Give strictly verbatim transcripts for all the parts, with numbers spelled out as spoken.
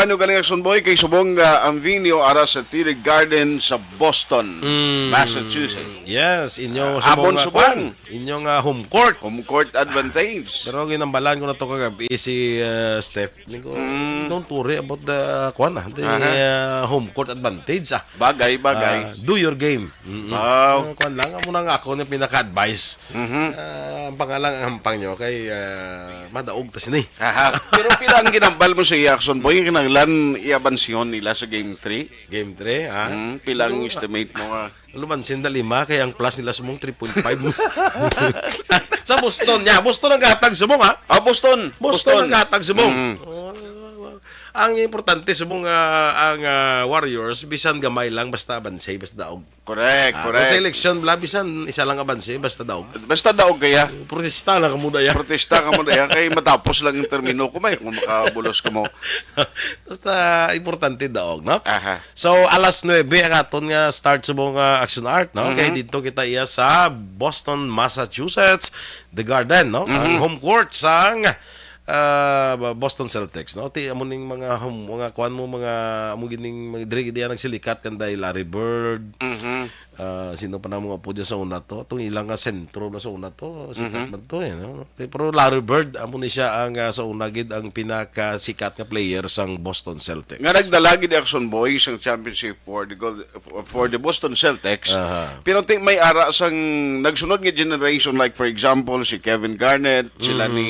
Ano galing, Action Boy, kay subong nga ang venue ara sa T D Garden sa Boston, Mm. Massachusetts. Yes, inyo Ah, subong amon nga subong. kwan, inyo nga home court. Home court advantage. Pero ginambalan ko na to kagabi si, uh, Steph. Ni ko, Mm. "Don't worry about the, kwan, ah, the, Aha. uh, home court advantage, ah." Bagay, bagay. Ah, do your game. Mm-mm. Wow. Ah, kwan lang, amo na nga ako ni pinaka-advice. Mhm. Ah, ang pangalang ang hampang nyo kay, ah, madaog ta sini. Aha. Pero pila ang ginambal mo sa iya, Action Boy? Kinahanglan i-abansyon nila sa game three? Game three, ha? Mm, pila ang Pero, estimate mo nga? Lumansin na lima, kaya ang plus nila sumong three point five. Sa Boston, ya. Boston ang gatag sumong, ha? Ah, Boston. Boston Boston. ang gatag sumong. Mm. Oh, ang importante sumong, ah, ang, ah, Warriors, bisan gamay lang, basta abanse, basta daog. Correct, Ah, correct. kung sa eleksyon, bla, bisan isa lang abanse, basta daog. Basta daog kaya. Protesta lang kamo daya. Protesta kamo daya, kay matapos lang yung termino ko, may kung makabulos kamo. Basta importante daog, no? Aha. So, alas nuebe ang aton nga start sa mga action art, no? Mhm. Kay dito kita iya sa Boston, Massachusetts, The Garden, no? Ang Mhm. home court sang, ah, Boston Celtics, no? Ti, amo ning mga hom-, mga kuan mo, mga, amo gining, mga diri, diri nagsilikat kanday Larry Bird. Mhm. Ah, sino pa na mga po dyan sa una to? Itong ilang nga sentro na sa una to, sikat Mhm. man to, eh, no? Ti, pero Larry Bird, amo ni siya ang, ah, sa una gid ang pinakasikat nga player sang Boston Celtics. Nga nagdala gid, Action Boy, sang championship for the Gold, for the Boston Celtics. Aha. Pero ti may ara sang nagsunod nga generation, like, for example, si Kevin Garnett, sila Mhm. ni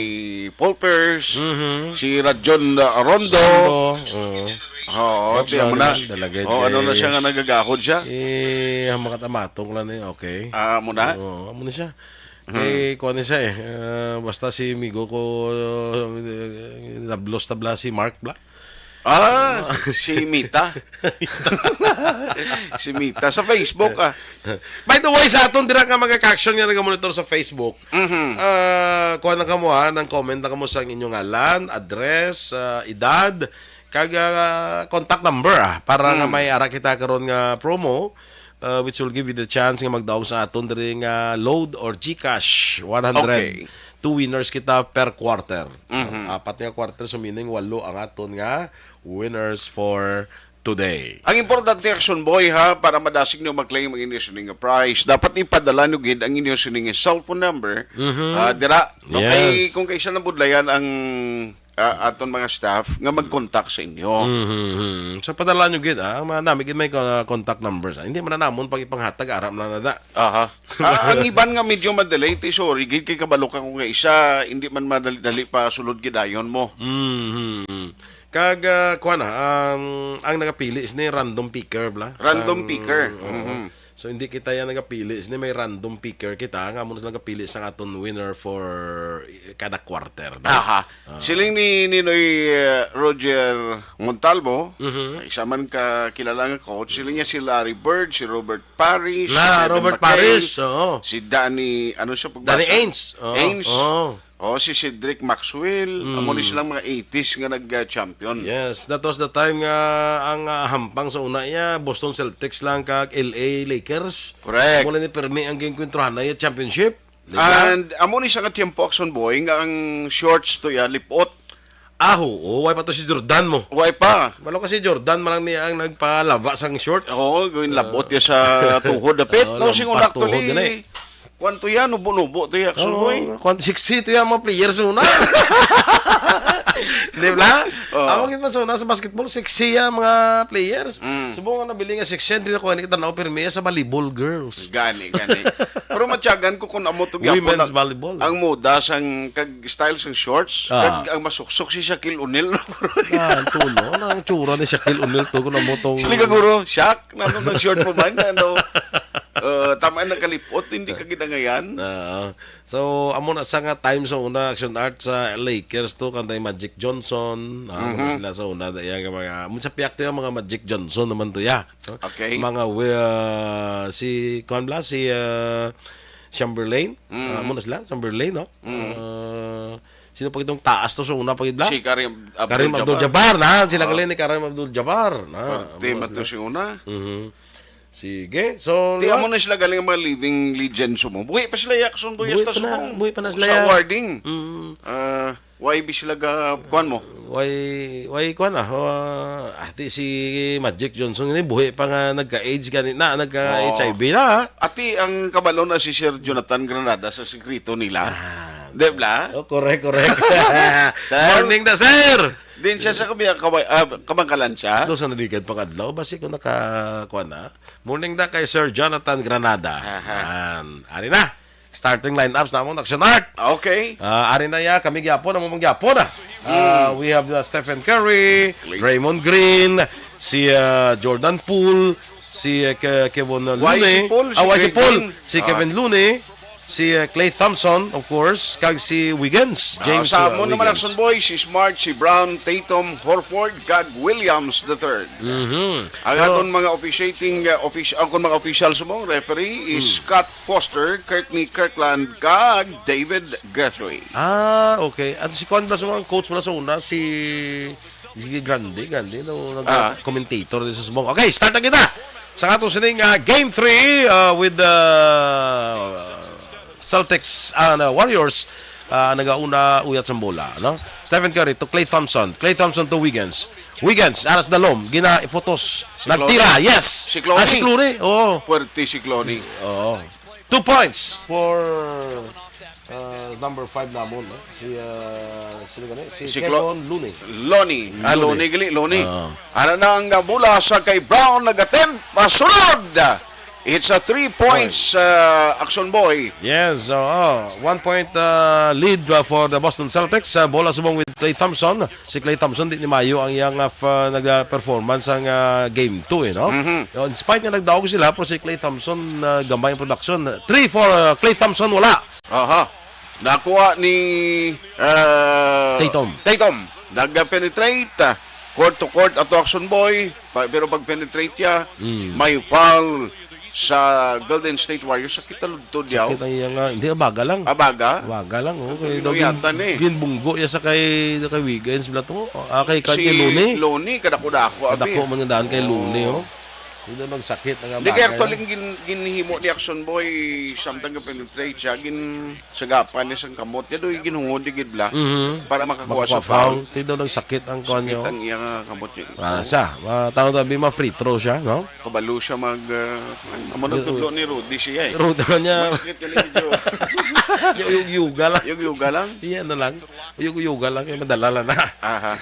Paul Pierce, Mhm. si Rajon, uh, Rondo. Rondo, oo. Oo, Rajon, tiyan mo na. Talaga, Oh, ano na eh. siya nga nagagahod siya? Eh, ang mga tamatong lang eh, okay. Ah, mo na? Oo, amo na siya. Mhm. Eh, kuha ni siya eh. Ah, basta si Migo ko, uh, nablos tabla si Mark Bla. Ah, si Mita. Si Mita sa Facebook, ah. By the way, sa aton dira nga mga ka-action nga nagamonitor sa Facebook, Mhm. ah, kuha na kamo, ha, nang comment na kamo sa inyong ngalan, address, ah, edad, kag, ah, contact number, ah, para nga Mm. may ara kita karon nga promo, ah, which will give you the chance nga magdaog sa aton diri nga load or GCash one hundred. Okay. Two winners kita per quarter. Mhm. Apat nga quarter, so meaning walo ang aton nga winners for today. Ang importante, Action Boy, ha, para madasig nyo mag-claim ang inyo sining nga prize, dapat ipadala nyo gid ang inyo sining nga cellphone number, Mhm. ah, dira. No, kay, Yes. kung kaisa nabudlayan ang, ah, aton mga staff nga mag-contact sa inyo. Mhm. So, padala nyo gid, ah, ang mga nami gid may, ah, contact numbers, ah. Hindi man na namon pag ipanghatag, aram na na. Aha. Ah, ang iban nga medyo madelay, ti, sorry gid, kay kabalo ka kung nga isa, hindi man madali-dali pa sulod gidayon mo. Mhm. Kag, ah, kuwan na, ang, ang nagapili sini random picker, bla. Random Sang, picker. oo. Mhm. So, hindi kita yan nagapili. Sini may random picker kita, nga amo na sila nagapili sang aton winner for, eh, kada quarter, bla. Aha. Ah. Siling ni Ninoy, eh, Roger Montalvo, Mhm. isa man ka kilala nga coach, siling niya si Larry Bird, si Robert Parrish, Na, Kevin Robert McKay, Parrish, oo. si Danny, ano siya pagbasa? Danny Ainge. Oo, Ainge. oo. Oh, si Cedric Maxwell, Mm. amo ni silang mga eighties nga nag-champion. Yes, that was the time nga ang, ah, hampang sa una iya, Boston Celtics lang kag L A Lakers. Correct. Mula ni Permi ang ginkwentruhan na iya championship. Di ba? And amo ni sa nga tiyempo, Action Boy, nga ang shorts to ya, lipot. Ah, oo. Way pa to si Jordan mo. Way pa. Malo ka si Jordan, malang niya ang nagpalaba sang short. Oo, gawin labot niya sa tuhod dapit. Oo, No, sing lampas una actually, tuhod, gani. Kwan to yan, nubo-nubo to yan, Action Oo, Boy. kwan, sexy to yan, mga players una. Di ba? Oo. Amo gid man sa una sa basketball, sexy yan, mga players. Mm. Subong nga nabilin nga sexy, di na ko nga kita na-, pero may sa volleyball girls. Gani, gani. Pero matyagan ko kung amo to gyapon Women's ang, volleyball. ang moda sang kag style sang shorts, Ah. kag ang masuksok si Shaquille O'Neal. Ah, ang tulo. Ano ang tsura ni Shaquille O'Neal to? Kung amo tong Sili ka, guro, Shaq, nanong nag-short po man? Ano? Uh, tama ang nakalipot, hindi ka gidangayan. Ah, so, amo na sa nga time sa una, action art sa Lakers to, kantay Magic Johnson, ah, amo na Mhm. sila sa una, daya nga mga, amo sa piyak to yung mga Magic Johnson naman to, ya. Okay. Mga, uh, si, kuwan bla, si, uh, Chamberlain, Mm. ah, amo na sila, Chamberlain, no? Mm. Ah, sino pa itong taas to sa una pa gid bla? Si Kareem Kareem Abdul-Jabbar. Abdul-Jabbar, na, sila Ah. galing ni Kareem Abdul-Jabbar, na, Parte amo na man to sila. si una. Mhm. Sige, so, Ti, liwa- amo na sila galing ang mga living legends mo. Buhi pa sila, Yakson, buhi Buhi hasta pa na, subong buhi pa na sa sila, ya. awarding. Mm. Ah, Why bi sila ga-, kuwan mo? Why, why kuwan na? Oh, ati si Magic Johnson, ini buhi pa nga nagka-AIDS gani na, nagka-H I V na, ha? Ati ang kabalo na si Sir Jonathan Granada sa sikreto nila. Ah, Di ba? Oh, correct, correct. Sir? Morning na, sir! Din siya sa kabi-, kaway-, ah, kabangkalan siya? Do sa naligad pang adlaw, basi ko naka, kuwan na. Morning na kay Sir Jonathan Granada. Aha. Yan. Ari na. Starting lineups namon, Action Art. Okay. Ah, ari na ya, kami gyapon, amo man gyapon, ah. Ah, we have, uh, Stephen Curry, Clay. Draymond Green, si, uh, Jordan Poole, si, uh, Ke-, Kevon, uh, Looney. Y C Poole, si Ah, Y C Clay Poole, Green. Si Ah. Kevon Looney, si, uh, Klay Thompson, of course, kag si Wiggins. Ah, James, sa uh, amon naman, Wiggins. Action Boy, si Smart, si Brown, Tatum, Horford, kag Williams the third. Mhm. Ang Pero aton mga officiating, uh, offic-, ang akon mga officials mo, referee is Hmm. Scott Foster, Courtney Kirkland, kag David Guthrie. Ah, okay. At si kuwan ba sa mga coach mo na sa una, si, si Grande, Grande, no, nag-, Ah. commentator din sa subong. Okay, start na kita sa atong sining, ah, game three, ah, with the Celtics and, ah, Warriors. Ah, nagauna uyat sa bola, no? Stephen Curry to Klay Thompson. Klay Thompson to Wiggins. Wiggins, aras dalom, ginaiputos. Si Nagtira, Clooney. Yes. Si Clooney. Ah, si Clooney, oo. Puwerte si Clooney. Oo. Two points for, uh, number five namon, no? Si, uh, sino gani? Si Si Clo-, Kevon Looney. Looney. Ah, Looney. Looney, gali, Looney. Ah. Ano na ang, uh, bola sa kay Brown, nag-attempt, masunod. It's a three points, Point. uh, Action Boy. Yes, oo. One point, uh, lead, uh, for the Boston Celtics. Uh, bola subong with Klay Thompson. Si Klay Thompson, di ni mayo ang iyang, uh, f-, nag-performance ang, uh, game two, eh, no? Mhm. In spite nga nagdaog sila, pero si Klay Thompson, uh, gamay ang production. Three for, uh, Klay Thompson, wala. Aha. Nakuha ni, uh, Tatum. Tatum. Nag-penetrate, uh, court to court ato, Action Boy. Pa-, pero pag-penetrate niya, Mm. may foul sa Golden State Warriors. Sakit taludtod yaw. Sakit ang iya nga. Hindi, abaga lang. Abaga? Abaga lang, oh. Ang Kaya daw ginuyatan gin-, eh. ginbunggo iya sa kay, kay Wiggins, bala to. Ah, kay, kay Si Looney. Looney, kadako-dako, abi. Kadako man nga daan kay Oo. Looney, oh. Hindi daw nagsakit ang Hindi, kay abaga actually, lang. gin-, ginhimo ni Action Boy, samtang ka-penetrate siya, gin-, sagapan niya sang kamot niya, doy, ginhungod, di gid bala. Mhm. Para makakuha sa Makakuha foul. foul. Hindi daw nagsakit ang kuwan Sakit niya, oh. ang iya nga kamot niya. Ah, sa, ah, tawag tabi, ma-free throw siya, no? Kabalo siya mag, ah, amo nang Ru-, tudlo ni Rudy siya, eh. Rudy niya. Mas sakit yun, eh, medyo Yung, yung yuga lang. Yung yuga lang? Iya na lang. Yung yuga lang, yung madala lang na. Aha.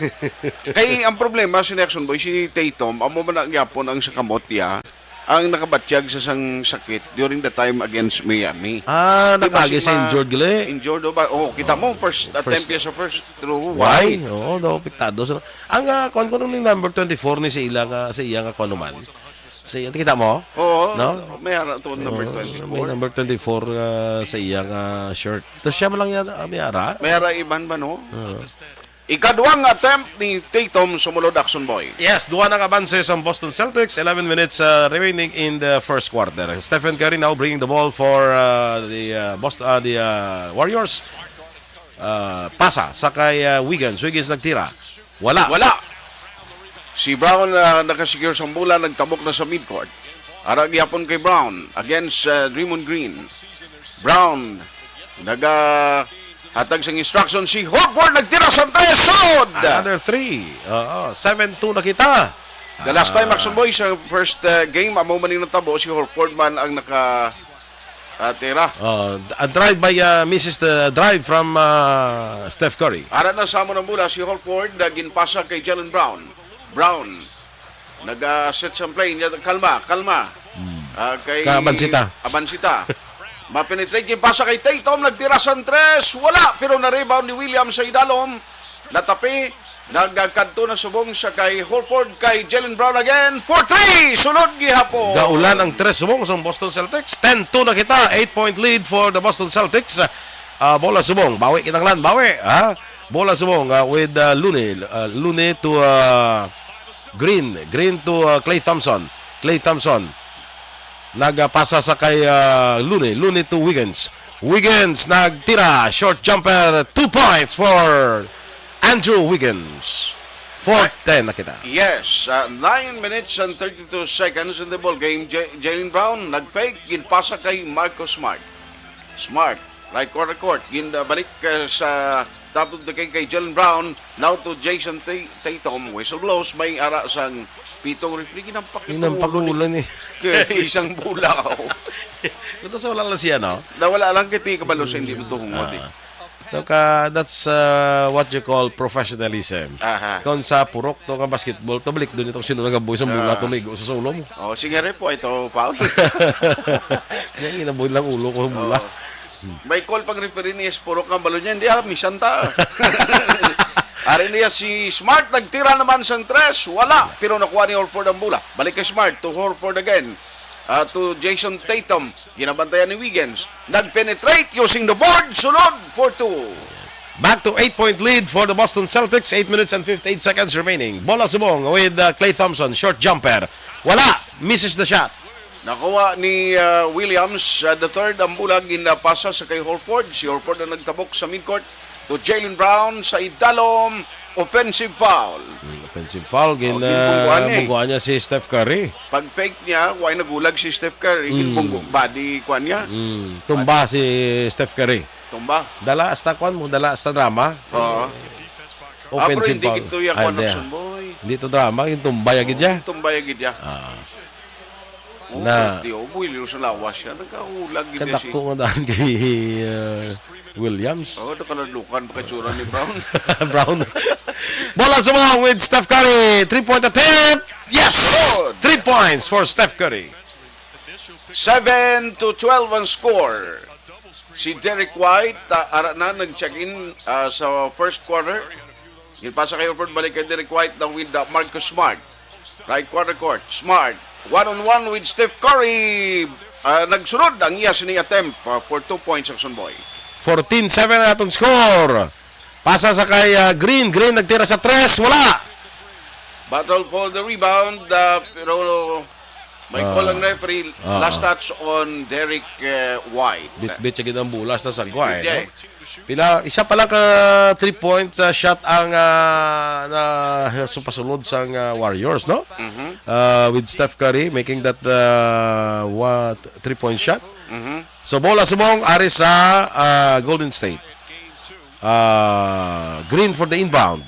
Kay ang problema, si Action Boy, si Tatum, amo man ang yapon ang sa kamot niya, ang nakabatyag sa sang sakit during the time against Miami. Ah, Di ba nagpagi si sa ma-, injured gali? injured o ba? Oh, kita mo, first attempt First, niya sa first throw. Why? Why? Oo, no, apektado sa, ang, ah, kuwan ko nung number twenty-four ni sa ila nga, sa iya nga kuwan naman. Sa iya, kita mo? Oo, No? may ara to, number Oo, twenty-four. may number twenty-four, ah, sa iya nga shirt. Tapos siya man lang yan, ah, may ara. May ara iban ba, no? Oo. Ikaduhang attempt ni Tatum sumulod, Action Boy. Yes, duha na ka abanse sa Boston Celtics, eleven minutes, uh, remaining in the first quarter. Stephen Curry now bringing the ball for, uh, the, uh, Boston, uh, the, uh, Warriors. Uh, pasa sa kay, uh, Wiggins. Wiggins nagtira. Wala. Wala. Si Brown, uh, nakasecure sa bola, nagtabok na sa midcourt. Ara gyapon kay Brown against, uh, Draymond Green. Brown, nagahatag sang instruction. Si Horford nagtira sa tres, sulod! Another three. Oo, seven two na kita. The last time, Ah. Action Boy, sa first, uh, game, amo man yung natabo, si Horford man ang naka, uh, tira. Oh, a drive by, uh, misses the drive from, uh, Steph Curry. Ara na sa amo ng bola, si Horford, uh, ginpasa kay Jaylen Brown. Brown. Nag-set sa play niya. Kalma, kalma. Hmm. Ah, kay Ka-Abansita. Abansita. Ma-penetrate yung pasa kay Tatum. Nagtira sa tres. Wala. Pero na-rebound ni Williams sa idalom. Natapi. Nagkadto na subong sa kay Horford. Kay Jaylen Brown again. For three. Sulod gihapon. Gaulan ang tres subong sa Boston Celtics. Ten two na kita. Eight-point lead for the Boston Celtics. Ah, bola subong. Bawi, kinahanglan. Bawi. Ha? Bola subong, ah, with, ah, Looney. Ah, Looney to, ah, Green. Green to, ah, Klay Thompson. Klay Thompson. Nagapasa sa kay, ah, Looney. Looney to Wiggins. Wiggins nagtira. Short jumper. Two points for Andrew Wiggins. Four ten na kita. Yes, uh, nine minutes and thirty-two seconds in the ball game. J-, Jaylen Brown nag-fake, ginpasa kay Marcus Smart. Smart. Right corner court. Ginbalik uh, sa top of the key kay Jaylen Brown. Now to Jayson Tay- Tatum. Whistle blows. May ara sang pitong referee. Ginampak ito. Ginampak ang ulo ni. Kay isang bola. Oh. Ito sa wala lang siya, no? Nawala lang kay Tika Balo sa hindi mo tuhungod eh. Ah. Look, ah, that's uh, what you call professionalism. Aha. Kung sa purok to nga basketball, tabalik doon itong sino nagabuhi sa bola, Ah. tumigo sa sulong. Oh, sige rin po, ito foul. Yan, ginabuhi lang ulo ko sa bola. Oh. May call pang referee ni Esporo kang balon niya. Hindi ah, misan ta. Ari niya si Smart, nagtira naman sang tres. Wala, pero nakuha ni Horford ang bola. Balik kay Smart, to Horford again. Ah, to Jayson Tatum. Ginabantayan ni Wiggins. Nag-penetrate using the board. Sulod, four two. Back to eight-point lead for the Boston Celtics. Eight minutes and fifty-eight seconds remaining. Bola subong with uh, Klay Thompson. Short jumper. Wala. Misses the shot. Nakuha ni uh, Williams uh, the third ang bola, ginapasa sa kay Horford. Si Horford ang nagtabok sa midcourt to Jaylen Brown sa idalom, offensive foul. Mm, offensive foul. Gin, Oh, ginbungguan uh, eh. bungguan niya si Steph Curry. Pag fake niya, why nagulag si Steph Curry? Mm. Ginbunggo, body kwan niya. Mm, tumba si Steph Curry. Tumba. Dala hasta kwan mo, dala hasta drama. Oo. Ah, pero Offensive hindi foul. Gito ya Ay, kwan hindi, ng ah. Sunboy. Hindi to drama, yung tumba ya gid ya. Tumba ya gid ya. Ah. Oh, Na. Pati, oh, buwilo sa lawas siya. Nagkahulag gid siya. Kadako nga daan kay uh, Williams. Oh, nakaladlukan pa katsura ni Brown. Brown. Bola sa mga with Steph Curry. Three-point attempt. Yes! Good. Three points for Steph Curry. Seven to twelve ang score. Si Derek White, uh, ara na, nag-check-in uh, sa first quarter. Ginpasa kay Horford, balik kay Derek White, now with uh, Marcus Smart. Right corner court, Smart. One-on-one with Steph Curry. Uh, nagsunod ang iya sini attempt uh, for two points ang Sunboy. Fourteen seven ang atong score. Pasa sa kay uh, Green. Green nagtira sa tres. Wala. Battle for the rebound, uh, pero may call ang referee. Ah. Last touch on Derek uh, White. Bitbit siya gid ang bola sa sagwa, eh, no? Pila, isa pa lang ka three-point uh, shot ang uh, na supasulod sang uh, Warriors, no? Mhm. Uh, with Steph Curry making that uh, what three-point shot. Mhm. So bola subong ari sa uh, Golden State. Uh, Green for the inbound.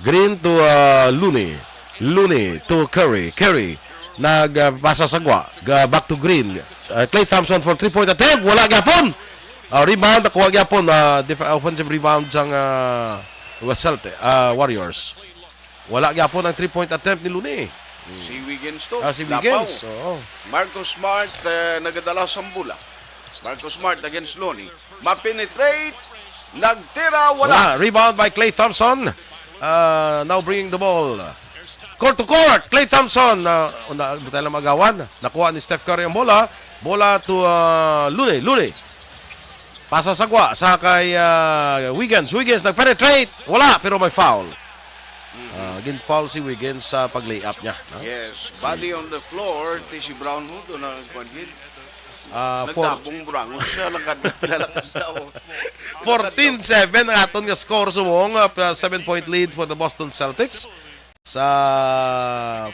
Green to uh, Looney. Looney to Curry. Curry nagpasa uh, sagwa. Ga- back to Green. Uh, Klay Thompson for three-point attempt. Wala gyapon. Uh, rebound, nakuha gyapon. Uh, def- offensive rebound sang uh, Celtic, uh, Warriors. Wala gyapon ang three-point attempt ni Looney. Si Wiggins to. Ah, si Wiggins. Lapaw. Oo. Marcus Smart uh, nagadala sa bola. Marcus Smart against Looney. Ma-penetrate. Nagtira, wala. Wala. Rebound by Klay Thompson. Uh, now bringing the ball. Court to court. Klay Thompson. Uh, una, di tayo lang magawan. Nakuha ni Steph Curry ang bola. Bola to uh, Looney. Looney. Pasa sagwa sa kay uh, Wiggins. Wiggins nag-penetrate. Wala, pero may foul. Uh, gin-foul si Wiggins sa pag-layup niya. No? Yes, body on the floor. Ti si Brown mo doon ang kwan gid. Ah, for- Nagdabong burangon siya, lakad na, lalakad na, oh. Fourteen seven ang aton nga score subong, uh, seven-point lead for the Boston Celtics sa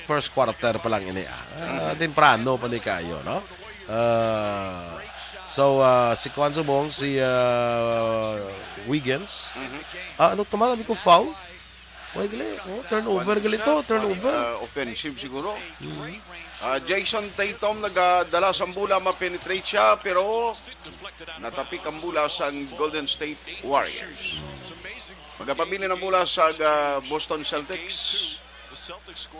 first quarter pa lang ini. Ah. Ah, temprano pa ni kayo, no? Ah, so, ah, si Kwan subong, si ah, Wiggins. Mhm. Ah, ano naman, ano ko, foul? Oy, gali. Oh, turnover, gali to. Turnover. Ah, offensive siguro. Ah, Jayson Tatum nagadala sa bola, ma-penetrate siya, pero natapik ang bola sa Golden State Warriors. Magapabilin ang bola sa ah, Boston Celtics.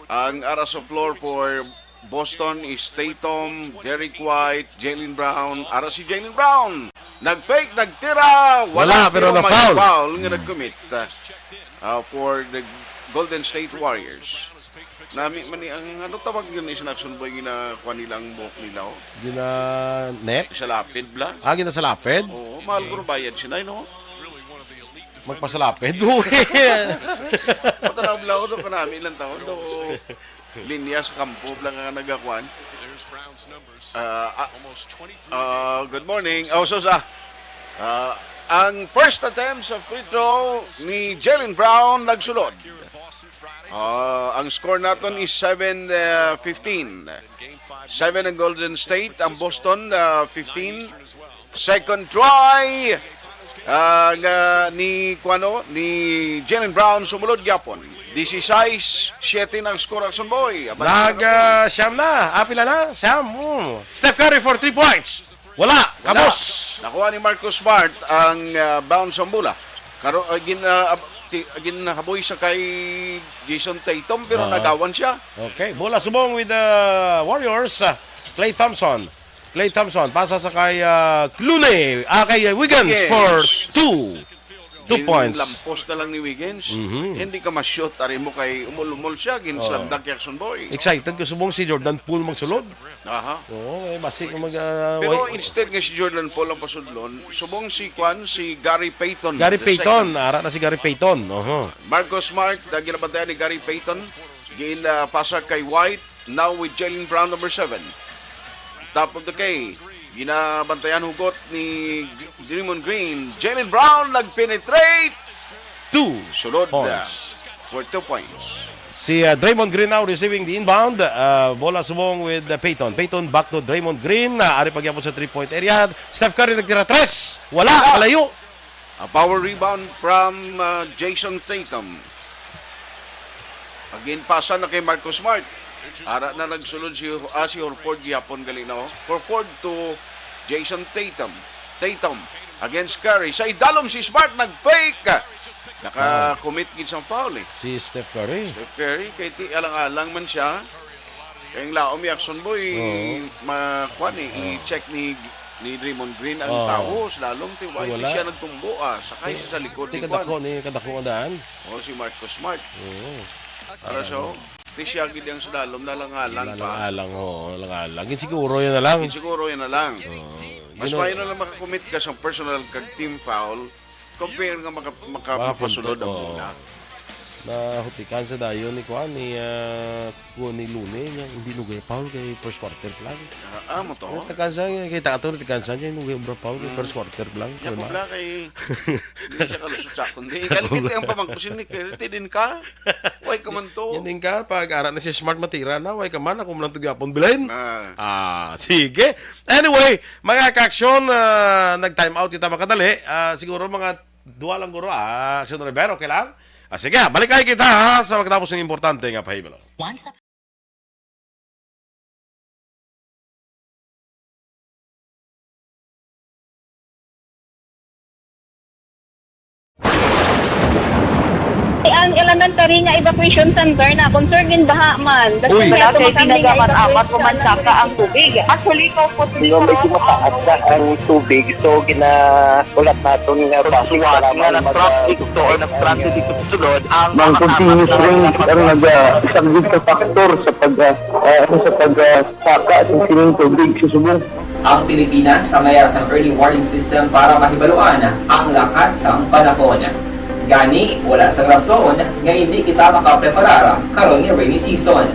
Ang ara sa floor for Boston is Tatum, Derek White, Jaylen Brown. Ara si Jaylen Brown. Nag-fake, nagtira. Wala, pero may na-foul. Foul nga nag-commit uh, for the Golden State Warriors. Nami man ni ang ano tawag yun is Naxon Boy ginakuha nila ang buhok nila, oh. Gina-net? Sa lapid bla. Ah, ginasalapid? Oo, mahal ko bayad sinay, no? Magpasalapid? Patanaw bla ko do kanami ilang taon do. Linya sa kampo lang nga nagakuan. Ah, ah, ah, good morning. Oh, sus, ah. Ah, ang first attempt sa free throw ni Jaylen Brown nagsulod. Ah, ang score naton is seven fifteen. Seven ang Golden State, ang Boston uh, fifteen. Second try, ah, nga ni, kuano, ni Jaylen Brown, sumulod gyapon. Disisais siyete ang score, Action Boy. Aban sa Nag, ah, siyam na. Ah, pila na? Siyam. Mm. Steph Curry for three points. Wala. Wala. Kabos. Nakuha ni Marcus Smart ang, ah, bounce sa bola. Karo, ah, gin, ah, ab-, ti-, ginhaboy sa kay Jayson Tatum, pero Ah. nagawan siya. Okay. Bola subong with the Warriors. Ah, Klay Thompson. Klay Thompson. Pasa sa kay, ah, Clooney. Ah, kay Wiggins Wiggins. for two. Two points. Ginlampos na lang ni Wiggins. Mhm. Hindi ka ma-shoot. Ari mo kay umul-umul siya. Gin-slam Oh. dunk kay Action Boy. Excited ko subong si Jordan Poole magsulod. Aha. Oo, eh, basi kung mag, ah, Pero way- instead nga si Jordan Poole ang pasudlon, subong si Kwan, si Gary Payton, Gary the Payton, second. Ara na si Gary Payton. Oho. Marcus Smart, na ginabantayan ni Gary Payton. Gin, ah, pasa kay White, now with Jaylen Brown, number seven. Top of the key, ginabantayan hugot ni G-, Draymond Green. Jaylen Brown nag-penetrate. Two Sulod, ah, points. for two points. Si, ah, Draymond Green now receiving the inbound. Ah, bola subong with, ah, Payton. Payton back to Draymond Green. Ah, ari pagyapon sa three-point area. Steph Curry nagtira tres. Wala, Ah. kalayo. A power rebound from, ah, Jayson Tatum. Again, pasa na kay Marcus Smart. Ara na nagsulod si, ah, si Horford gihapon gali na, oh. Horford to Jayson Tatum. Tatum against Curry. Sa idalom si Smart nag-fake. Naka-commit gid sang foul, eh. Si Steph Curry. Steph Curry, kay ti alang-alang man siya. Kay ang laom ni Action Boy, Oo. ma-, kwan, eh, Oo. i-check ni, ni Draymond Green ang Oo. tawo sa lalom, ti, why di Wala. siya nagtumbo, ah, sakay Ti-, siya sa likod ti ni kadako kwan. ni, kadako nga daan. Oh, si Marcus Smart. Oo. Para sa, oh, di siya gid ang sa lalom, nalang-alang pa. Nalang-alang, oo, nalang-alang. Yun siguro, yun na lang. Yun siguro, yun na lang. Oo. Mas Yun ang maayo na lang makakommit ka sa personal kag team foul, compare nga maka-, maka-, Makapunto, makasunod ang oo. bola. Nahutikan sa dayon ni kuan, ni, ah, kuan ni Lune, niya, hindi nugay foul kay first quarter pa lang. Ah, ah, mo to? Takan sa, kita ato, takan sa niya, nugay obra foul kay Mm. first quarter pa lang. Niya, Kuya Mark. Kubla kay, hindi siya kalusot sa akon. Di, Kubla. Kalikit ang pamangkusin ni Curry, din ka? Way ka man to. Yan din ka, pag ara na si Smart matira na, way ka man, ako man ang tugyapon bilhin. Ah. Ah, sige. Anyway, mga ka-aksyon, ah, nag-time out kita makadali. Ah, siguro mga dua lang guro, ah, Aksyon Rivero, okay lang? Ah, sige, balik kayo kita, ha, sa magkatapos ng importante nga pahibalo. Once Ang elementary nga evacuation center na concern gin baha man. Uy. Wala kay tinaga man amat ko man saka ang tubig. Actually, ko po Pero medyo mataas na ang tubig, so ginaulat naton nga basi Suwat para nga man mag-, nag-traffic to or nag-transit dito sa sulod ang Mang mga continuous tapat na rain ang mga naga-, isang big factor sa pag, ah, ah, sa pag, ah, saka sa sining tubig sa Subo. Ang Pilipinas ang mayara sang early warning system para mahibaluan ang lakat sang panahon. Gani, wala sang rason nga indi kita makapreparar karon nga rainy season.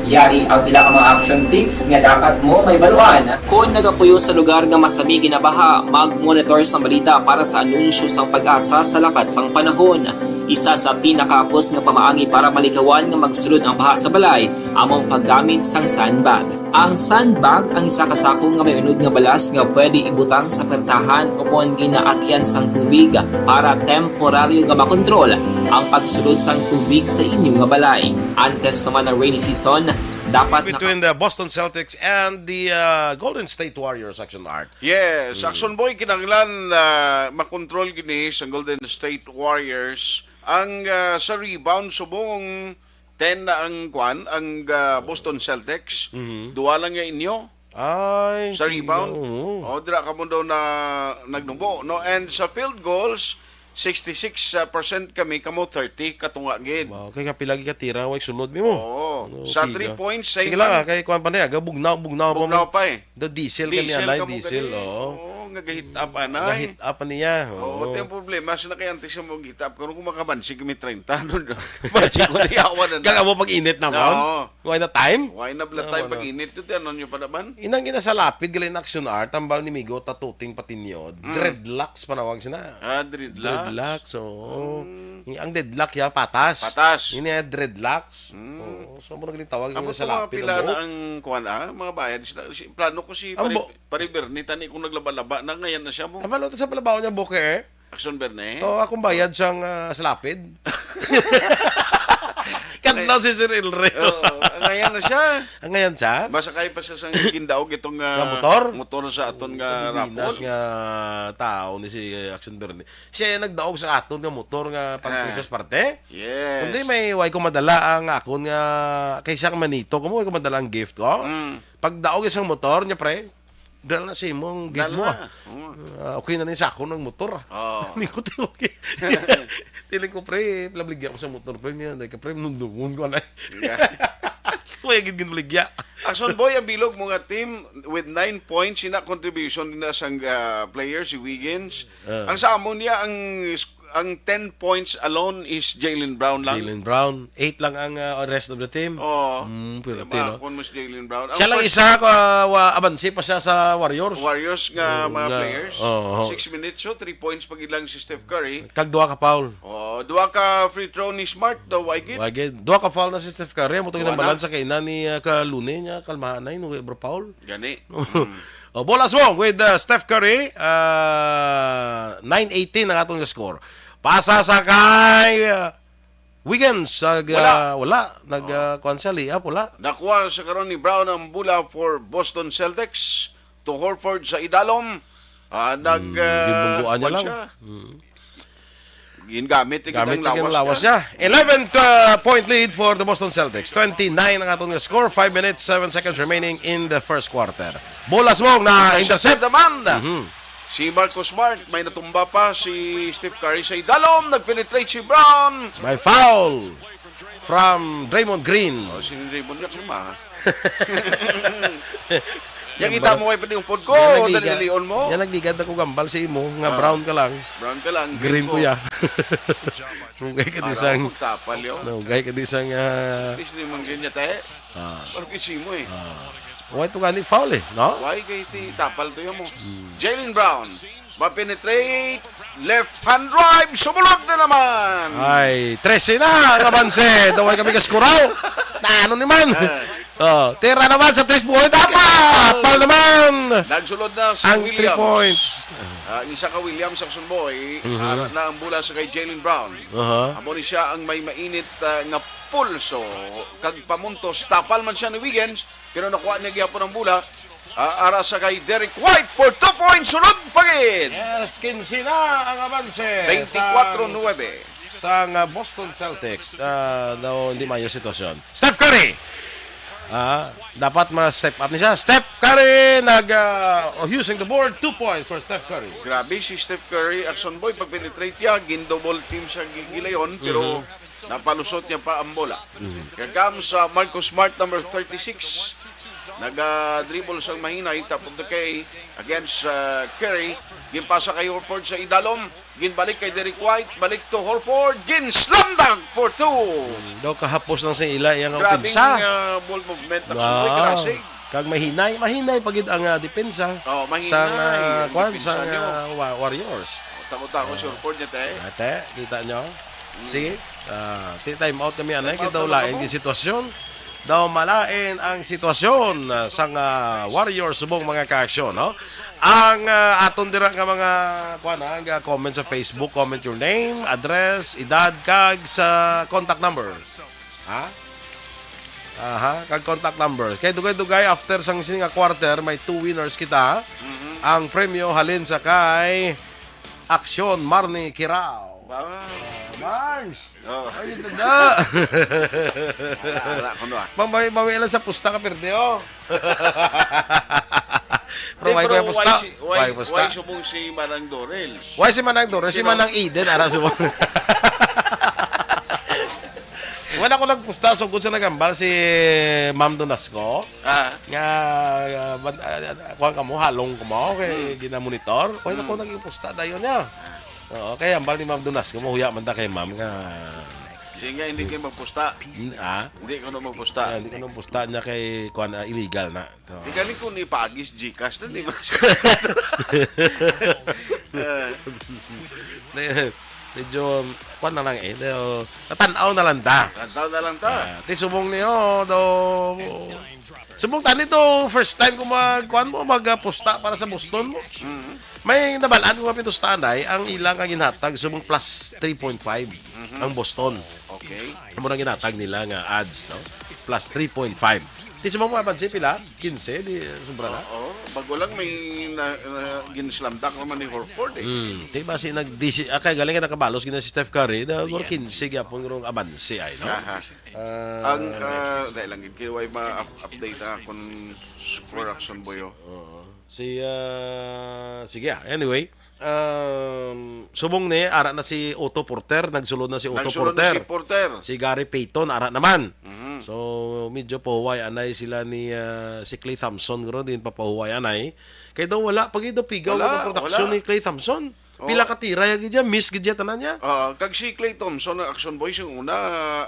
Yari ang pila ka mga action tips nga dapat mo mahibaluan. Kon nagapuyo sa lugar nga masami ginabaha, mag-monitor sang balita para sa anunsyo sang PAGASA sa lakat sang panahon. Isa sa pinakahapos nga pamaagi para malikawan nga magsulod ang baha sa balay amo ang paggamit sang sandbag. Ang sandbag ang isa ka sako nga may unod nga balas nga pwede ibutang sa pertahan ukon ginaagian sang tubig para temporaryo nga makontrol ang pagsulod sang tubig sa inyo nga balay. Antes pa man ang rainy season, dapat naka- Between the Boston Celtics and the, uh, Golden State Warriors, Action Art. Yes, Mm. Action Boy, kinahanglan, ah, makontrol gini sa Golden State Warriors. Ang, ah, sa rebound, subong ten na ang, kwan, ang, ah, Boston Celtics. Mhm. Duwa lang nga inyo. Ay, Sa rebound. Oo. O, dira ka mo daw na nagnubo, no? And sa field goals, sixty-six percent kami, kamo thirty, katunga gid. Wow, kay kapila gid ka tira, way sulod mi mo. Oo. Ano, Sa piga? three points, same Sige lang, man. ah, kay kuwan pa niya, aga, bugnaw, bugnaw pa Bugnaw man. pa eh. The diesel kami, Diesel anay, kamo diesel, gani. oo. Oo, nga gahit up, anay. Gahit up niya, Oo, oo. ito yung problema. Sa nakayanti siya mo gahit up. Kung kumakabansi kami treinta, doon. Bansi ko na yawa na na. Kag amo pag init na, ma'am? Oo. Why na time? Why na bala time? Pag-init yun, ano nyo pa naman? Inang ginasalapid, gali na action art, tambal ni Migo, tatuting patinyod. Mm. Dreadlocks panawag sina. Ah, dreadlocks. Dreadlocks, oo. Mm. Ang deadlock ya, patas. Patas. Yun ya, dreadlocks. Mm. Oo, so mo naging tawag. Amo yung ko mga salapid pila na ang kuwan, ah, mga bayad sila. Si, plano ko si Ang Pare-, bo- Pare Bernie, tani kung naglaba-laba na, ngayon na siya mo. Tama lang sa palabaw niya, Booker, eh. Action Bernie? Oo, akong bayad sang, ah, salapid. Kanlaw si Sir Elreo. Oo, ngayon na siya. Ang ngayon siya? Basta kayo pa siya sang gindaog itong, ah, Nga motor? Motor sa aton nga Pilipinas raffle. Nga tao ni si, eh, Action Bernie. Siya yung nagdaog sa aton nga motor nga pag Ah. Christmas parte. Yes. Kundi may way ko madala ang akon nga kay siya manito ko mo, way ko madala ang gift ko. Mm. Pagdaog isang motor niya, pre, dala na sa imong gift Dala mo, na. Ah. Oo. Ah, okay na ni sa akon ang motor, ah. Oo. Hindi ko tiwag. Tiling ko, pre, labligya ko sa motor, pre, niya. Dahil ka, pre, nundungon ko, anay. Yeah. Kuya, gid ginbaligya. Action Boy, ang bilog mo nga team with nine points, sina contribution din na sang, ah, player, si Wiggins. Ah. Ang sa amon niya, ang, ang ten points alone is Jaylen Brown lang. Jaylen Brown. Eight lang ang, ah, rest of the team. Oo. Mm, pwerte, Diba? no? Kung mas Jaylen Brown. Ang Siya lang first isa ka, wa, abansi pa siya sa Warriors. Warriors nga Oo, mga nga. players. Oo. Six minutes, so three points pag ilang si Steph Curry. Kag duha ka foul. Oh, duha ka free throw ni Smart daw, why gid? Why gid? Duha ka foul na si Steph Curry. Amo itong Duha na. Ginambalan sa kainan ni, ah, Kalune niya. Kalmahan na yun, wala foul. Gani. Mm. Oh, bola subong with, uh, Steph Curry. Uh, nine eighteen ang atong score. Pasa sa kay, uh, Wiggins. Nag, Wala. uh, wala. Nag, Oh. uh, kuwan siya, layup, wala. Nakuha sa karon ni Brown ang bola for Boston Celtics. To Horford sa idalom. Ah, nag, Hmm, ah, ginbungguan niya kuwan lang. siya. Hmm. Gingamit yung Gamit kitang yung lawas lawas niya. niya. Eleven, uh, point lead for the Boston Celtics. Twenty-nine ang atong score. Five minutes, seven seconds remaining in the first quarter. Bola subong na Sa intercept. third naman, Mhm. si Marcus Smart, may natumba pa si Steph Curry sa idalom, nagpenetrate si Brown. May foul from Draymond Green. Oh, si Draymond niya, kuma. Yan, kita mo kay pwede yung pod ko, Yan, dali-dalion mo. Yan, nagligad ako gambal sa imo, nga Ah. brown ka lang. Brown ka lang, Green green ko ko. ya. Nugay ka di Para sang, ako magtapal, yo. nugay ka di sang, ah, At least, di man ganyan, te. ah, Parang kisi mo, eh. ah. Why to gani foul, eh, no? Why kay ti tapal to, yo, mo? Hmm. Jaylen Brown, ma-penetrate, left hand drive, sumulod na naman. Ay, trese na ang abanse. Daway kami kaskuraw. Na ano naman? Ah. Oh, tira naman sa tres point. Tapal! Tapal naman. Nagsulod na si Ang three Williams. points. Ah, ang isa ka Williams, Action Boy, Mhm. ara na ang bola sa kay Jaylen Brown. Aha. Amo ni siya ang may mainit, ah, nga pulso. Kag pamuntos, tapal man siya ni Wiggins, pero nakuha niya gyapon ang bola. Ah, ara sa kay Derek White for two points. Sunod pa gid. Yes, quince na ang abanse sa Twenty-four nueve. Sang, ah, Boston Celtics, ah, daw hindi maayo sitwasyon. Steph Curry! Ah, dapat ma-step up ni siya. Steph Curry nag, ah, oh, using the board, two points for Steph Curry. Grabe si Steph Curry, Action Boy, pag-penetrate niya, gin-double team sa gigilayon, pero Mhm. napalusot niya pa ang bola. Mhm. Here comes, ah, Marcus Smart, number thirty-six. Naga-dribble sang mahinay, top of the key against, ah, Curry. Ginpasa kay Horford sa idalom. Ginbalik kay Derek White, balik to Horford, gin-slam dunk for two. Daw kahapos lang sa ila, iyang Grabing, opensa. ah, ball movement, Action Boy, Wow. Karasig. Kag mahinay, mahinay pa gid ang, ah, depensa Oh, mahinay sang, ah, ang kwan, depensa sang, niyo. ah, Wa-, Warriors. Takot-takot si Horford niya, te. Ate, kita nyo? Mm. Sige, ah, ti-, time out kami, anay, Time out kita na wala ba ang mo? Sitwasyon. Daw malain ang sitwasyon, ah, sang, ah, Warriors subong mga kaaksyon, no? Ang, ah, aton dira nga mga, kuwan, ah, nga comment sa Facebook, comment your name, address, edad, kag sa contact number. Ha? Aha, kag contact number. Kay dugay-dugay, after sang sini nga quarter, may two winners kita. Mhm. Ang premyo halin sa kay Aksyon Marnie Kirao. Wow. Mars! Oh. Ay, ito na. Ara, ara, kuno, ah. Pambawi-bawi lang sa pusta ka, perde, oh. Pero Di, why pero ko yung pusta? why si, why, Why pusta? why subong si Manang Dorel? Why si Manang Dorel? Si Sino? Manang Eden, ara subong. Wala ko nagpusta, so good sa nagambal si Ma'am Donasco. Ah. Nga, ah, ban-, ah, ah, kuwan ka mo, halong ka mo, kay Hmm. ginamonitor. Wala Hmm. ko naging pusta, dayon niya. Oo, kaya ambal ni Ma'am Dunas, kumuhuya man ta kay Ma'am nga Sige, hindi kayo magpusta. N-, ah? Hindi ko na magpusta. Ah, hindi ko na magpusta niya kay, kuwan, ah, illegal na. So, di gani kung ipagis Gcash na, di ba? Eh. Medyo, kuwan na lang eh. Medyo, natanaw na lang ta. Natanaw na lang ta. Ah, ti subong niyo, do, subong tani to, first time ko mag, kuwan mo, mag, ah, pusta para sa Boston mo. Mm. May nabalaan ko nga pintustahan, day, ang ilang nga ginhatag, subong plus three point five ang Boston. Okay. Amo na ginhatag nila nga odds, no? Plus three point five. Ti subong mo, Abansi, pila? Quince, di, sobra na? Oo, bago lang may na, na, gin-slam dunk naman ni Horford, eh. Mm. Ti ba si nag-, di si, ah, kay galing nga nakabalos gina si Steph Curry, da, guro quince gyapon guro ang abansi ay, no? Aha. Ah, ang, ah, dahil lang gid, kay way ma-up-, update na akong score, Action Boy, oh. Oo. Si, ah, sige, ah, anyway, um, subong ni, ara na si Otto Porter, nagsulod na si Otto Nagsulod na Porter. Si Porter. Si Gary Payton, ara naman. Mhm. So, medyo pahuway anay sila ni, ah, si Klay Thompson, guro, din papahuway anay. Kay daw wala pa gid daw pigaw Wala, ang production wala. ni Klay Thompson. Oh. Pila ka tira ya gid ya, miss gid ya tanan niya. Ah, kag si Klay Thompson, ang Action Boys, yung una,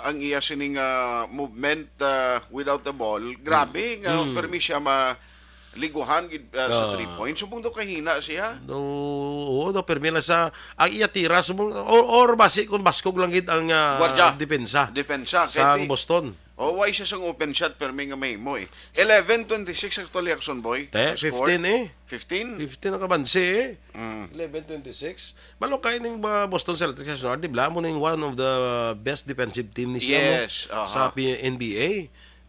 ang iya sining, ah, movement, ah, without the ball, grabe nga Mm. permi siya ma-, liguhan gid, ah, sa Ah. three point. Subong daw kahina siya. No, oo, daw permi lang sa, ang iya tira, subong, or, or basi kung baskog lang gid ang, ah, Gwardiya. depensa Depensa, sa kay ti-, Boston. Oh, why siya sang open shot, permi nga mahimo eh. Eleven twenty-six actually, Action Boy. Te, Ang score. fifteen eh. Fifteen? Fifteen ang kabansi eh. Mm. Eleven twenty-six. Malo kay ning, ah, Boston Celtics, no? Di ba? Mo ning one of the best defensive team ni siya, no? Yes, aha. Sa P-, N B A.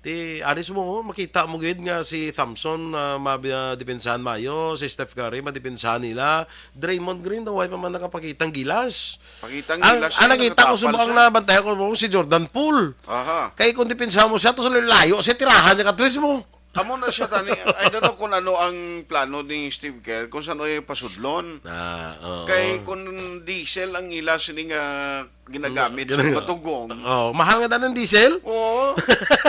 Ti, aris mo, oh, makita mo gid nga si Thompson, ah, mabi-, ah, depensahan mayo, si Steph Curry, madepensahan nila. Draymond Green daw, way pa man nakapakitang gilas. Pakitang Ang, gilas ang niya, nakita ko nakatapal subong siya. Nabantay ko mo si Jordan Poole. Aha. Kay kung depensahan mo siya, to sa layo, siya tirahan niya ka tres mo. Amo na siya, tani. I don't know kung ano ang plano ni Steve Kerr, kung saan ay pasudlon. Ah, oo. Kay kung diesel ang ila sini nga ginagamit Gina-, sa matugong. Oh, mahal nga tanan diesel? Oo.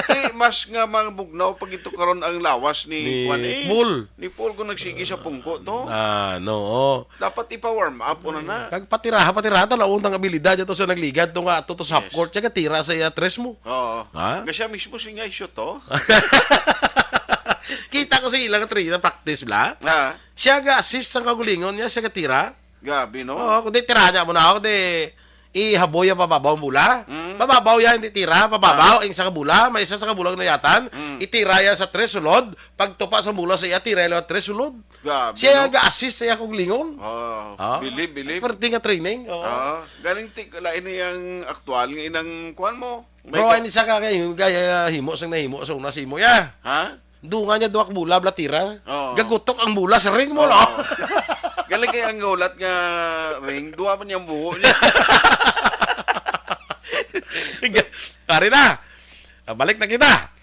Ti, mas nga mga bugnaw pag ito karon ang lawas ni Ni kwan eh. Paul. Ni Paul kung nagsigi sa pungko to. Ah, no. Dapat ipa-warm up una na. Kag patiraha, patiraha, talaon ang abilidad ito sa nagligad to nga ato to sa Yes. half court, siya gatira sa iya tres mo. Oo. Ha? Nga siya mismo si nga shoot to. Kita ko sa ilang trainer practice bla. Ah. Siya ga-assist sa kagulingon niya, siya gatira. Grabe, no? Oo, kundi tirahan niya mo na ako, di ihaboy ang pababaw ang bola. Mm. Pababaw yan, hindi tira, pababaw, Ah. ang isa ka bola, may isa sa kabulang nayatan, Mm. itira yan sa tres sulod, pagtupa sa bola sa iya, tira yan tres sulod. Grabe, Siya no? ga-assist sa iya kog lingon. Oh, Ah. believe, believe. Pwerte nga training. Oo. Ah, galing ti-, lain na yang aktual nga inang kuan mo. May Bro, ka- ay ni sa ka kay, kay, ah, himo sang nahimo sa una sa imo, ya. Ha? Dunga niya duha ka bola, blatira. Oo. Gagutok ang bola sa ring mo, Oo. no? Galing kay ang gulat nga ring, duha man niyang buho niya. Ari na. Ah, balik na kita.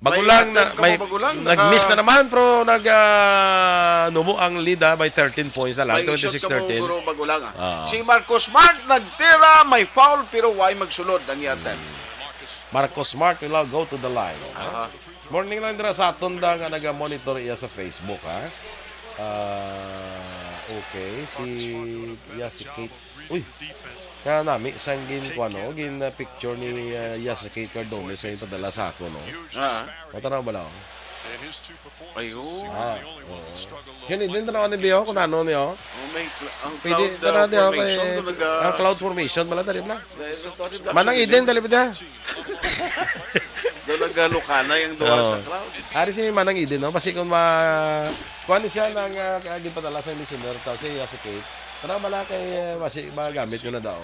May Bagulang na, update ka may, mo, Bagulang? nag-miss Naka- na naman, pero nag, ah, nubo ang lead, ah, by thirteen points na lang, May shot ka mo, twenty-six thirteen. Guro, Bagulang, ah. Ah. Si Marcus Smart nagtira, may foul, pero way magsulod ang yatan. Marcus Smart will now go to the line, ha? Aha. Morning lang dira sa aton da nga naga-monitor iya sa Facebook, ha? Ah, okay, si, iya si Kate. Uy, kanami sang gin, kuwan, no? Gin, ah, picture ni, ah, iya si Kate Cardone sa ipadala sa ako, no? Ah. Matanaw ba lang? Ay, oo. Ah, oo. Yun, hindi na ako nibiyo kung ano niyo. Oh, may cl-, ang Pwede cloud, na uh, natin ako formation, kay, doon nag, uh, ang cloud formation, wala, dali na. Dahil sa cloud, Manang Eden, dali ba dyan? Doon naghalukanay ang duha Oo. sa cloud. Ari si Manang Eden, no? Basi kung ma-, kuha ni siya ng, ah, ginpadala sa listener, tao siya, si Kate. Tara, bala kay, eh, basi magamit ko na daw.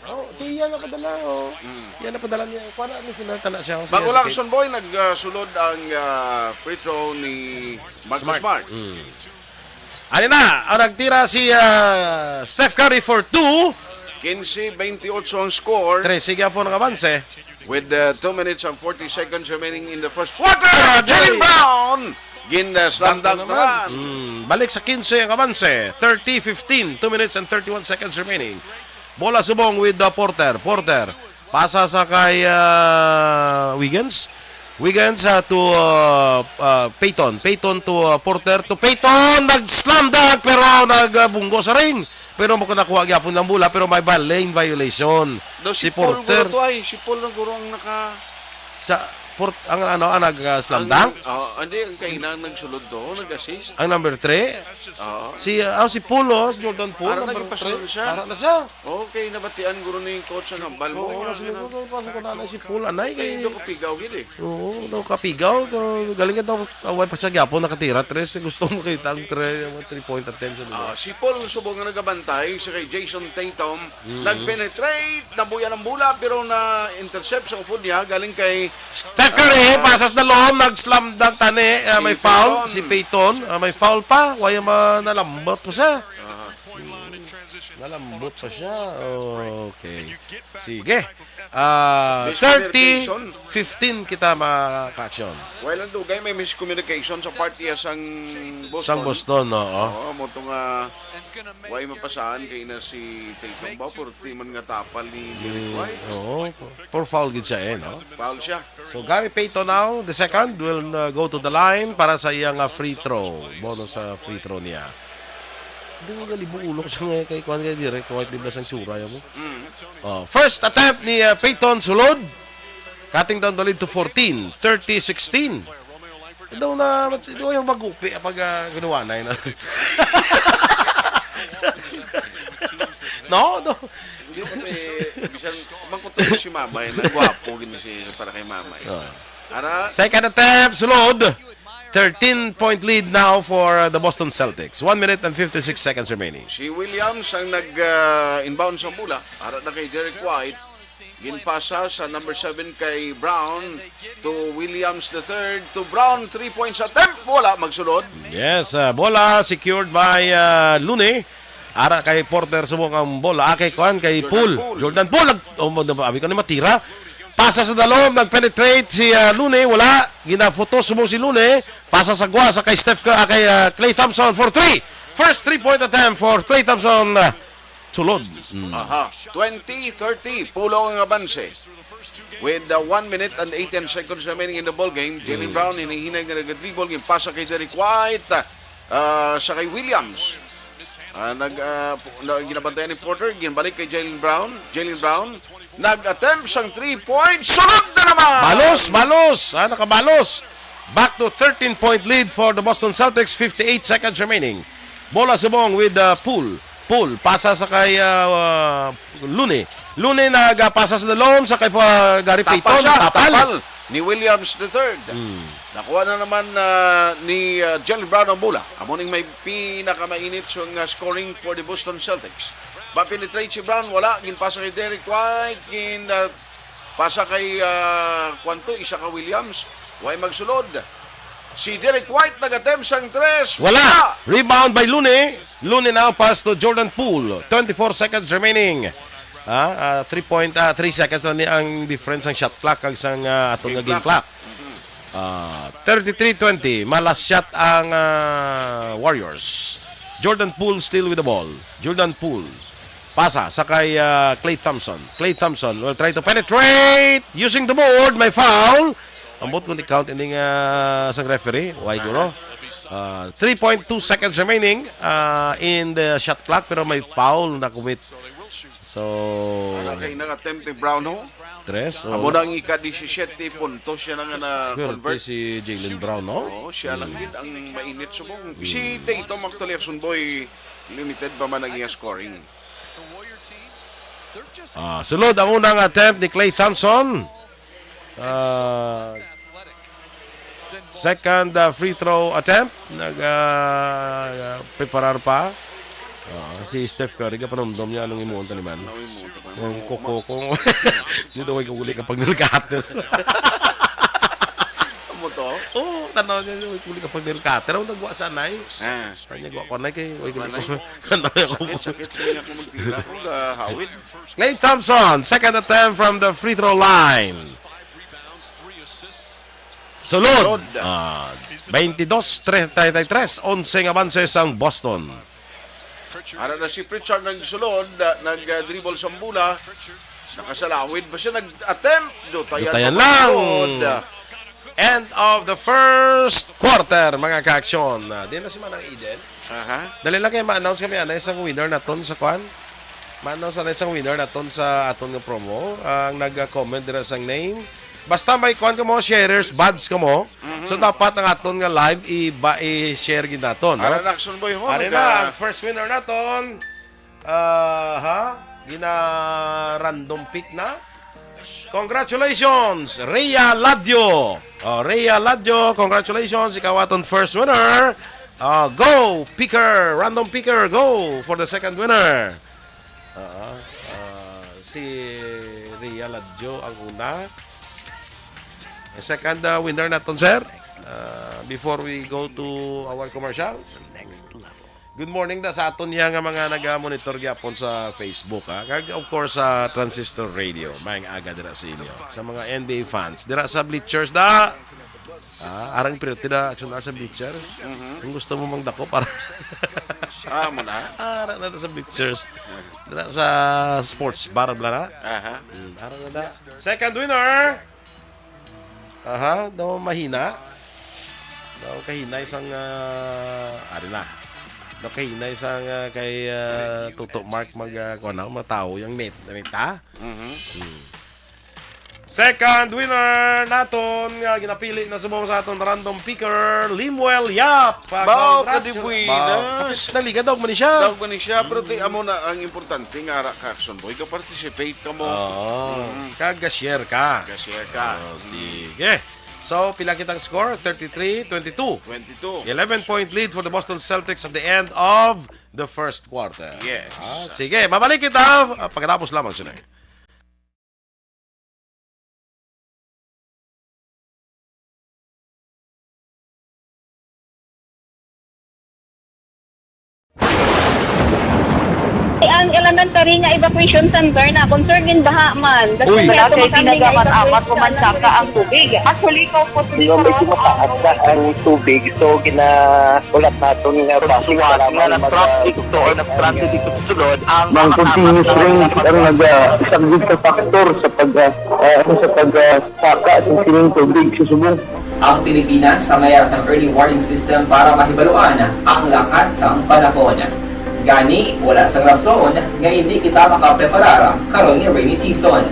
Oh, di yan ang padala, oh. Mm. Yan ang padala niya. Kuha na ni siya, tana siya, oh, Bago siya, lang, sige. Son Boy, nag, ah, sulod ang, ah, free throw ni Marcus Smart. Smart. Mm. Ano na, ang nagtira si, ah, Steph Curry for two. Quince twenty-eight ang score. Trese gyapon ang avanse. With, uh, two minutes and forty seconds remaining in the first quarter, Grabe. Jaylen Brown! Gin, uh, slam Dunk dunk naman. naman. Mm, balik sa quince ang avanse. Thirty fifteen, two minutes and thirty-one seconds remaining. Bola subong with the Porter. Porter, pasa sa kay, uh, Wiggins. Wiggins, uh, to, uh, uh, Payton. Payton to, uh, Porter. To Payton, nag-slam dunk, pero nagbunggo sa ring. Pero mo nakuha gyapon ang bola, pero may ba-, lane violation. No, si Si Paul Porter. Guro to ay, si Paul na guro ang naka- Sa port-, ang ano, ang nag, ah, slam Ang, dunk? Oh, hindi, ang kainang nagsulod to, nag-assist. Ang number three? Oo. Si, ah, oh, si Paul, oh, si Jordan Paul, Para number naging pasulod three. Siya. Para na siya. Okay, nabatian guro ni coach ang hambal mo. Oo, kasi ano, ano, ano, ano, si Paul, anay, kay kay do kapigaw gid eh. Oo, do kapigaw. Do, galing ka daw, away pa siya gyapon nakatira. Tres, gusto mo kita ang tre-, ang three-point attempt sa Ah, dulo. Si Paul subong nga nagabantay sa kay Jason Tatum. Mm. Nag-penetrate, nabuya ng bola, pero na-intercept sa upod niya. Galing kay Steph Curry, ah, pasas na loob, nag-slam dunk tani. Ah, may Payton. Foul, si Payton. Ah, may foul pa, why ma-, nalambot pa siya. Aha. Nalambot pa siya. Okay. Sige. Ah, Miscommunication. Thirty fifteen kita maka-action. Well, ang dugay may miscommunication sa party sang Boston. Sang Boston, oo. Oo, mo to nga way mapasahan kay na si Tatum ba, purti man nga tapal ni Derek White. Oo, for foul gid siya eh, no? Foul siya. So, Gary Payton now, the second, will, uh, go to the line para sa iyang, uh, free throw. Bonus sa free throw niya. Hindi ko galibo ulo ko sa nga kay kuwan kay Derek White, di ba, sang tsura yan mo? Mm. Oh, first attempt ni, uh, Payton, sulod. Cutting down the lead to fourteen, thirty sixteen. Daw na, daw yung magupi pag, ah, ginawa na yun. No? No? Hindi ko kay, bisan, mangkuto ko si Mamay, na gwapo, gini si, para kay Mamay. Oh. Ara, second attempt, sulod. Thirteen-point lead now for, uh, the Boston Celtics. One minute and fifty-six seconds remaining. Si Williams ang nag, ah, inbound sa bola. Ara na kay Derek White. Ginpasa sa number seven kay Brown to Williams the third. To Brown, three points attempt. Wala magsulod. Yes, uh, bola secured by, uh, Looney. Ara kay Porter subong ang bola. Ah, kay kuan, kay Jordan Poole. Poole. Jordan Poole. Nag-, oh, mo, abi ko ni matira. Pasa sa dalom, nag-penetrate si, ah, Looney. Wala. Ginaputos subong si Looney. Pasa sa gwa sa kay Steph Cur-, ah, kay, ah, Klay Thompson for three. First three-point attempt for Klay Thompson. Ah, sulod. Mm. Aha. Twenty thirty. Pulong ang abanse. With, uh, one minute and eighteen seconds remaining in the ball game, Jaylen Mm. Brown, hinihinay nga nag-dribble, ginpasa kay Derek White, uh, sa kay Williams. Ah, nag, ah, pu-, na, ginabantayan ni Porter, ginbalik kay Jaylen Brown. Jaylen Brown, nag-attempt sang three-point, sunod na naman! Balos, balos! Ah, nakabalos! Back to thirteen-point lead for the Boston Celtics, fifty-eight seconds remaining. Bola subong with, uh, Poole. Poole, pasa sa kay, uh, uh, Looney. Looney nagapasa sa dalom sa kay, uh, Gary Tapal Payton. Siya, tapal. Tapal ni Williams the third. Hmm. Nakuha na naman, uh, ni, uh, Jaylen Brown ang bola. Amo ning may pinakamainit sa nga scoring for the Boston Celtics. Ba-penetrate si Brown, wala. Ginpasa kay Derek White, gin, uh, pasa kay, uh, kwanto, isa ka Williams. Way magsulod. Si Derek White nag-attempt sang tres. Wala. Wala. Rebound by Looney. Looney now pass to Jordan Poole. Twenty-four seconds remaining. Ah, ah, three point, ah, three seconds lang ni ang difference sang shot clock kag sang, ah, aton nga game clock. Ah, thirty-three twenty. Malas shot ang, ah, Warriors. Jordan Poole still with the ball. Jordan Poole. Pasa sa kay, ah, Klay Thompson. Klay Thompson will try to penetrate using the board. May foul. Ambot kung i-count ini nga sang referee. Why, guro? Ah, three point two seconds remaining, ah, in the shot clock, pero may foul na commit. So, ano kay nag-attempt ni Brown, ho? Tres, oh. Amo na ang ika-disisiete puntos siya na nga na-convert. Swerte si Jaylen Brown, no? Oo, siya lang gid ang mainit subong. Si Tatum actually, Action Boy, limited pa man ang iya scoring. Ah, sulod ang unang attempt ni Klay Thompson. Ah, second, ah, free throw attempt. Nag, ah, preparar pa. Ah, si Steph Curry, kapanumdom niya anong imuon taniman. Anong imuon taniman? Ang kuko ko. Dito, way ko uli kapag nilkat. Amo to? Oo, tanaw niya, way ko uli kapag nilkat. Pero nagwa sa anay. Ah. Kanya gwa ko na kay, oy, Manay. Ano ako? Sakit, sakit, sakit ako magtira. Ako ga hawid. Klay Thompson, second attempt from the free throw line. Sulod. Sulod. Ah, twenty-dos treinta y tres, onse nga abanse sang Boston. Ara na si Pritchard nagsulod, ah, nag-dribble sa bola. Nakasalawid pa siya, nag-attempt. Dutayan Dutayan pa lang. Sulod. End of the first quarter, mga ka-aksyon. Ah, di na si Manang Eden. Aha. Dali lang kay ma-announce kami, anay, isang winner naton sa kwan. Ma-announce na isang winner naton sa aton nga promo. Ang nag-comment dira sang name. Basta may kwan ka mo, sharers, buds ka mo. Mhm. So, dapat ang aton nga live, iba, i-share gid naton, no? Ara na, Action Boy, ho, Ari nag-, na, ah, ang first winner naton. Ah, ha? Gina-random pick na. Congratulations, Rhea Ladyo. Oh, Rhea Ladyo, congratulations. Ikaw aton first winner. Ah, go, picker, random picker, go for the second winner. Ah, ah, si Rhea Ladyo ang una. Second, ah, winner naton, sir. Ah, before we go to our commercial. Good morning da sa aton niya nga mga naga-monitor gyapon sa Facebook, ha. Kag, of course, sa Transistor Radio, maayong aga dira sa inyo. Sa mga N B A fans, dira sa bleachers da. Ah, arang pirti da, Action R, sa bleachers. Mhm. Kung gusto mo mang dako para Ah, mo na? Ara na ta sa bleachers. Dira sa sports bar, bla na. Aha. Hmm, ara na da. Second winner. Aha, daw mahina. Daw kahinay sang, ah, ari na. Daw kahinay sang, ah, kay, ah, Toto Mark mag, ah, kuwan na, matawo yung met-, meta. Mhm. Hmm. Second winner naton nga ginapili na subong sa aton random picker, Limuel Yap. Pa, Bao, congratulations. Kadibuinas. Bao, kapit na liga, daog man ni siya. Daog man ni siya, pero ti, amo na ang importante nga ara ka, Action Boy, ga-participate ka mo. Oo. Mm. Kag ga-share ka. Ga-share ka. Oh, sige. So, pila kitang score? Thirty-three twenty-two. Twenty-two. Eleven-point lead for the Boston Celtics at the end of the first quarter. Yes. Ah, sige, mabalik kita, ah, pagkatapos lamang sila. Ang elementary nga evacuation center na, concern gin baha man. Uy. Wala kay tinaga man amat o mansaka ang tubig. Actually, ko po Medyo mataas na ang tubig, so gina-, ulat naton nga basi wala nga nag-traffic to or nag-transit dito sa sulod ang mga continuous rains ang nag-, ah, isang big factor sa pag, ah, ah, sa pag, ah, saka sa sining tubig sa subong. Ang Pilipinas ang may sang early warning system para mahibaluan ang lakat sang panahon. Gani, wala sang rason nga hindi kita makapreparar karon nga rainy season.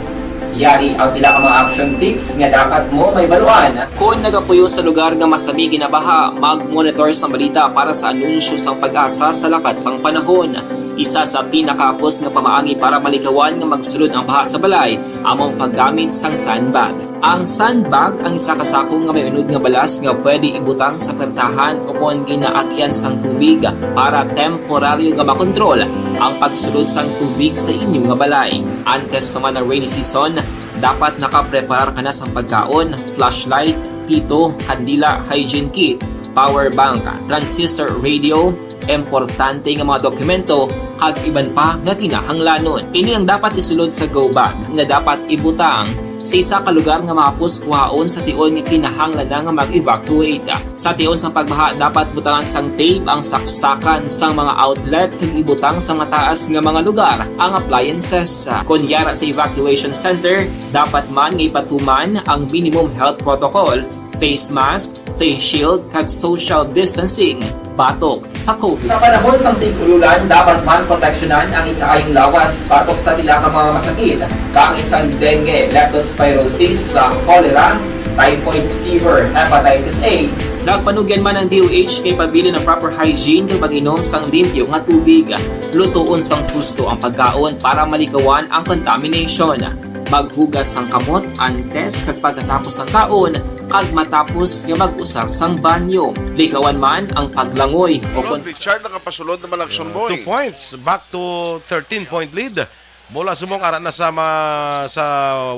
Yari ang pila ka mga action tips nga dapat mo mahibaluan. Kon nagapuyo sa lugar nga masami ginabaha, mag-monitor sang balita para sa anunsyo sang PAGASA sa lakat sang panahon. Isa sa pinakahapos nga pamaagi para malikawan nga magsulod ang baha sa balay amo ang paggamit sang sandbag. Ang sandbag ang isa ka sako nga may unod nga balas nga pwede ibutang sa pertahan o kon ginaagian sang tubig para temporaryo nga makontrol ang pagsulod sang tubig sa inyo nga balay. Antes pa man ang rainy season, dapat nakapreparar ka na sang pagkaon, flashlight, pito, kandila, hygiene kit, power bank, transistor radio, importante nga mga dokumento, kag iban pa nga kinahanglanon. Ini ang dapat isulod sa go bag nga dapat ibutang sa isa ka lugar nga mahapos kuhaon sa tion nga kinahanglan na nga mag-evacuate. Sa tion sang pagbaha, dapat butangan sang tape ang saksakan sang mga outlet kag ibutang sa mataas nga mga lugar ang appliances. Kon yara sa evacuation center, dapat man nga ipatuman ang minimum health protocol, face mask, face shield, kag social distancing batok sa COVID. Sa panahon sang tig-ululan, dapat man proteksyonan ang ikaayong lawas batok sa pila ka mga masakit, kaangay sang dengue, leptospirosis, sa cholera, typhoid fever, hepatitis A. Nagpanugyan man ang D O H kay pabilin ang proper hygiene kag pag-inom sang limpyo nga tubig. Lutoon sang husto ang pagkaon para malikawan ang contamination. Maghugas sang kamot antes kag pagkatapos sang kaon, kag matapos nga mag-usar sang banyo. Likawan man ang paglangoy o kon- Richard, nakapasulod naman ang Action Boy. Two points, back to thirteen-point lead. Bola subong ara na sa ma-, sa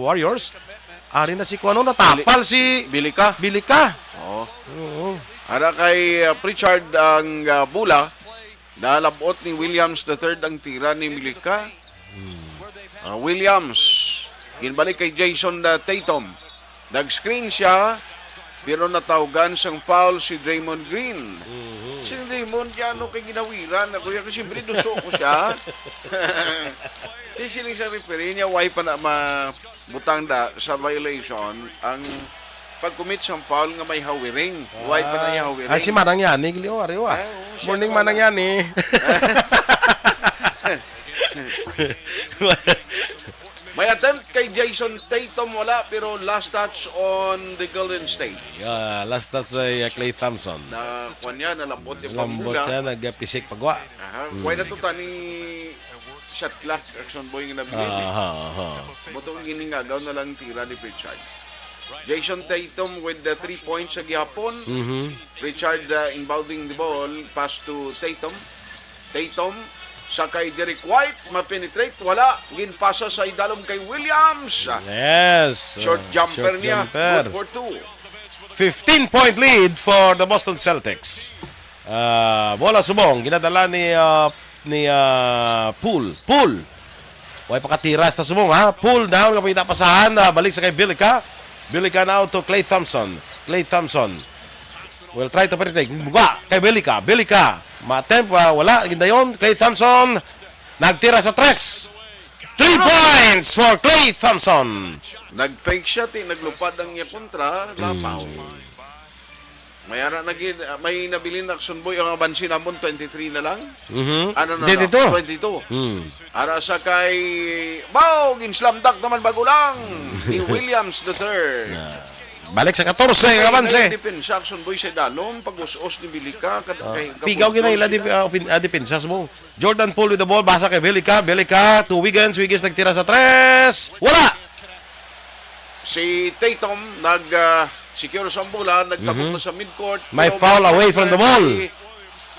Warriors. Ari na si kuno, natapal si Bilika. Bilika. Oo. Oo. Ara kay, uh, Pritchard ang, uh, bola. Nalabot ni Williams the third ang tira ni Bilika. Hmm. Ah, Williams, ginbalik kay Jayson, ah, Tatum. Nag-screen siya, pero natawgan sang foul si Draymond Green. Mhm. Si Draymond, ano kay ginawiran ako? Yan, siyempre, duso ko siya. Di siling sa referee niya, why pa na mabutang da sa violation ang pag-commit sang foul nga may hawiring. Why pa na iya hawiring? Ah, si Manang Yani, Leo, ari, wa. Ah, oo, siya Morning, sana. Manang Yani. May attempt kay Jason Tatum, wala, pero last touch on the Golden State. Yeah, last touch ay, uh, Klay Thompson. Na, kwan niya, nalambot yung Lambot pamula. Siya, nagpisik pagwa. Aha, Mm. Why na to tani shot clock, Action Boy, nga nabilin eh. Aha, aha. Buto ang giningagaw na lang tira ni Pritchard. Jason Tatum with the three points sa gihapon. Mhm. Pritchard, uh, inbounding the ball, pass to Tatum. Tatum, sa kay Derek White, ma-penetrate, wala. Ginpasa sa idalom kay Williams. Yes, Short uh, jumper short niya. Jumper. Good for two. Fifteen-point lead for the Boston Celtics. Ah, bola subong, ginadala ni, ah, ni, ah, Poole. Poole. Way pakatira sa subong, ha? Poole down, kapita pasahan, ah, balik sa kay Bjelica. Bjelica now to Klay Thompson. Klay Thompson will try to penetrate. Mugwa kay Bjelica. Bjelica. Ma-attempt, ah, wala. Gindayon, Klay Thompson. Nagtira sa tres. Three points for Klay Thompson. Nag-fake shot, eh. Naglupad ang iya kontra. Lapaw. Mm. May ara na gid, ah, may nabilin na Action Boy ang abansi namon, twenty-three na lang. Mhm. Ano na Twenty-two. Lang? Twenty-two. Hmm. Ara sa kay, baw, gin-slam dunk naman bago lang ni Williams the third. Na. Balik sa katorse, ang abanse. Depensa, Action Boy sa dalom, pag-us-os ni Bjelica, kad-, Ah, kay pigaw Kapultol gina ila sila. Dip-, ah, opin-, ah, depensa mo. Jordan Poole with the ball, basa kay Bjelica, Bjelica to Wiggins, Wiggins nagtira sa tres. Wala! Si Tatum nag, ah, secure sa bola, nagtabok Mhm. na sa midcourt. May Pero foul away from the ball. Si,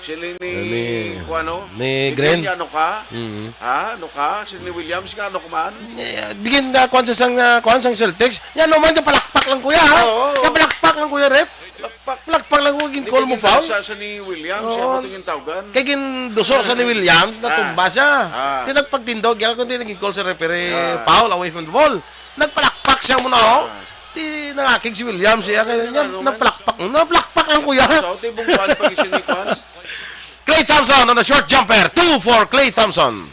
si ni, ni, Ni, kuano? Ni Ni Green. Green, ano ka? Mhm. Ha? Ano ka? Si ni Williams nga, ano ka man? Eh, di gin, ah, kuwan sa sang, ah, kuwan sang Celtics. Yan naman, kapalakpak lang, kuya, ha? Oo, oo. Kapalakpak lang, kuya, ref. Palakpak. Palakpak lang, kuya, gin-call mo foul. Sa, sa ni Williams, Oo. Siya mo tingin tawgan. Kay ginduso sa ni Williams, Ah. Natumba siya. Ah. Di nagpagtindog, yan kung di naging call sa referee, Ah. Foul away from the ball. Nagpalakpak siya muna, oh. Ah. Di nangakig si Williams, siya kaya Ano, niya, ano man? Napalakpak. Napalakpak lang, kuya. Sa uti, bungkuan pag isinikuan. Klay Thompson on a short jumper. Two for Klay Thompson.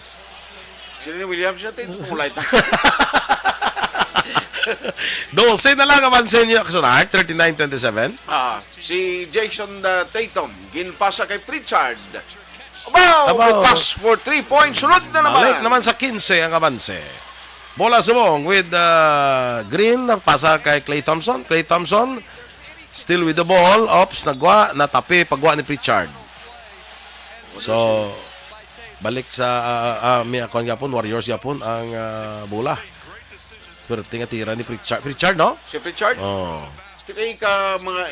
Sino ni Williams siya? Ito, kulay ta. Dose na lang ang abanse niya, Action Art, thirty-nine twenty-seven. Ah, si Jason, uh, Tatum, ginpasa kay Pritchard. Abaw! Abaw! Bukas for three points. Sunod na naman. Balik naman sa quince ang abanse. Bola subong with, uh, Green. Pasa kay Klay Thompson. Klay Thompson still with the ball. Ops, nagwa. Natapi. Pagwa ni Pritchard. So, balik sa, uh, uh, may akuan gapon, Warriors gapon ang, uh, bola. Swerte nga tira ni Pritchard. Pritchard, no? Si Pritchard? Oh. Ito kay ka mga,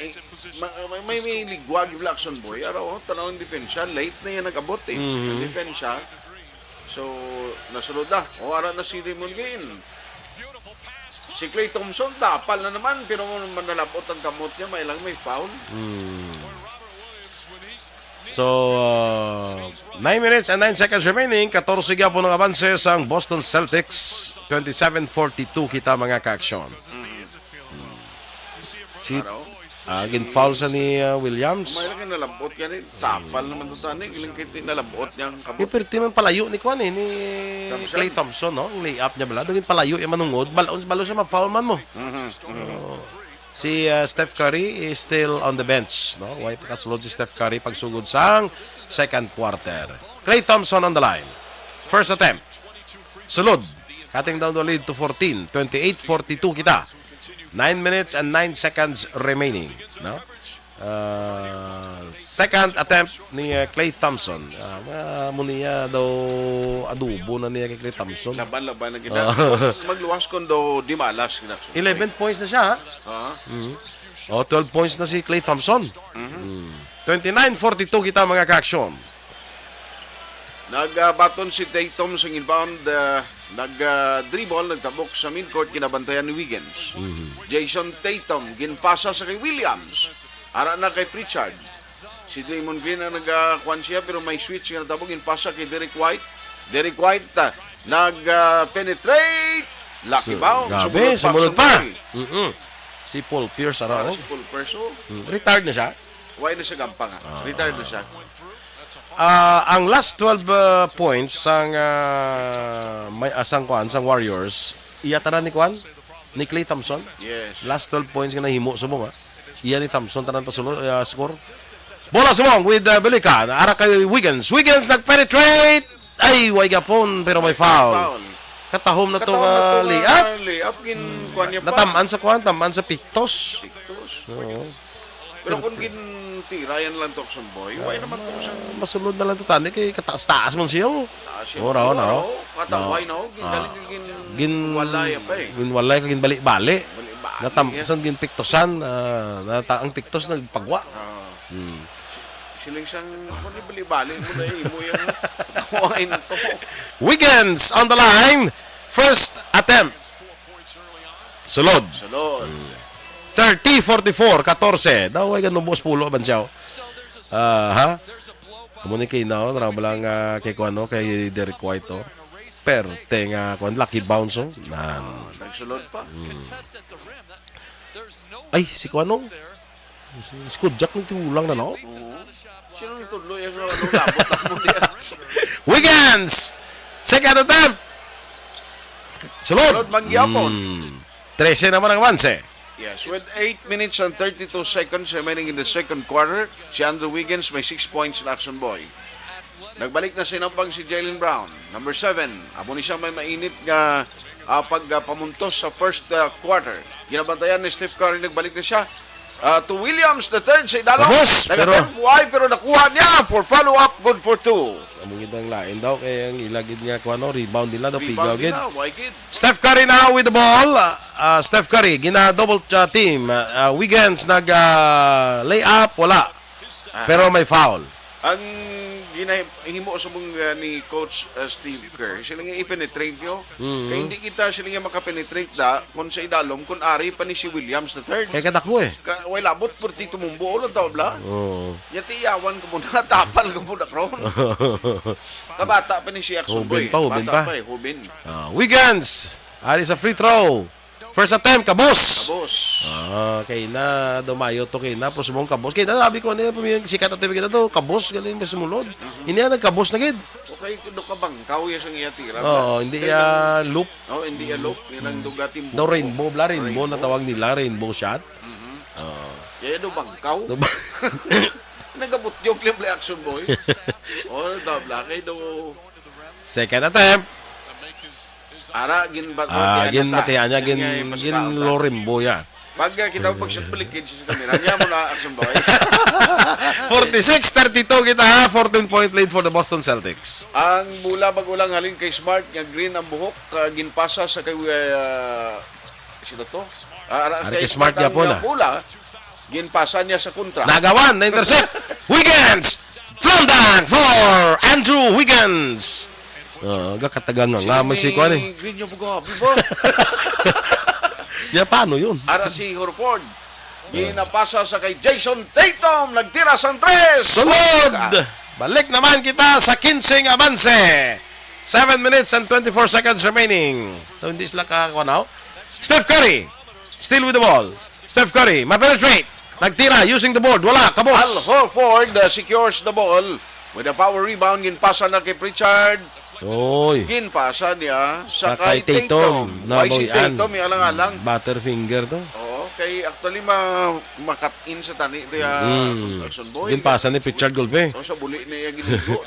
ma-, may, may, may ligwag yung Action Boy. Araw, oh, tanaw ang depensa. Late na yan nag-abot eh. Mhm. Ang depensa. So, nasunod na. O, ara na si Raymond Green. Si Klay Thompson, dapal na naman. Pero manalabot ang kamot niya. May lang may foul. Hmm. So, uh, nine minutes and nine seconds remaining. Katorse gyapon ang abanse sang Boston Celtics. Twenty-seven forty-two kita, mga ka-aksyon. Si, Ano? Ah, gin-foul sa ni, ah, Williams. May lagi nalabot gani. Tapal naman to sa ni. Ilang kiti nalabot niya ang Eh, kabot. Perti man palayo ni kuan eh, ni Thompson. Klay Thompson, no? Ang layup niya bala. Dugin palayo yung manungod. Bal-, balo siya ma-foul man mo. Mhm, mhm. Oh. Si, ah, Steph Curry is still on the bench, no? Way pa kasulod si Steph Curry pagsugod sang second quarter. Klay Thompson on the line. First attempt. Sulod. Cutting down the lead to fourteen. Twenty-eight forty-two kita. Nine minutes and nine seconds remaining, no? Ah, second attempt ni, uh, Klay Thompson. Ah, ma-, amo niya daw adobo na niya kay Klay Thompson. Laban-laban na gina-, Ah. Magluwas kon daw di malas, gina-, Eleven points na siya, ha? Ah. Mhm. Oh, twelve points na si Klay Thompson. Mhm. Mm. Twenty-nine forty-two kita, mga ka-aksyon. Nagbaton si Tatum sa inbound, ah, nag, ah, dribble, nagtabok sa midcourt, kinabantayan ni Wiggins. Mhm. Jason Tatum, ginpasa sa kay Williams. Ara na kay Pritchard. Si Draymond Green ang nag, ah, kuwan siya, pero may switch nga natabok, ginpasa kay Derek White. Derek White, ah, nag, ah, penetrate. Lucky So, bounce. Grabe, Sumulot pa, sumulot pa. Sumulot. Mm-mm. Si Paul Pierce, ara, Para oh. Si Paul Pierce, oh. Mm, retired na siya? Why na siya gampang, ah? Ah. Retired na siya. Ah, ang last twelve, ah, points sang, ah, may, ah, sang kuan, sang Warriors, iya tanan ni kuan? ni Klay Thompson. Yes. Last twelve points nga nahimo subong, ha. Iya ni Thompson tanan pa sulo, ah, score. Bola subong with, ah, Belica. Ara kay Wiggins. Wiggins nag-penetrate. Ay, way gapon, pero may foul. Foul. Katahom na to. Katahom na nga to nga layup. Layup, gin-, kuwan niya pa. Natamaan sa kuwan, tamaan sa piktos. Piktos. Oo. Pero kung gintirayan lang to, Action Boy, way naman to sa masulod na lang to, tani, kay kataas-taas man siya, oh. Taas siya. Ora, ora, oh. Kataway na, oh. Gin-, ah, gin-, ginwalay pa, eh. Ginwalay kag ginbali-bali. Bali-bali, natam-, yeah. Sang ginpiktusan, ah, nata-, ang piktos nagpagwa. Ah. Hmm. Siling sang, "Ano ni bali-bali mo na imo yan, tawain to?" Wiggins on the line. First attempt. Sulod. Sulod. Hmm. Thirty forty-four, katorse. Daw ay ganun, boss, pulo man siya, oh. Ah, ha? Amo ni kay Nao, tara ba lang, ah, kay kuan, no, kay Derek White, oh. Perte nga, kuan, lucky bounce, oh. Nan. Ah, nagsulod pa. Hmm. Ay, si kuan, oh. Si, si Kujak nagtimulang na, no? Oo. Sino ang tudlo yung ano, labot lang mo niya? Wiggins! Second attempt! Sulod! Sulod, mangyapon. Hmm. Trese naman ang avanse. Yes, with eight minutes and thirty-two seconds remaining in the second quarter, si Andrew Wiggins may six points na, Action Boy. Nagbalik na sa inampang si Jaylen Brown. Number seven, amo ni siya may mainit nga, ah, pagpamuntos sa first, ah, quarter. Ginabantayan ni Steph Curry, nagbalik na siya. Ah, to Williams the third sa idalom. Tapos, pero nag-attempt, way, pero nakuha niya for follow-up, good for two. Amo gid ang lain daw, kay ang ila gid nga, kuwan, no, rebound nila daw, pigaw gid. Rebound nila, way gid. Steph Curry now with the ball. Ah, ah, Steph Curry, gina-double, ah, team. Ah, ah, Wiggins nag, ah, lay up, wala. Aha. Pero may foul. Ang ginahimo sa mong, ah, ni Coach, ah, Steve Kerr, sila nga i-penetrate nyo. Mhm. Kay hindi kita sila nga makapenetrate da kung sa idalom, kung ari pa ni si Williams the third. Kay kadako, eh. Ka-, way labot, purti tumumbo, ulo tao, bla? Oo. Nya tiyawan ko muna, tapal ko muna, karon. Kabata pa ni si Action Boy. Hubin pa, hubin pa. Bata pa, eh, hubin. Ah, Wiggins, ari sa free throw. First attempt, kabos. Kabos. Ah, kay na, dumayo to kay na, pero subong kabos. Kay na, sabi ko, ano yung sikat at tibig na to, kabos, galing may sumulod. Mhm. Hindi yan, nagkabos na gid. Okay, do ka bangkaw, yes, ang iya tira, Oo, ba? Hindi Kaya ya nang loop. Oh, hindi ya loop. Yan ang Mm. duga, timbuko. Daw rainbow, bla, rainbow, Rainbow. natawag nila, rainbow shot. Mhm. Oo. Kaya do bangkaw. Do ba- Nagabutyog lang, bla, Action Boy. Oh, ano daw, bla? Kaya do Second attempt. Ara, gin-, bat-, Ah, batian gin-, na ta. batian niya, Siya gin-, nga yung gin-, pasikal ta. Lorimbo, ya. Pag, ah, kita mo pag-shot balik, gin-, sa kamera niya mo na, Action Boy. Forty-six thirty-two kita, ha? Fourteen point lead for the Boston Celtics. Ang bola, bag-o lang halin kay Smart, nga green ang buhok, ah, ginpasa sa kay, ah, sino to? Ah, ara, Ari kay kay Smart Smart ang, yapon, ah, ah. bola. Ginpasa niya sa kontra. Nagawan, na-intercept. Wiggins! Slam dunk for Andrew Wiggins! Ah, gakataga nga nga man si kuan, eh. Green niya buga, di ba? Ya, paano yun? Ara si Horford. Yes. Ginapasa sa kay Jayson Tatum. Nagtira sang tres. Sulod! Balik naman kita sa quince nga avanse. Seven minutes and twenty-four seconds remaining. So, hindi sila kakakuha now. Steph Curry. Still with the ball. Steph Curry, ma-penetrate. Nagtira using the board. Wala, kabos. Al Horford, uh, secures the ball with a power rebound. Ginpasa na kay Pritchard. Oy. Ginpasa niya sa Sa kay kay Tatum. Tatum. Why si Nabawian. Tatum, yung alang-alang? Butterfinger to. Oo, kay actually ma-, makat-in sa tani to ya, Mm. Action Boy. Ginpasa ni Pritchard Golpe. Oh, sa buli niya ginigo.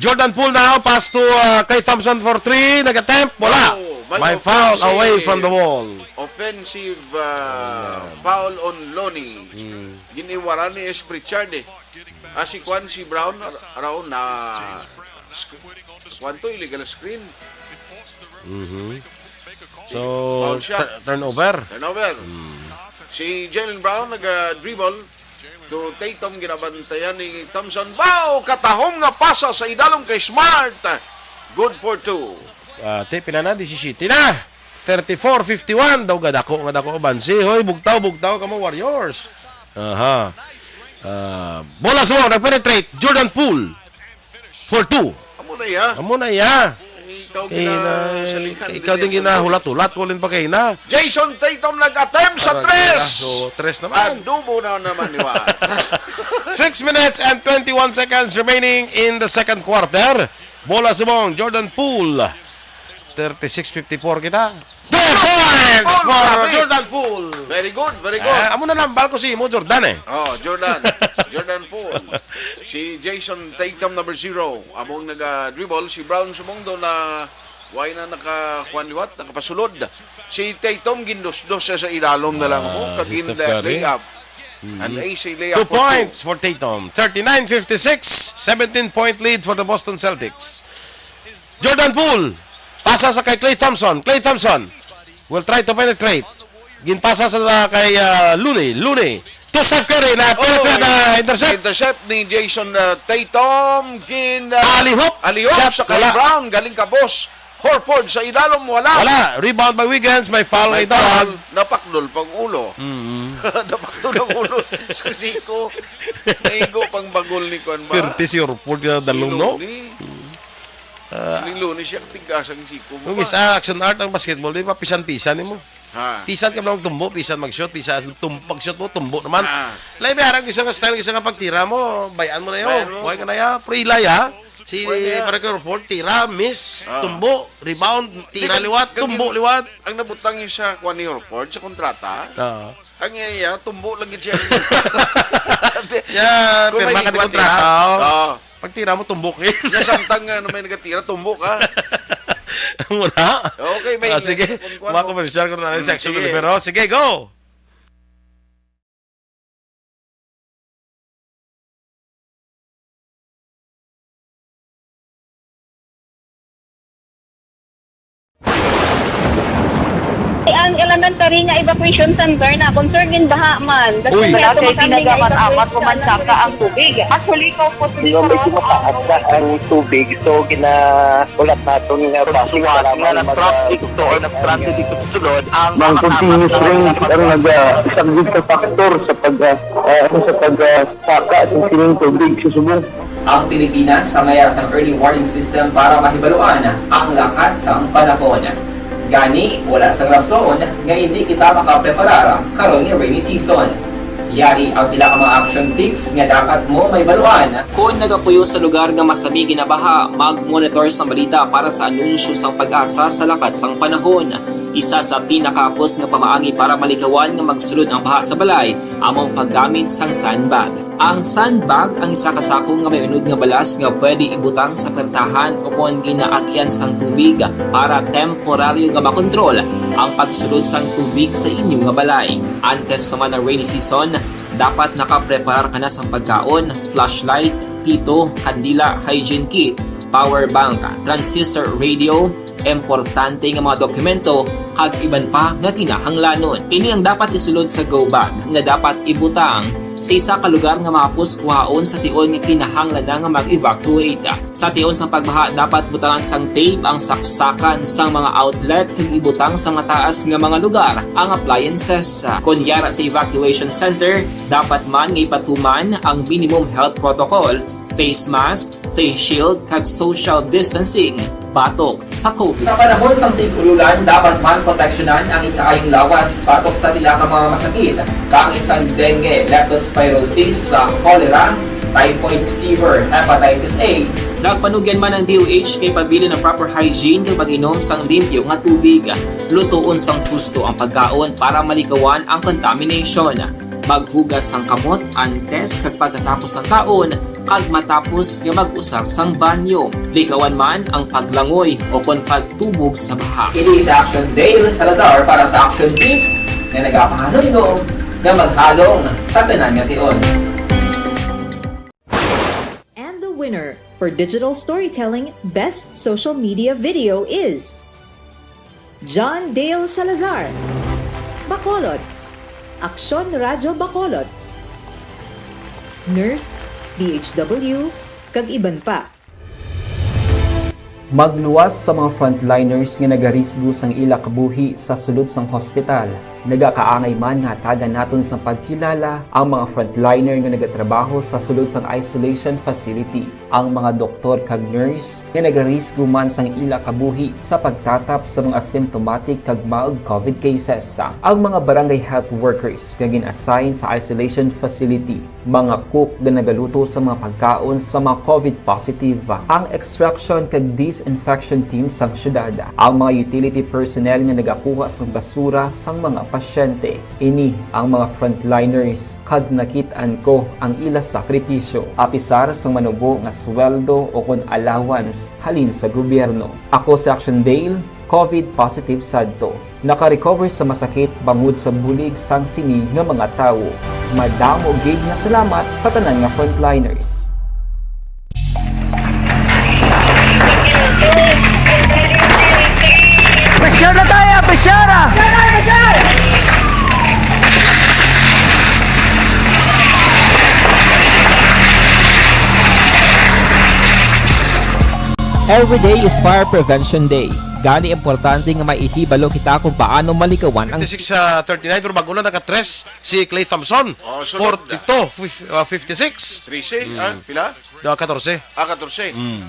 Jordan Poole now, pass to, uh, kay Thompson for three. Nag-attempt, wala. Oh, may May foul offensive. Away from the wall. Offensive, uh, Ayan. Foul on Lonnie. Mm. Giniwara ni S. Pritchard, eh. Ah, si Kwan, si Brown, ra-, raw na sc-, Kwan to, illegal screen. Mhm. So, Foul shot. Tur-, turnover. Turnover. Mm. Si Jaylen Brown nag-, ah, dribble. To Tatum, ginabantayan ni Thompson. Wow! Katahom nga pasa sa idalom kay Smart. Good for two. Ah, te, pila na? Disisiyete na. Thirty-four fifty-one. Daw gadako, nga dako, bansi. Hoy, bugtaw, bugtaw, kamo Warriors. Aha. Ah, bola sa mo, nag-penetrate. Jordan Poole. For two. Amo na iya. Amo na iya. Ikaw Eh, na, gina-, salihan ikaw din din yan sa ginahulat-hulat, walin pa kayo na. Jayson Tatum nag-attempt sa Parang tres. Kaso, tres naman. Adobo na naman ni Juan. Six minutes and twenty-one seconds remaining in the second quarter. Bola subong, Jordan Poole. Thirty-six fifty-four kita. Ten points for Jordan Poole. Very good, very good. Eh, amo na nambal ko si mo, Jordan, eh. Oh, Jordan. Jordan Poole. Si Jason Tatum, number zero. Among naga-dribble, si Brown subong do na way na nakakuan liwat, nakapasulod. Si Tatum gindusdos siya sa ilalom na lang ko. Ah, kag in the layup. An easy layup. Two points for Tatum. Thirty-nine fifty-six, seventeen point lead for the Boston Celtics. Jordan Poole. Pasa sa kay Klay Thompson. Klay Thompson will try to penetrate. Ginpasa sa kay, ah, Looney. Looney. To Steph Curry na penetrate, ah, intercept. Intercept ni Jason, ah, Tatum. Gin, ah, alley-oop sa kay Brown. Galing kabos. Horford sa ilalom, wala. Wala. Rebound by Wiggins. May foul. May foul. Napakdol pang ulo. Mm. Napakdol ang ulo. Sa siko. Naigo pang bagol ni kuan ba? Pirti si Horford nga dalom, no? Ni Looney. Ah. Si Looney siya, tigas ang siko mo. Kung isa action art ang basketball, di ba? Pisan-pisan mo. Ha. Pisan ka lang tumbo, pisan mag-shot, pisan tum-, pag-shot mo, tumbo naman. Ah. Lain may harang isa nga style, isa nga pagtira mo, bayan mo na yun. Bayan mo. Buhay ka na ya, pre, ilay, ha? Si Horford, tira, miss, tumbo, rebound, tira liwat, tumbo liwat. Ang nabutang yung sa kuha ni Horford, sa kontrata, ang iya, tumbo lang gid siya. Ya, pirma ka ni kontrata, oh. Oo. Pagtira mo, tumbo ka. Ya, samtang nga, ano, may nagatira, tumbo ka. Wala. Okay, may, ah, sige. Mga commercial ko na lang, section numero. Sige, go! Ang elementary nga evacuation center na, concern in baha man. Uy. Wala kay ginagamat-amat, umansaka ang tubig. Actually, ikaw po, medyo mataas na ang tubig. So, gina-, ulat naton nga base para nga mag-, nag-traffic to or nag-transit dito sa sulod ang mga continuous rain ang nag-, ah, isang big factor sa pag, ah, ah, sa pag, ah, saka sa sining tubig sa subong. Ang Pilipinas sa mayas ang early warning system para mahibaluan ang lakat sang panahon. Gani, wala sang rason nga indi kita makapreparar karon nga rainy season. Yari ang pila ka mga action tips nga dapat mo mahibaluan. Kon nagapuyo sa lugar nga masami ginabaha, mag-monitor sang balita para sa anunsyo sang PAGASA sa lakat sang panahon. Isa sa pinakahapos nga pamaagi para malikawan nga magsulod ang baha sa balay amo ang paggamit sang sandbag. Ang sandbag ang isa ka sako nga may unod nga balas nga pwede ibutang sa pertahan ukon ginaagian sang tubig para temporaryo nga makontrol ang pagsulod sang tubig sa inyo nga balay. Antes pa man ang rainy season, dapat nakapreparar ka na sang pagkaon, flashlight, pito, kandila, hygiene kit, power bank, transistor radio, importante nga mga dokumento, kag iban pa nga kinahanglanon. Ini ang dapat isulod sa go bag nga dapat ibutang sa isa ka lugar nga mahapos kuhaon sa tion nga kinahanglan na nga mag-evacuate. Sa tion sang pagbaha, dapat butangan sang tape ang saksakan sang mga outlet kag ibutang sa mataas nga mga lugar ang appliances. Kon yara sa evacuation center, dapat man nga ipatuman ang minimum health protocol, face mask, face shield, kag social distancing batok sa COVID. Sa panahon sang tig-ululan, dapat man proteksyonan ang ikaayong lawas batok sa pila ka mga masakit, kaangay sang dengue, leptospirosis, sa cholera, typhoid fever, hepatitis A. Nagpanugyan man ang D O H nga ipabilin ang proper hygiene kag pag-inom sang limpyo nga tubig. Lutoon sang husto ang pagkaon para malikawan ang contamination. Maghugas sang kamot antes kag pagkatapos sang kaon, kag matapos nga mag-usar sang banyo. Likawan man ang paglangoy ukon pagtubog sa baha. Ini si Action Dale Salazar para sa Action Tips nga nagapahanumdom nga maghalong sa tanan nga tion. And the winner for digital storytelling best social media video is John Dale Salazar, Bacolod, Aksyon Radyo Bacolod, Nurse, D H W, kag iban pa. Magluwas sa mga frontliners nga nagarisgo sang ila kabuhi sa sulod sang hospital. Nagakaangay man nga hatagan naton sang pagkilala ang mga frontliner nga nagatrabaho sa sulod sang isolation facility, ang mga doktor kag nurse nga nagarisgo man sang ila kabuhi sa pagtatap sa mga symptomatic kag mild covid cases, ang mga barangay health workers nga gin-assign sa isolation facility, mga cook nga nagaluto sa mga pagkaon sa mga covid positive, ang extraction kag disinfection team sang syudad, ang mga utility personnel nga nagakuha sang basura sang mga pasyente. Ini ang mga frontliners, kag nakit-an ko ang ila sakripisyo, apisar sang manubo nga sweldo o kon allowance halin sa gobyerno. Ako si Action Dale, covid positive sadto. Naka-recover sa masakit bangod sa bulig sang sini nga mga tawo. Madamo gid nga salamat sa tanan nga frontliners. Pressure na tayo, pressure! Every day is Fire Prevention Day. Gani, importante nga maihibalo kita kung paano malikawan ang fifty-six sa thirty-nine, pero bago na naka-tres si Klay Thompson. Oh, sunod na. Forty-two, fif-, ah, fifty-six. Trese, ah, pila? Da, katorse. Ah, katorse. Mm.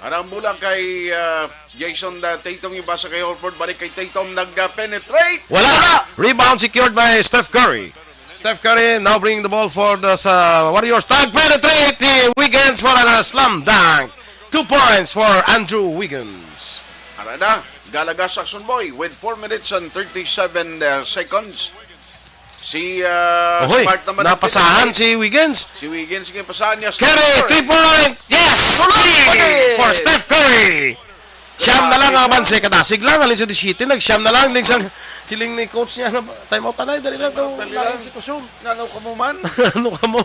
Arang bola kay, ah, Jason, ah, Tatum, yung basa kay Horford, balik kay Tatum, nag-penetrate. Wala. Wala. Rebound secured by Steph Curry. Steph Curry now bringing the ball for the, sa Warriors. Tag penetrate ni Wiggins for a slam dunk. Two points for Andrew Wiggins. Ara na, Galagas Action Boy with four minutes and thirty-seven, uh, seconds. Si, uh, Ohoy, Smart naman ang napasahan pinatay. Si Wiggins. Si Wiggins, yung pasahan niya. Curry, score. Three-point. Yes! Tulog pa din. For Steph Curry. Siyam na lang ang abanse, kadasig lang, alis sa disisiyete, nag-siyam na lang, ling sang, siling ni coach niya, "Time out, tanay, dali lang, Time out, dali lain lang. Sitwasyon." Ano ka mo man? Ano ka mo?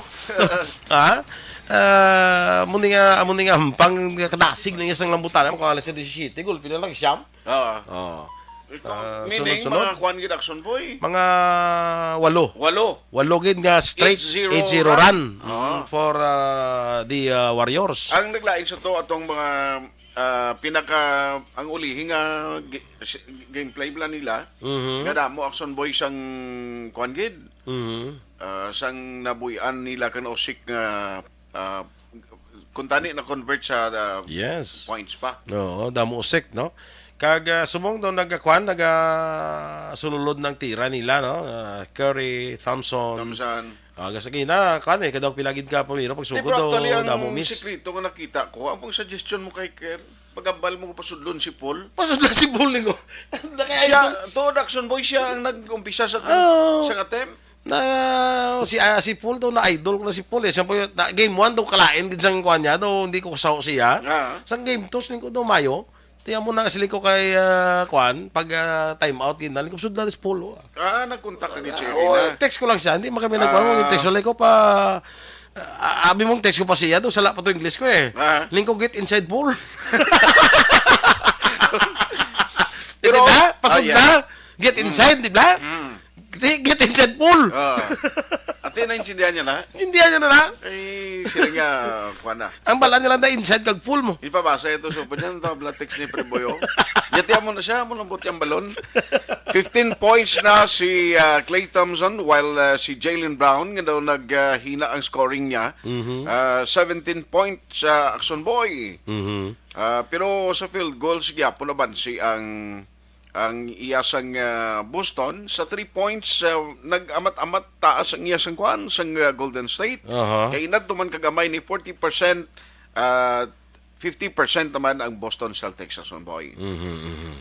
Ha? Ah, amo ni nga, amo ni nga, hampang kadasig na niya sang lambutan, kung alis sa disisiyete, gol, pila lang, siyam? Oo. Oo. Ah, meaning, sunod-sunod. Mga kwan gid, Action Boy? Mga walo. Walo. Walo gid nga straight eight zero eight zero run. Run. Oo. Mm, for, ah, the, ah, Warriors. Ang naglain sa to, atong mga ah, pinaka, ang ulihi nga gi-, s-, gameplay bala nila, Mhm. nga damo Action Boy sang kuan gid. Mhm. Ah, sang nabuy-an nila kan Osik nga, ah, kung tani na convert sa, ah, Yes. points pa. Oo, damo usik, no? Kag, ah, subong daw nagakuan, naga sululod ng tira nila, no? Ah, Curry, Thompson. Thompson. Ah, gas lagi na, kuan eh, kadawg pila gid ka, pumiro, pag Di, sugod pero daw, actually, ang damo miss. Sikreto nga nakita ko, ang suggestion mo kay Kerr, pagabal mo pasudlon si Paul. Pasudlon si Paul, ningo. Siya, Naka-idol. To, Action Boy, siya ang nag-umpisa sa, Oh. sa attempt. Na, si, ah, si Paul daw, na-idol ko na si Paul, eh. Siya po, na, game one daw, kalain gid sang kuan niya, daw, hindi ko kasaw siya. Ah. Sang game two, siling ko daw, mayo. Tiyan mo na, siling ko kay, ah, kuan, pag, ah, time out, gid na, lingkod sud na si Paul, oh. Ah, nagkontak ka ni J P Oh, na? Text ko lang siya, hindi man kami nagkuan, Ah. Text ko lang ko pa, ah, abi mong text ko pa siya, do, sala pa to English ko eh. Ah. Lingko, "Get inside, Paul." Pero, di ba? Pasod ah, yeah. Na. "Get Mm. inside," di ba? Mm. Di, "Get inside, Paul." Ah. Ate, naintindihan niya na? Naintindihan niya na na? Eh, sila nga, kuha na. Ang bala nila na inside kag full mo. Ipabasa ito sa open yan, tabla text ni Preboy, oh. Yati mo na siya, mo lang buti ang balon. Fifteen points na si, ah, Klay Thompson, while, ah, si Jaylen Brown, nga daw naghina ang scoring niya. Mhm. Ah, seventeen points sa Action Boy. Mhm. Ah, pero sa field goals, gyapon nabansi ang ang iya sang, ah, Boston. Sa three points, ah, nag-amat-amat taas ang iya sang kuan, sang, ah, Golden State. Aha. Kay inadto man kagamay ni forty percent, ah, fifty percent naman ang Boston Celtics sa Sunboy. Mhm, mhm.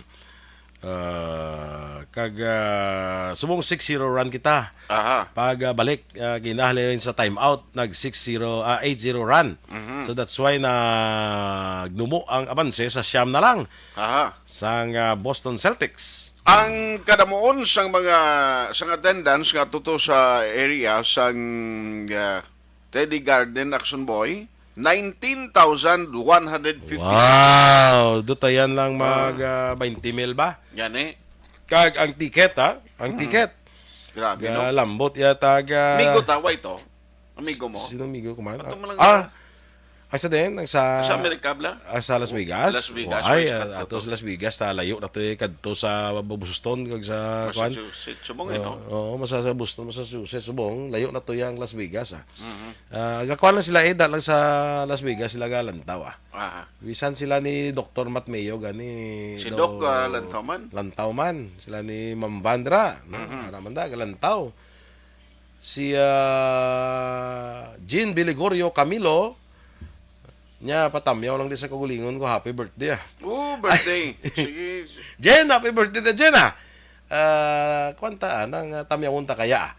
Ah, kag, ah, subong six zero run kita. Aha. Pag, ah, balik, ah, ginahalin sa timeout, nag six zero, ah, eight zero run. Mhm. So that's why na gnumo ang abanse sa siyam na lang. Aha. Sang, ah, Boston Celtics. Ang kadamuon sang mga, sang attendance nga tuto sa area sang, ah, Teddy Garden, Action Boy, nineteen thousand one hundred fifty-six. Wow! Dutayan lang Ah. mag, ah, twenty mil ba? Yan eh. Kag ang ticket, ha? Ang Mm. ticket. Grabe, no? Galambot yata, ga- Amigo ta, wa ito? Amigo mo? Sino amigo ko man? Atong Ah, mga ah, Asa din? Ang sa, Sa Amerika, bla? Ah, sa Las Vegas? Las Vegas, Ay, West ah, Coast ato to. sa Las Vegas, ta layo na to eh, kadto sa Boston, kag sa, kwan? Massachusetts, subong eh, Oo, no? oo, masa sa Boston, Massachusetts, subong, layo na to yung Las Vegas, ah. Mhm. Ah, gakuan lang sila eh, da lang sa Las Vegas, sila galantaw, ah. Aha. Bisan sila ni Doktor Matt Mayo, gani Si do- Doc, ah, Lantaw man. Lantaw man. Sila ni Ma'am Vandra, no? Mhm. Ara man da, galantaw. Si, ah, Jean Biligorio Camilo, niya, patamyaw lang di sa kaugalingon ko, happy birthday, ah. Oh, birthday. Sige. Jen, happy birthday na, Jen, ah. Ah, kwanta, ah, nang, ah, tamyawon ta kaya, ah.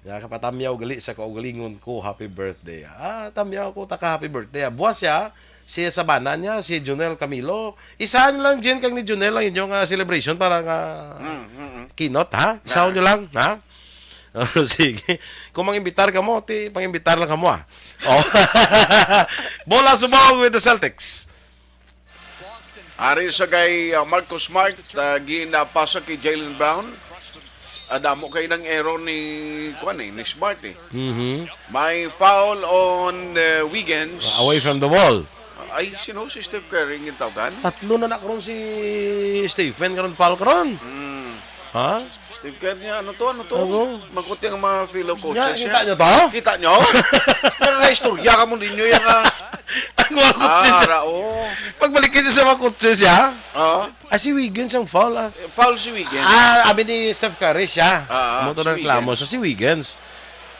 Niya, kapatamyaw gali sa kaugalingon ko, happy birthday, ah. Ah, tamyaw ko, taka, happy birthday, ah. Buwas siya, si Sabana niya, si Junel Camilo. Isa lang, Jen, kag ni Junel ang inyong, ah, celebration para nga Mm, mm, mm. kinot, ha? Isa Ah. nyo lang, ha? Oh, sige. Kung mangimbitar ka mo, ti, pangimbitar lang ka mo, ah. Oh. Bola subong with the Celtics. Ari sa kay, uh, Marcus Smart, uh, ginapasa kay Jaylen Brown. Ah, damo kay nang error ni, kuan eh, ni Smart eh. Mhm. May foul on, uh, Wiggins. Away from the ball. Ay, sino si Steph Curry ang gintawgan? Tatlo na na karon si Stephen karon, foul karon. Hmm. Ha? Steve Kerr niya, ano to, ano to? Ano? Magkuti ang mga fellow coaches Nya, kita niya. nyo to? Kita nyo? Pero na istorya ka mo ninyo yan, ah. Ang mga coaches Ah, niya. ra, oo. Pagbalik kita sa mga coaches siya, Oo. ah, si Wiggins ang foul, ah. Eh, foul si Wiggins. Ah, abi ni Steph Curry siya. Ah, Mo to si reklamo Wiggins. sa si Wiggins.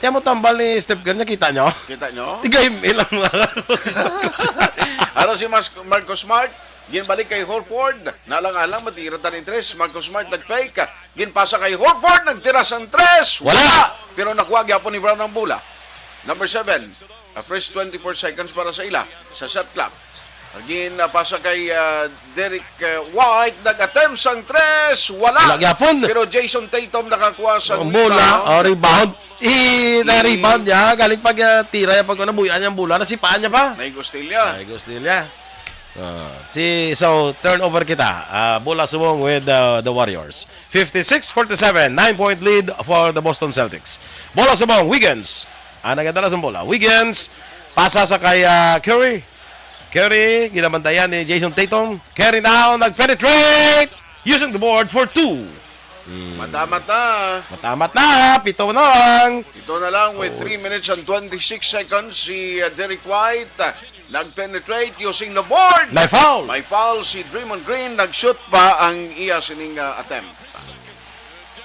Tiyan mo tambal ni Steph Curry, nakita nyo? Kita nyo? Tiga M L ang mga Ano si Mas-, Marcus Smart? Ginbalik kay Horford. Nalang-alang, matira ta ni tres. Marcus Smart nag-fake. Ginpasa kay Horford, nagtira sang tres. Wala. Wala. Pero nakuha gyapon ni Brown ang bola. Number seven. A fresh twenty-four seconds para sa ila sa shot clock. Ginpasa kay, ah, Derek, ah, White, nag-attempt sang tres. Wala. Wala gyapon. Pero Jayson Tatum nakakuha sa Ang bola, rebound. oh, rebound. I, na I- rebound niya. Galing pag, ah, tira niya, pag nabuyan niya ang bola, nasipaan niya pa. Naigos nila. Naigos nila. Ah, si, so, turnover kita. Ah, bola subong with, uh, the Warriors. Fifty-six forty-seven, nine-point lead for the Boston Celtics. Bola subong, Wiggins. Ah, nagadala sa bola. Wiggins, pasa sa kay, ah, Curry. Curry, ginabantayan ni Jayson Tatum. Curry now, nag-penetrate. Using the board for two. Hmm. Matamat na. Matamat na, pito na lang. Ito na lang with Oh. three minutes and twenty-six seconds. Si, uh, Derek White, uh, nag-penetrate using the board. May foul. May foul si Draymond Green. Nag-shoot pa ang iya sining, uh, attempt.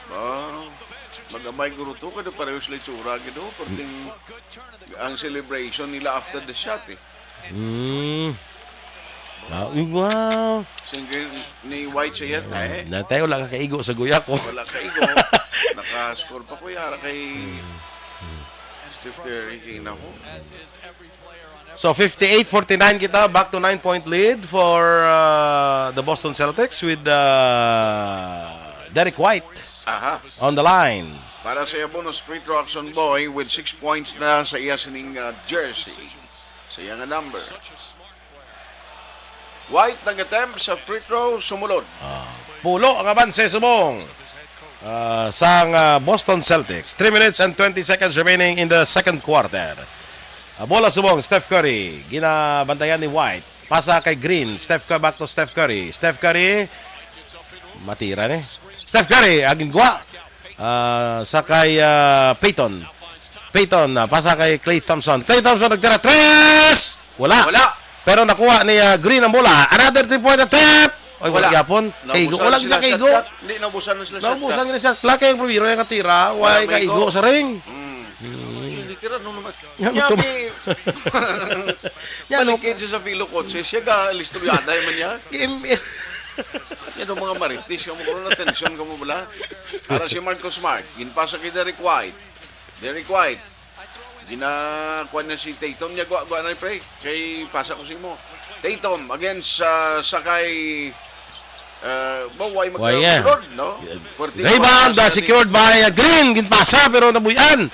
Oh, magamay guro to, kada pareho sila itsura, gid, oh. Perting ang celebration nila after the shot, eh. Mm. Ah, uy, wow. Singil ni White siya, tae. Natay, wala ka kaigo sa guya ko. Wala kaigo. Naka-score pa, kuya, ara kay Steph Curry, kay nako. So, fifty-eight forty-nine kita, back to nine-point lead for, uh, the Boston Celtics with, uh, Derek White Aha. on the line. Para sa iya bonus free throw, Action Boy, with six points na sa iya sining, uh, jersey. Sa iya nga number. White nag-attempt sa free throw, sumulod. Ah, pulo ang abanse subong, ah, sang, ah, Boston Celtics. Three minutes and twenty seconds remaining in the second quarter. Ah, bola subong, Steph Curry. Ginabantayan ni White. Pasa kay Green. Steph Curry, back to Steph Curry. Steph Curry, matira ni. Steph Curry, agin gwa. Ah, sa kay, ah, Payton. Payton, ah, pasa kay Klay Thompson. Klay Thompson nagtira. Tres! Wala. Wala. Pero nakuha ni, ah, Green ang bola. Another three-point attempt. Oy, wala Wala. gyapon. Kaigo. Naubusan Wala sila siya kaigo. shot clock. Hindi, naubusan na sila shot Naubusan clock. nila siya. Clock yung primero yung katira. Wala Wala kaigo kaigo. sa ring. Mm. Hmm. Hindi kira, no naman. Yan, Yan, ito- may- Yan, no? Malikid siya sa filo kotse. Siya ga, listoryada man niya. Game is- Yan ang mga marites. Kamu ko na tension, kamu bala. Para si Marcus Smart. Ginpasa kay Derek White. Derek White. Ginakuha na si Tatum. Niya, gwa, gwa na, pre. Kay pasa ko si mo. Tatum against, uh, sa kay, uh, ba, way Way, yeah. magkasulod, no? Puwerte Rebound, pasa uh, ni secured by, uh, Green. Ginpasa, pero nabuyan.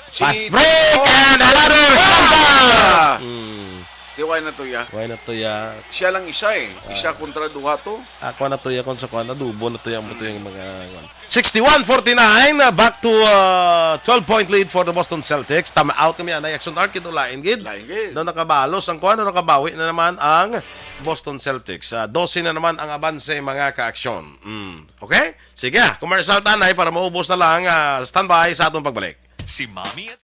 Si Fast break Oh! and another Ah! shot. Hmm. Why na to ya? Why na to ya? Siya lang isa eh. Isa kontra duha to. Ako na to ya kung sa kuan, adobo na to ya, mo to yung mga kuan. Sixty-one forty-nine, uh, back to uh, twelve-point lead for the Boston Celtics. Tama out kami, anay action arc, ito lain gid. Lain gid. Daw nakabalos ang kuan, daw nakabawi na naman ang Boston Celtics. Uh, dose na naman ang abanse, mga ka-aksyon. Mm. Okay? Sige, commercial tanay para maubos na lang. Uh, standby sa atong pagbalik. Si Mommy at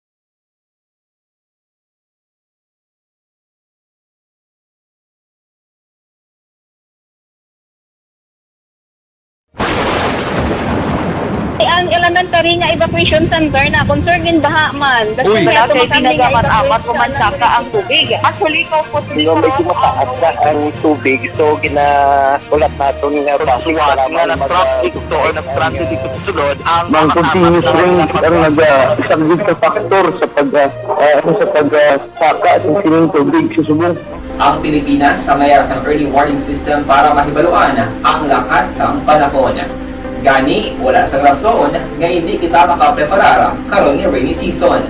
Ang elementary nga evacuation center na concern gin baha man. Uy. Wala kay pinagamat-amat, umansaka ang tubig. Actually, ko po. Medyo mataas na ang tubig, so gina-, ulat naton nga basi para nga mag-, nag-traffic to or nag-transit dito sa sulod ang mga continuous rain ang nag-, ah, isang big factor sa pag, ah, ah, sa pag, ah, saka sa sining tubig sa subong. Ang Pilipinas sa mayara sang early warning system para mahibaluan ang lakat sang panahon. Gani, wala sang rason nga hindi kita makapreparar karon nga rainy season.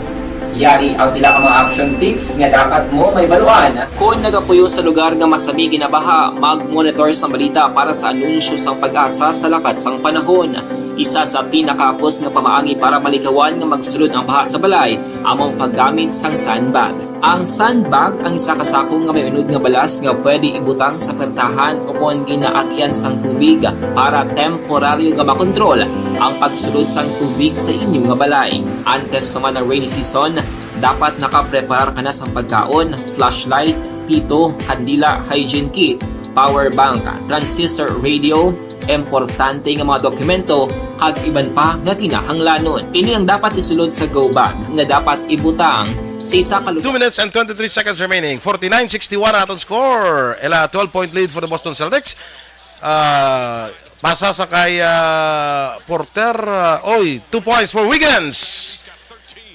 Yari ang pila ka mga action tips nga dapat mo mahibaluan. Kon nagapuyo sa lugar nga masami ginabaha, mag-monitor sang balita para sa anunsyo sang PAGASA sa lakat sang panahon. Isa sa pinakahapos nga pamaagi para malikawan nga magsulod ang baha sa balay amo ang paggamit sang sandbag. Ang sandbag ang isa ka sako nga may unod nga balas nga pwede ibutang sa pertahan ukon ginaagian sang tubig para temporaryo nga makontrol ang pagsulod sang tubig sa inyo nga balay. Antes pa man ang rainy season, dapat nakapreparar ka na sang pagkaon, flashlight, pito, kandila, hygiene kit, power bank, transistor radio, importante nga mga dokumento, kag iban pa nga kinahanglanon. Ini ang dapat isulod sa go bag nga dapat ibutang sa isa ka lugar. Two minutes and twenty-three seconds remaining. Forty-nine sixty-one aton score. Ela, twelve-point lead for the Boston Celtics. Ah, pasa sa kay, ah, Porter. Ah, oy, two points for Wiggins.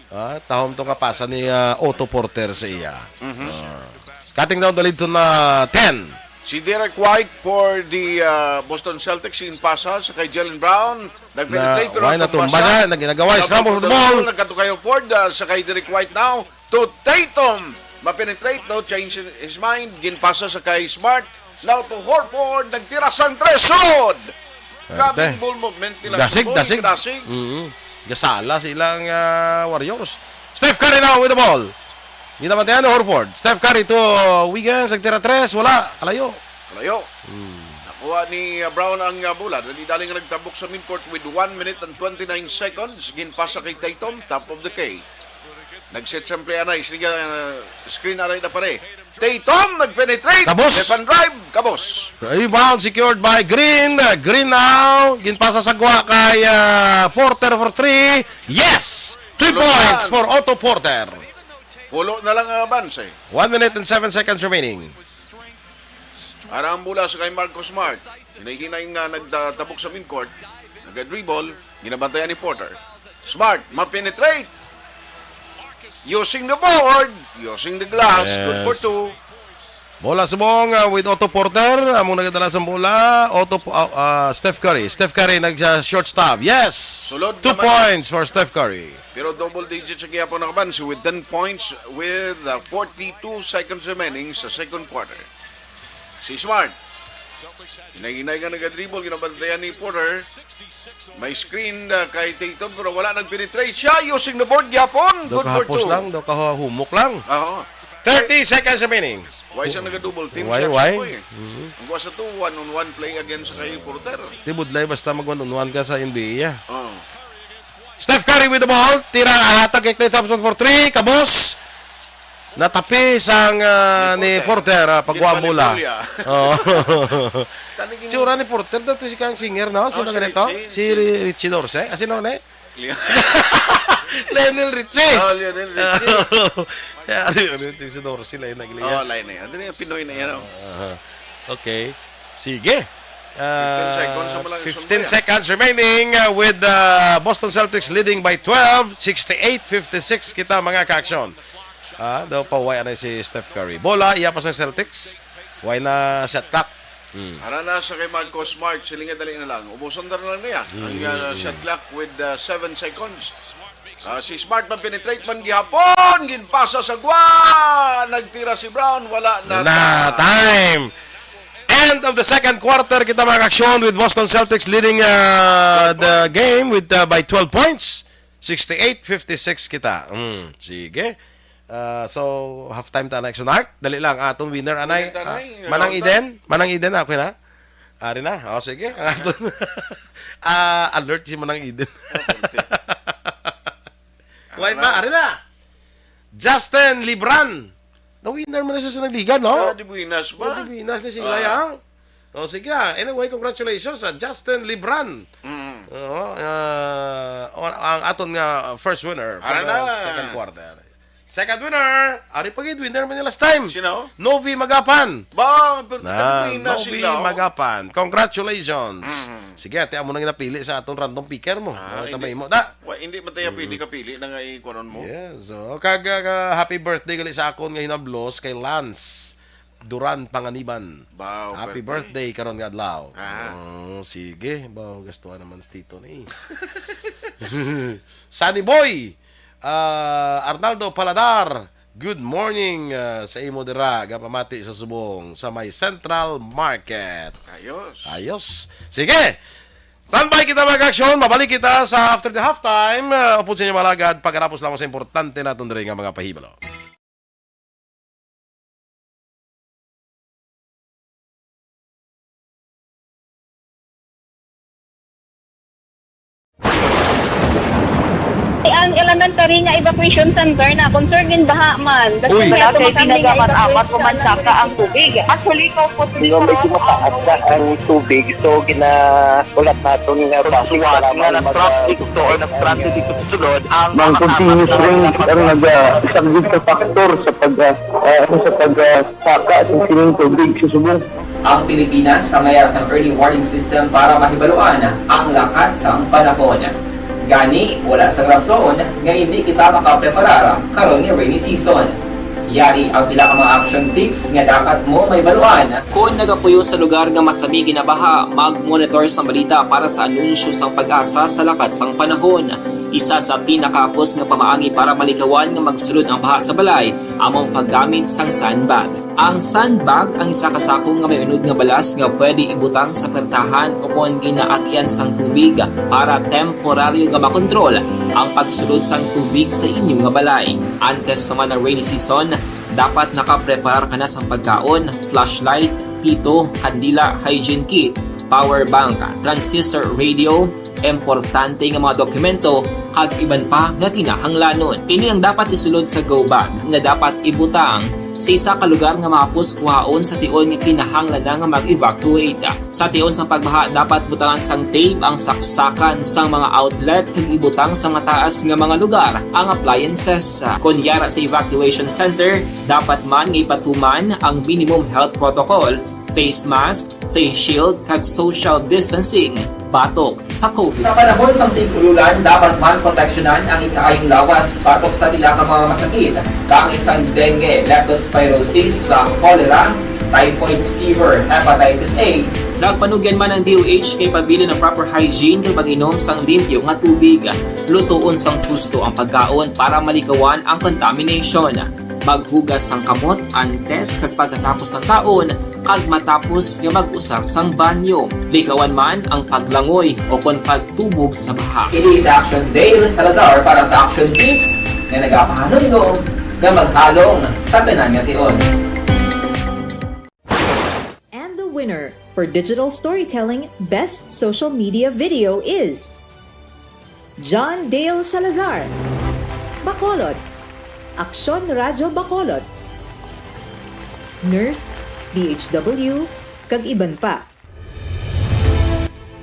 Ah, tahom to nga pasa ni, ah, Otto Porter sa iya. Mhm. Ah. Cutting down the lead to na ten. Si Derek White for the, ah, Boston Celtics, ginpasa sa kay Jaylen Brown. Nag-penetrate, pero why natumba siya. Nag-, nagaway, scramble for the ball. Nagkato kay Horford, ah, sa kay Derek White now. To Tatum. Ma-penetrate, no? Change his mind. Ginpasa sa kay Smart. Now to Horford. Nagtira sang tres. Shot! Grabe ang ball movement nila. Dasig, dasig. Dasig. Mm-hmm. Gasala sa ilang, ah, Warriors. Steph Curry now with the ball. Ginabantayan ni Horford. Steph Curry to Wiggins. Nagtira tres. Wala. Kalayo. Kalayo. Hmm. Nakuha ni, ah, Brown ang, ah, bola. Dali-dali nga nagtabok sa midcourt with one minute and twenty-nine seconds. Ginpasa kay Tatum. Top of the key. Nag-set siyempre anay. Sige, ah, screen anay na pare. Tatum nag-penetrate. Kabos. Left hand drive. Kabos. Rebound secured by Green. Green now. Ginpasa sa gwa kay, ah, Porter for three. Yes! Three points for Otto Porter. Pulo na lang ang abanse. One minute and seven seconds remaining. Ara ang bola sa kay Marcus Smart. Hinay-hinay nga nagtabok sa midcourt. Naga-dribble. Ginabantayan ni Porter. Smart, ma-penetrate. Using the board, using the glass, good for two. Bola subong, uh, with Otto Porter. Among nagadala sa bola. Otto, uh, uh, Steph Curry. Steph Curry nag, uh, short stop. Yes! Sulod naman. Two points for Steph Curry. Pero double digits ang gihapon nakabansi with ten points with, uh, forty-two seconds remaining sa second quarter. Si Smart. Hinay-hinay nga nagadribble, ginabantayan ni Porter. May screen, uh, kay Tatum, pero wala nag-penetrate siya using the board gyapon. Good for two. Daw kahapos lang, daw kahumok lang. Oo. Thirty seconds remaining. Why siya naga-double team siya, why? Mm-hmm. Ang kuha sa two, one-on-one play against kay Porter. Di budlay basta mag-one-on-one ka sa N B A, ah. Oo. Steph Curry with the ball. Tira, hatag kay Klay Thompson for three. Kabos. Natapi sang, ah, ni Porter, ah, pagwa ang bola. Oo. Tsura ni Porter daw to si kang singer, no? Sino nga nito? Si Ri-, Richie Dorsey. Ah, sino nga ni? Lionel Richie. Oh, Lionel Richie. Yeah, Lionel Richie, si Dorsey, lain na gili. Oh, lain na yan. Ano yung Pinoy na yan, oh? Aha. Okay. Sige. Ah, fifteen seconds remaining, uh, with the Boston Celtics leading by twelve, sixty-eight fifty-six kita, mga ka-aksyon. Ah, daw pa, why anay si Steph Curry? Bola, iya pa sa Celtics. Why na shot clock? Hmm. Ara na sa kay Marcus Smart, silingan dali na lang. Ubuson na lang niya ang, uh, shot clock with, uh, seven seconds. Ah, si Smart man, penetrate man gihapon, ginpasa sa gwa, nagtira si Brown, wala na. Na time. End of the second quarter kita, mga aksyon, with Boston Celtics leading, uh, the game with, uh, by twelve points. Sixty-eight fifty-six kita. Mm, sige. Uh, so, halftime ta na, Action Art. Dali lang, atong winner, anay. Winner ta, ah, nay. Manang Eden? Manang Eden, okay na? Ari na. O, sige. Ang aton, ah, alert si Manang Eden. Why ba? Ari na. Justin Libran. Na-winner man na siya sa nagliga, no? Ah, di buenas ba? Ah, di buenas ni Singay, ah. O, sige, ah. Anyway, congratulations sa Justin Libran. Mm. Oo, ah, ang aton nga first winner for the second quarter. Second winner, ari pa gid, winner man ni last time. Sino? Novi Magapan. Ba, pero na, ano, Novi Magapan. Congratulations. Mm. Sige, ate, amo nang napili sa atong random picker mo. Ah, hindi. Wa, hindi man tayo pwede kapili na nga ikuanon mo. Yes, so, kag, ah, happy birthday gali sa akon nga hinablos kay Lance Duran Panganiban. Wow, happy birthday karon nga adlaw. Ah. Oh, sige, ba, gastuhan naman si Tito ni. Sunny Boy, ah, Arnaldo Paladar, good morning, ah, sa imo dira, gapamati sa subong sa may Central Market. Ayos. Ayos. Sige. Standby kita, mga aksyon. Mabalik kita sa after the halftime. Ah, upod sa inyo, mga alagad, pagkatapos lamang sa importante naton diri nga mga pahibalo. Ang elementary nga evacuation center na concern din baha man. Uy. Wala kay pinagamaat-amat ko man saka ang tubig. Actually, ko po. Medyo mataas na ang tubig, so gina-, ulat naton nga bus nga nag-traffic to or nag-transit dito sa sulod ang mga continuous rain ang nag-, ah, isang big factor sa pag, ah, ah, sa pag, ah, saka sa sining tubig sa subong. Ang Pilipinas ang mayroon sang early warning system para mahibaluan ang lakat sang panahon. Gani, wala sang rason nga hindi kita makapreparar karon nga rainy season. Yari ang pila ka mga action tips nga dapat mo mahibaluan. Kon nagapuyo sa lugar nga masami ginabaha, mag-monitor sang balita para sa anunsyo sang PAGASA sa lakat sang panahon. Isa sa pinakahapos nga pamaagi para malikawan nga magsulod ang baha sa balay amo ang paggamit sang sandbag. Ang sandbag ang isa ka sako nga may unod nga balas nga pwede ibutang sa pertahan ukon ginaagian sang tubig para temporaryo nga makontrol ang pagsulod sang tubig sa inyo nga balay. Antes pa man ang rainy season, dapat nakapreparar ka na sang pagkaon, flashlight, pito, kandila, hygiene kit, power bank, transistor radio, importante nga mga dokumento, kag iban pa nga kinahanglanon. Ini ang dapat isulod sa go bag nga dapat ibutang sa isa ka lugar nga mahapos kuhaon sa tion nga kinahanglan na nga mag-evacuate. Sa tion sang pagbaha, dapat butangan sang tape ang saksakan sang mga outlet kag ibutang sa mataas nga mga lugar ang appliances. Kon yara sa evacuation center, dapat man nga ipatuman ang minimum health protocol, face mask, face shield, kag social distancing batok sa COVID. Sa panahon sang tig-ululan, dapat man proteksyonan ang ikaayong lawas batok sa pila ka mga masakit, kaangay sang dengue, leptospirosis, sa cholera, typhoid fever, hepatitis A. Nagpanugyan man ang D O H kay pabilin ang proper hygiene kag pag-inom sang limpyo nga tubig. Lutoon sang husto ang pagkaon para malikawan ang contamination. Maghugas sang kamot antes kag pagkatapos sang kaon, kag matapos nga mag-usar sang banyo. Likawan man ang paglangoy o kon pagtubog sa baha. Ini si Action Dale Salazar para sa Action Tips nga nagapahanumdom nga maghalong sa tanan nga tion. And the winner for Digital Storytelling Best Social Media Video is John Dale Salazar, Bacolod, Aksyon Radyo Bacolod, Nurse, D H W, kag iban pa.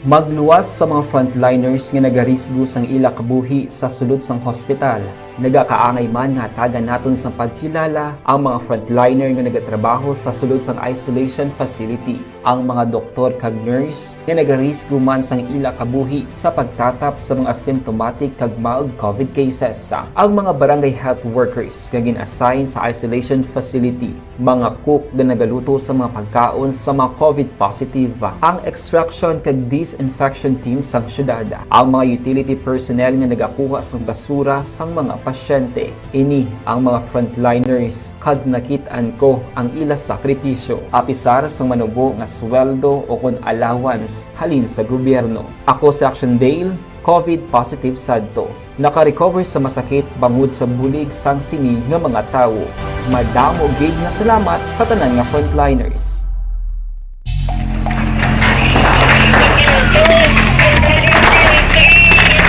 Magluwas sa mga frontliners nga nagarisgo sang ila kabuhi sa sulod sang hospital. Nagakaangay man nga hatagan naton sang pagkilala ang mga frontliner nga nagatrabaho sa sulod sang isolation facility, ang mga doktor kag nurse nga nagarisgo man sang ila kabuhi sa pagtatap sa mga symptomatic kag mild covid cases, ang mga barangay health workers nga gin-assign sa isolation facility, mga cook nga nagaluto sa mga pagkaon sa mga covid positive, ang extraction kag disinfection team sang syudad, ang mga utility personnel nga nagakuha sang basura sang mga pasyente. Ini ang mga frontliners, kag nakit-an ko ang ila sakripisyo, apisar sang manubo nga sweldo o kon allowance halin sa gobyerno. Ako si Action Dale, covid positive sadto. Naka-recover sa masakit bangod sa bulig sang sini nga mga tawo. Madamo gid nga salamat sa tanan nga frontliners.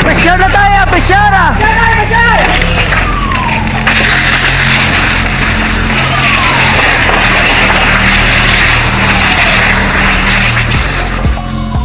Pressure na tayo, pressure ah!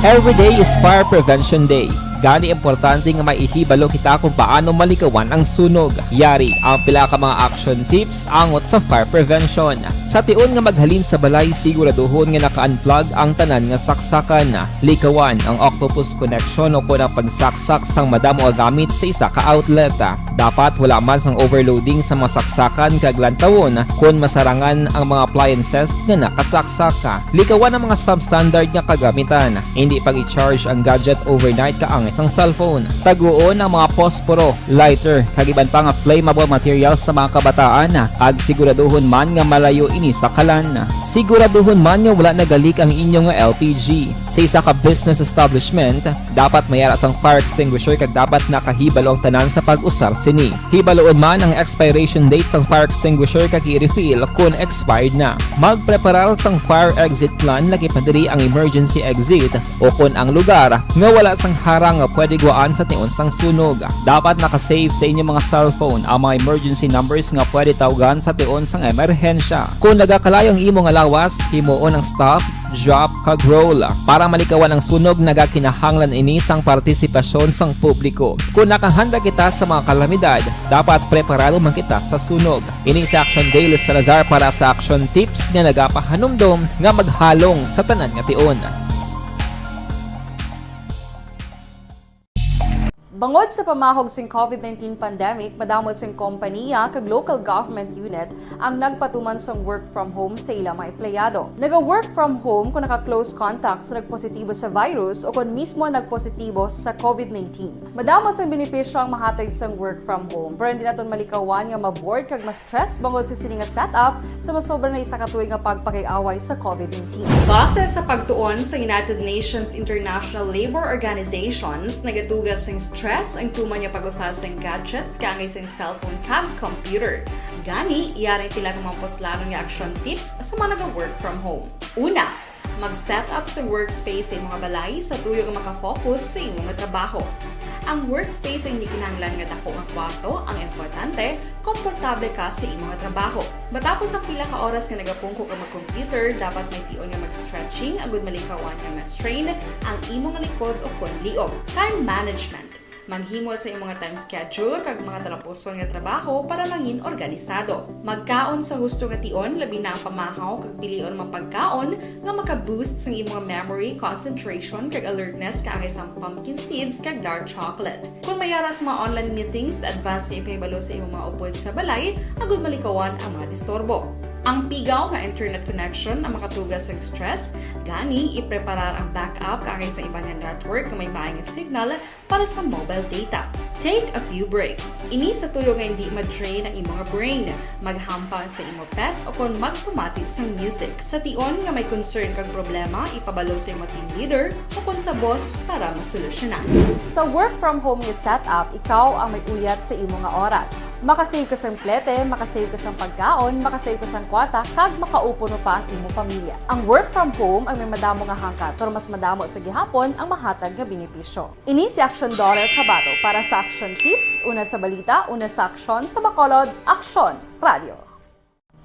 Every day is Fire Prevention Day. Gani, importante nga may ihibalo kita kung paano malikawan ang sunog. Yari ang pila ka mga action tips angot sa fire prevention. Sa tion nga maghalin sa balay, siguraduhon nga naka-unplug ang tanan nga saksakan. Likawan ang octopus connection o kon ang pagsaksak sang madamo nga gamit sa isa ka outlet. Dapat wala man sang overloading sa mga saksakan kag lantawon kon masarangan ang mga appliances nga nakasaksak. Likawan ang mga substandard nga kagamitan. Indi pag-i-charge ang gadget overnight kaangay sang cellphone. Taguon ang mga posporo, lighter, kag iban pa nga flammable materials sa mga kabataan, kag siguraduhon man nga malayo ini sa kalan. Siguraduhon man nga wala nagalik ang inyo nga L P G. Sa isa ka business establishment, dapat may ara sang fire extinguisher kag dapat nakahibalo ang tanan sa pag-usar sini. Hibaloon man ang expiration date sang fire extinguisher kag i-refill kon expired na. Magpreparar sang fire exit plan, lakip na diri ang emergency exit o kon ang lugar nga wala sang harang nga pwede gwaan sa tion sang sunog. Dapat naka-save sa inyo mga cellphone ang mga emergency numbers nga pwede tawgan sa tion sang emerhensya. Kon nagakalayo ang imo nga lawas, himuon ang stop, drop, kag roll. Para malikawan ang sunog, nagakinahanglan ini sang partisipasyon sang publiko. Kon nakahanda kita sa mga kalamidad, dapat preparado man kita sa sunog. Ini si Action Dale Salazar para sa Action Tips nga nagapahanumdom nga maghalong sa tanan nga tion. Bangod sa pamahog sing covid nineteen pandemic, madamo sing kompaniya kag local government unit ang nagpatuman sang work from home sa ila mga empleyado. Naga-work from home kon naka-close contact sa nagpositibo sa virus o kon mismo nagpositibo sa covid nineteen. Madamo sang benepisyo ang mahatag sang work from home, pero hindi naton malikawan nga ma-bored kag ma-stress bangod sa sini nga setup sa masobra na isa ka tuig nga pagpakig-away sa covid nineteen. Base sa pagtuon sa United Nations International Labor Organizations, nagatuga sing stress ang tuman nga pag-usa sing gadgets kaangay sing cellphone kag computer. Gani, yari ang pila ka mga puslanon nga action tips sa mga naga-work from home. Una, mag-set up sa workspace sa imo nga balay sa tuyo nga maka-focus sa imo nga trabaho. Ang workspace ay hindi kinahanglan nga dako nga kwarto, ang importante, komportable ka sa imo nga trabaho. Matapos ang pila ka oras nga nagapungko ka mag-computer, dapat may tion nga mag-stretching agud malikawan nga ma-strain ang imo nga likod o kon liog. Time management. Maghimo sa imo nga time schedule kag mga talapuson nga trabaho para mangin organisado. Magkaon sa husto nga tion, labi na ang pamahaw kag pilion ang mga pagkaon nga maka-boost sang imo nga memory, concentration, kag alertness kaangay sang pumpkin seeds kag dark chocolate. Kon may ara sa mga online meetings, advance nga ipahibalo sa imo mga upod sa balay agud malikawan ang mga disturbo. Ang pigaw nga internet connection ang makatuga sang stress, gani ipreparar ang backup kaangay sa iban nga network nga may maay nga signal para sa mobile data. Take a few breaks. Ini sa tuyo nga hindi ma-drain ang imo nga brain. Maghampang sa imo pet o kon magpamati sang music. Sa tion nga may concern kag problema, ipabalo sa imo team leader o kon sa boss para masolusyonan. Sa work from home nga setup, ikaw ang may uyat sa imo nga oras. Makasave ka sang plete, makasave ka sang pagkaon, makasave ka sang kwarta, kag makaupo pa ang imo pamilya. Ang work from home ang may madamo nga hangkat, pero mas madamo sa gihapon ang mahatag nga benepisyo. Ini si Action Daughter Kabato para sa Action Tips, una sa balita, una sa aksyon, sa Bacolod, Aksyon Radio.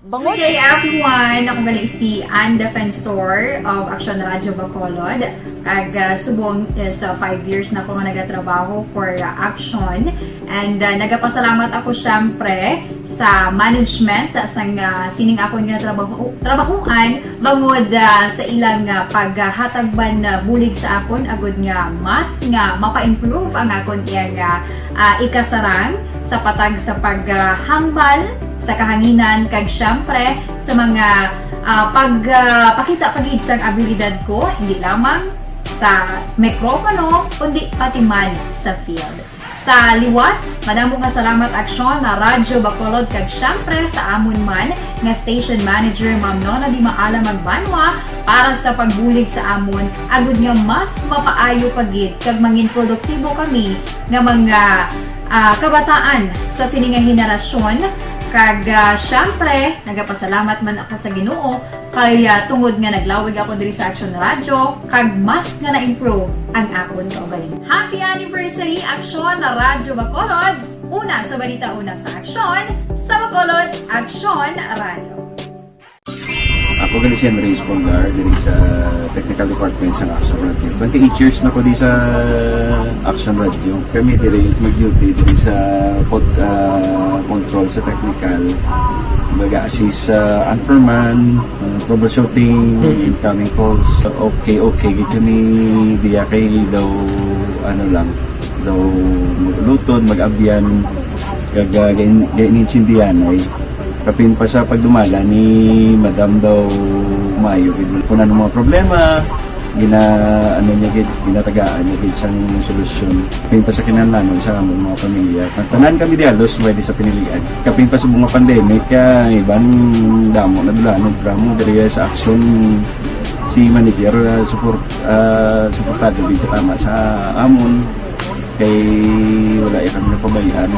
Good day, everyone! Ako gali si Ann Defensor of Action Radio Bacolod. Kag, ah, subong is, ah, five years na ko nga nagatrabaho for, ah, Action. And, ah, nagapasalamat ako, syempre, sa management, ah, sang, ah, sining akon nga trabaho, trabahuan, bangod, ah, sa ilang, ah, paghatag man, ah, bulig sa akon, agud nga mas nga mapa-improve ang akon iyang, ah, ah, ikasarang sa patag sa paghambal sa kahanginan, kag syempre sa mga, ah, pag, ah, pakita pa gid sang abilidad ko, hindi lamang sa mikropono, kundi pati man sa field. Sa liwat, madamo nga salamat, Aksyon na Radyo Bacolod, kag syempre sa amon man nga station manager, Ma'am Nona Di Maala Magbanwa, para sa pagbulig sa amon, agud nga mas mapaayo pa gid kag mangin produktibo kami nga mga, ah, kabataan sa sini nga henerasyon. Kag, ah, syempre, nagapasalamat man ako sa Ginoo kay, ah, tungod nga naglawig ako diri sa Action Radio, kag mas nga na-improve ang akon kaugalingon. Happy anniversary, Action na Radyo Bacolod! Una sa balita, una sa aksyon, sa Bacolod, Action Radio. Ako gali si Andres Polgar, diri sa Technical Department sa Action Radio. Twenty-eight years na ko di sa Action Radio. Kami diri mag-duty diri sa pod-, ah, control sa technical. Baga assist sa anchorman, ah, troubleshooting, incoming calls. Okay, okay, gid kami diya kay daw, ano lang, daw mag-ulutod, mag-abyan, kag, ah, gain-, gain-, intindihan ay kapin pa sa pagdumala ni Madam daw maayo gid. Kung ano mga problema, gina-, ano niya gid, ginatagaan niya gid sang solusyon. Kapin pa sa kinahanglanon sa among mga pamilya. Ang tanan kami di halos pwede sa pinilian. Kapin pa sa mga pandemic, ah, iban damo na dulanon, drama diri sa Action, si manager, ah, support, ah, suportado gid tama sa amon. Kay wala ya kami napabayaan.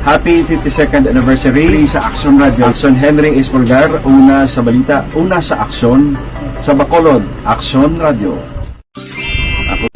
Happy fifty-second anniversary sa Action Radio. Action, Henry Espolgar, una sa balita, una sa aksyon, sa Bacolod, Action Radio. Ako.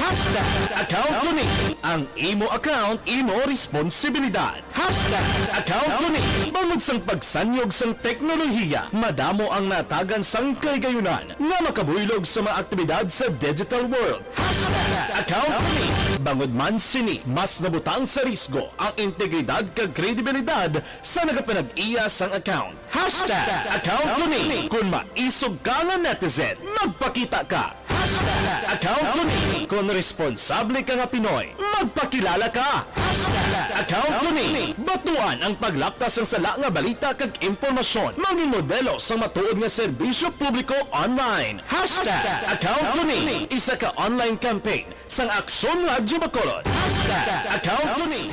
Hashtag account ko ni. Ang imo account, imo responsibilidad. Hashtag account ko ni. Bangod sang pagsanyog sang teknolohiya, madamo ang natagan sang kahigayunan nga makabuylog sa mga aktibidad sa digital world. Hashtag account ko ni. Bangod man sini mas nabutang sa risgo ang integridad kag kredibilidad sa nagapanag-iya sang account. Hashtag account ko ni. Kon maisog ka nga netizen, magpakita ka. Hashtag account ko ni. Kon responsable ka nga Pinoy, magpakilala ka. Hashtag account ko ni. Batuan ang paglapta sang sala nga balita kag impormasyon. Mangin modelo sang matuod nga serbisyo publiko online. Hashtag account ko ni. Isa ka online campaign sang Aksyon Radyo Bacolod. Hashtag account ko ni.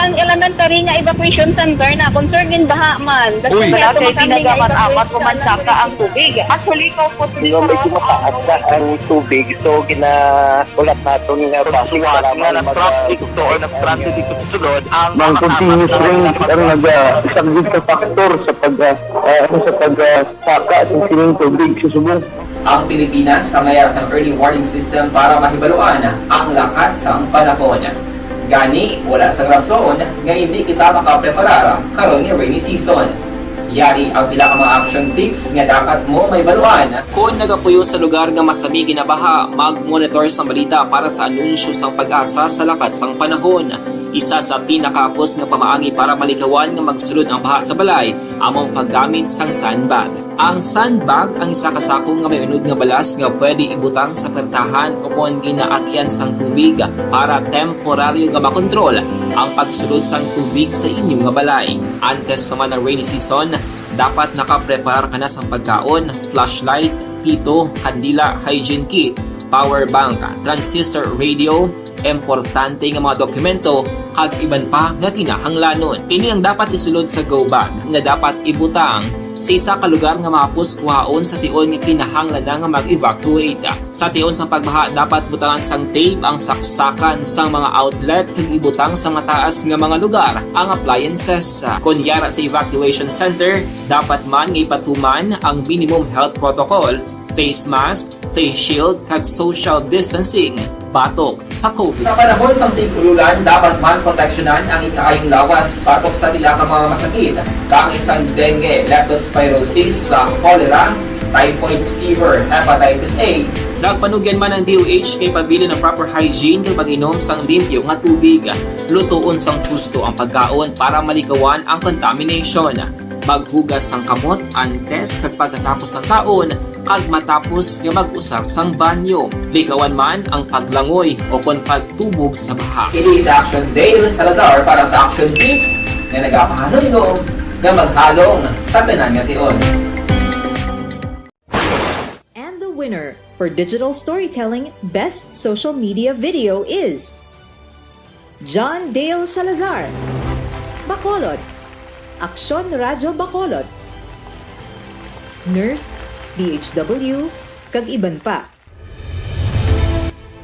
Ang elementary nga evacuation center na concern gid baha man. Uy. Wala kay tinaga man amat ko man saka ang tubig. Actually, ko po. Medyo mataas na ang tubig. So, gina-, ulat naton nga bus nga nag-traffic to or nag-transit dito sa sulod ang mga continuous rain ang nag-, isang sa factor sa pag, ah, ah, sa pag, ah, saka sa sining tubig sa subong. Ang Pilipinas ang mayara sang early warning system para mahibaluan ang lakat sang panahon. Gani, wala sang rason nga hindi kita makapreparar karon nga rainy season. Yari ang pila ka mga action tips nga dapat mo mahibaluan. Kon nagapuyo sa lugar nga masami ginabaha, mag-monitor sang balita para sa anunsyo sang PAGASA sa lakat sang panahon. Isa sa pinakahapos nga pamaagi para malikawan nga magsulod ang baha sa balay amo ang paggamit sang sandbag. Ang sandbag ang isa ka sako nga may unod nga balas nga pwede ibutang sa pertahan ukon ginaagian sang tubig para temporaryo nga makontrol ang pagsulod sang tubig sa inyo nga balay. Antes pa man ang rainy season, dapat nakapreparar ka na sang pagkaon, flashlight, pito, kandila, hygiene kit, power bank, transistor radio, importante nga mga dokumento, kag iban pa nga kinahanglanon. Ini ang dapat isulod sa go bag nga dapat ibutang sa isa ka lugar nga mahapos kuhaon sa tion nga kinahanglan na nga mag-evacuate. Sa tion sang pagbaha, dapat butangan sang tape ang saksakan sang mga outlet kag ibutang sa mataas nga mga lugar ang appliances. Kon yara sa evacuation center, dapat man nga ipatuman ang minimum health protocol Face mask, face shield, kag social distancing batok sa COVID. Sa panahon sang tig-ululan, dapat man proteksyonan ang ikaayong lawas batok sa pila ka mga masakit, kaangay sang dengue, leptospirosis, sa cholera, typhoid fever, hepatitis A. Nagpanugyan man ang D O H kay pabilin ang proper hygiene kag pag-inom sang limpyo nga tubig. Lutoon sang husto ang pagkaon para malikawan ang contamination. Maghugas sang kamot antes kag pagkatapos sang kaon, kag matapos nga mag-usar sang banyo. Likawan man ang paglangoy o kon pagtubog sa baha. Ini si Action Dale Salazar para sa Action Tips nga nagapahanumdom nga maghalong sa tanan nga tion. And the winner for digital storytelling best social media video is John Dale Salazar, Bacolod, Aksyon Radyo Bacolod, Nurse, D H W, kag iban pa.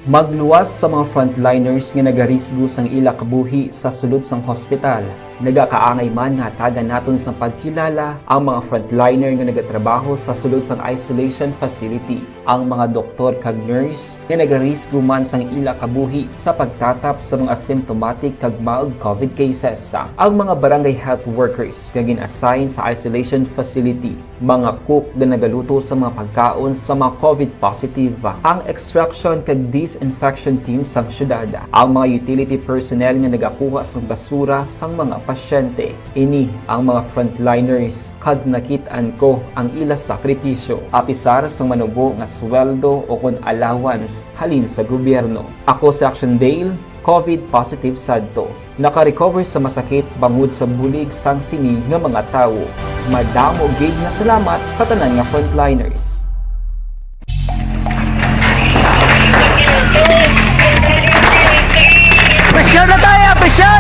Magluwas sa mga frontliners nga nagarisgo sang ila kabuhi sa sulod sang hospital. Nagakaangay man nga hatagan naton sang pagkilala ang mga frontliner nga nagatrabaho sa sulod sang isolation facility, ang mga doktor kag nurse nga nagarisgo man sang ila kabuhi sa pagtatap sa mga asymptomatic kag mild COVID cases, ang mga barangay health workers nga gin-assign sa isolation facility, mga cook nga nagaluto sa mga pagkaon sa mga COVID positive, ang extraction kag disinfection team sang syudad, ang mga utility personnel nga nagakuha sang basura sang mga pasyente. Ini ang mga frontliners kag nakit-an ko ang ila sakripisyo, apisar sang manubo nga sweldo o kon allowance halin sa gobyerno. Ako si Action Dale, COVID positive sadto. Naka-recover sa masakit bangod sa bulig sang sini nga mga tawo. Madamo gid nga salamat sa tanan nga frontliners. Pressure na tayo! Pressure!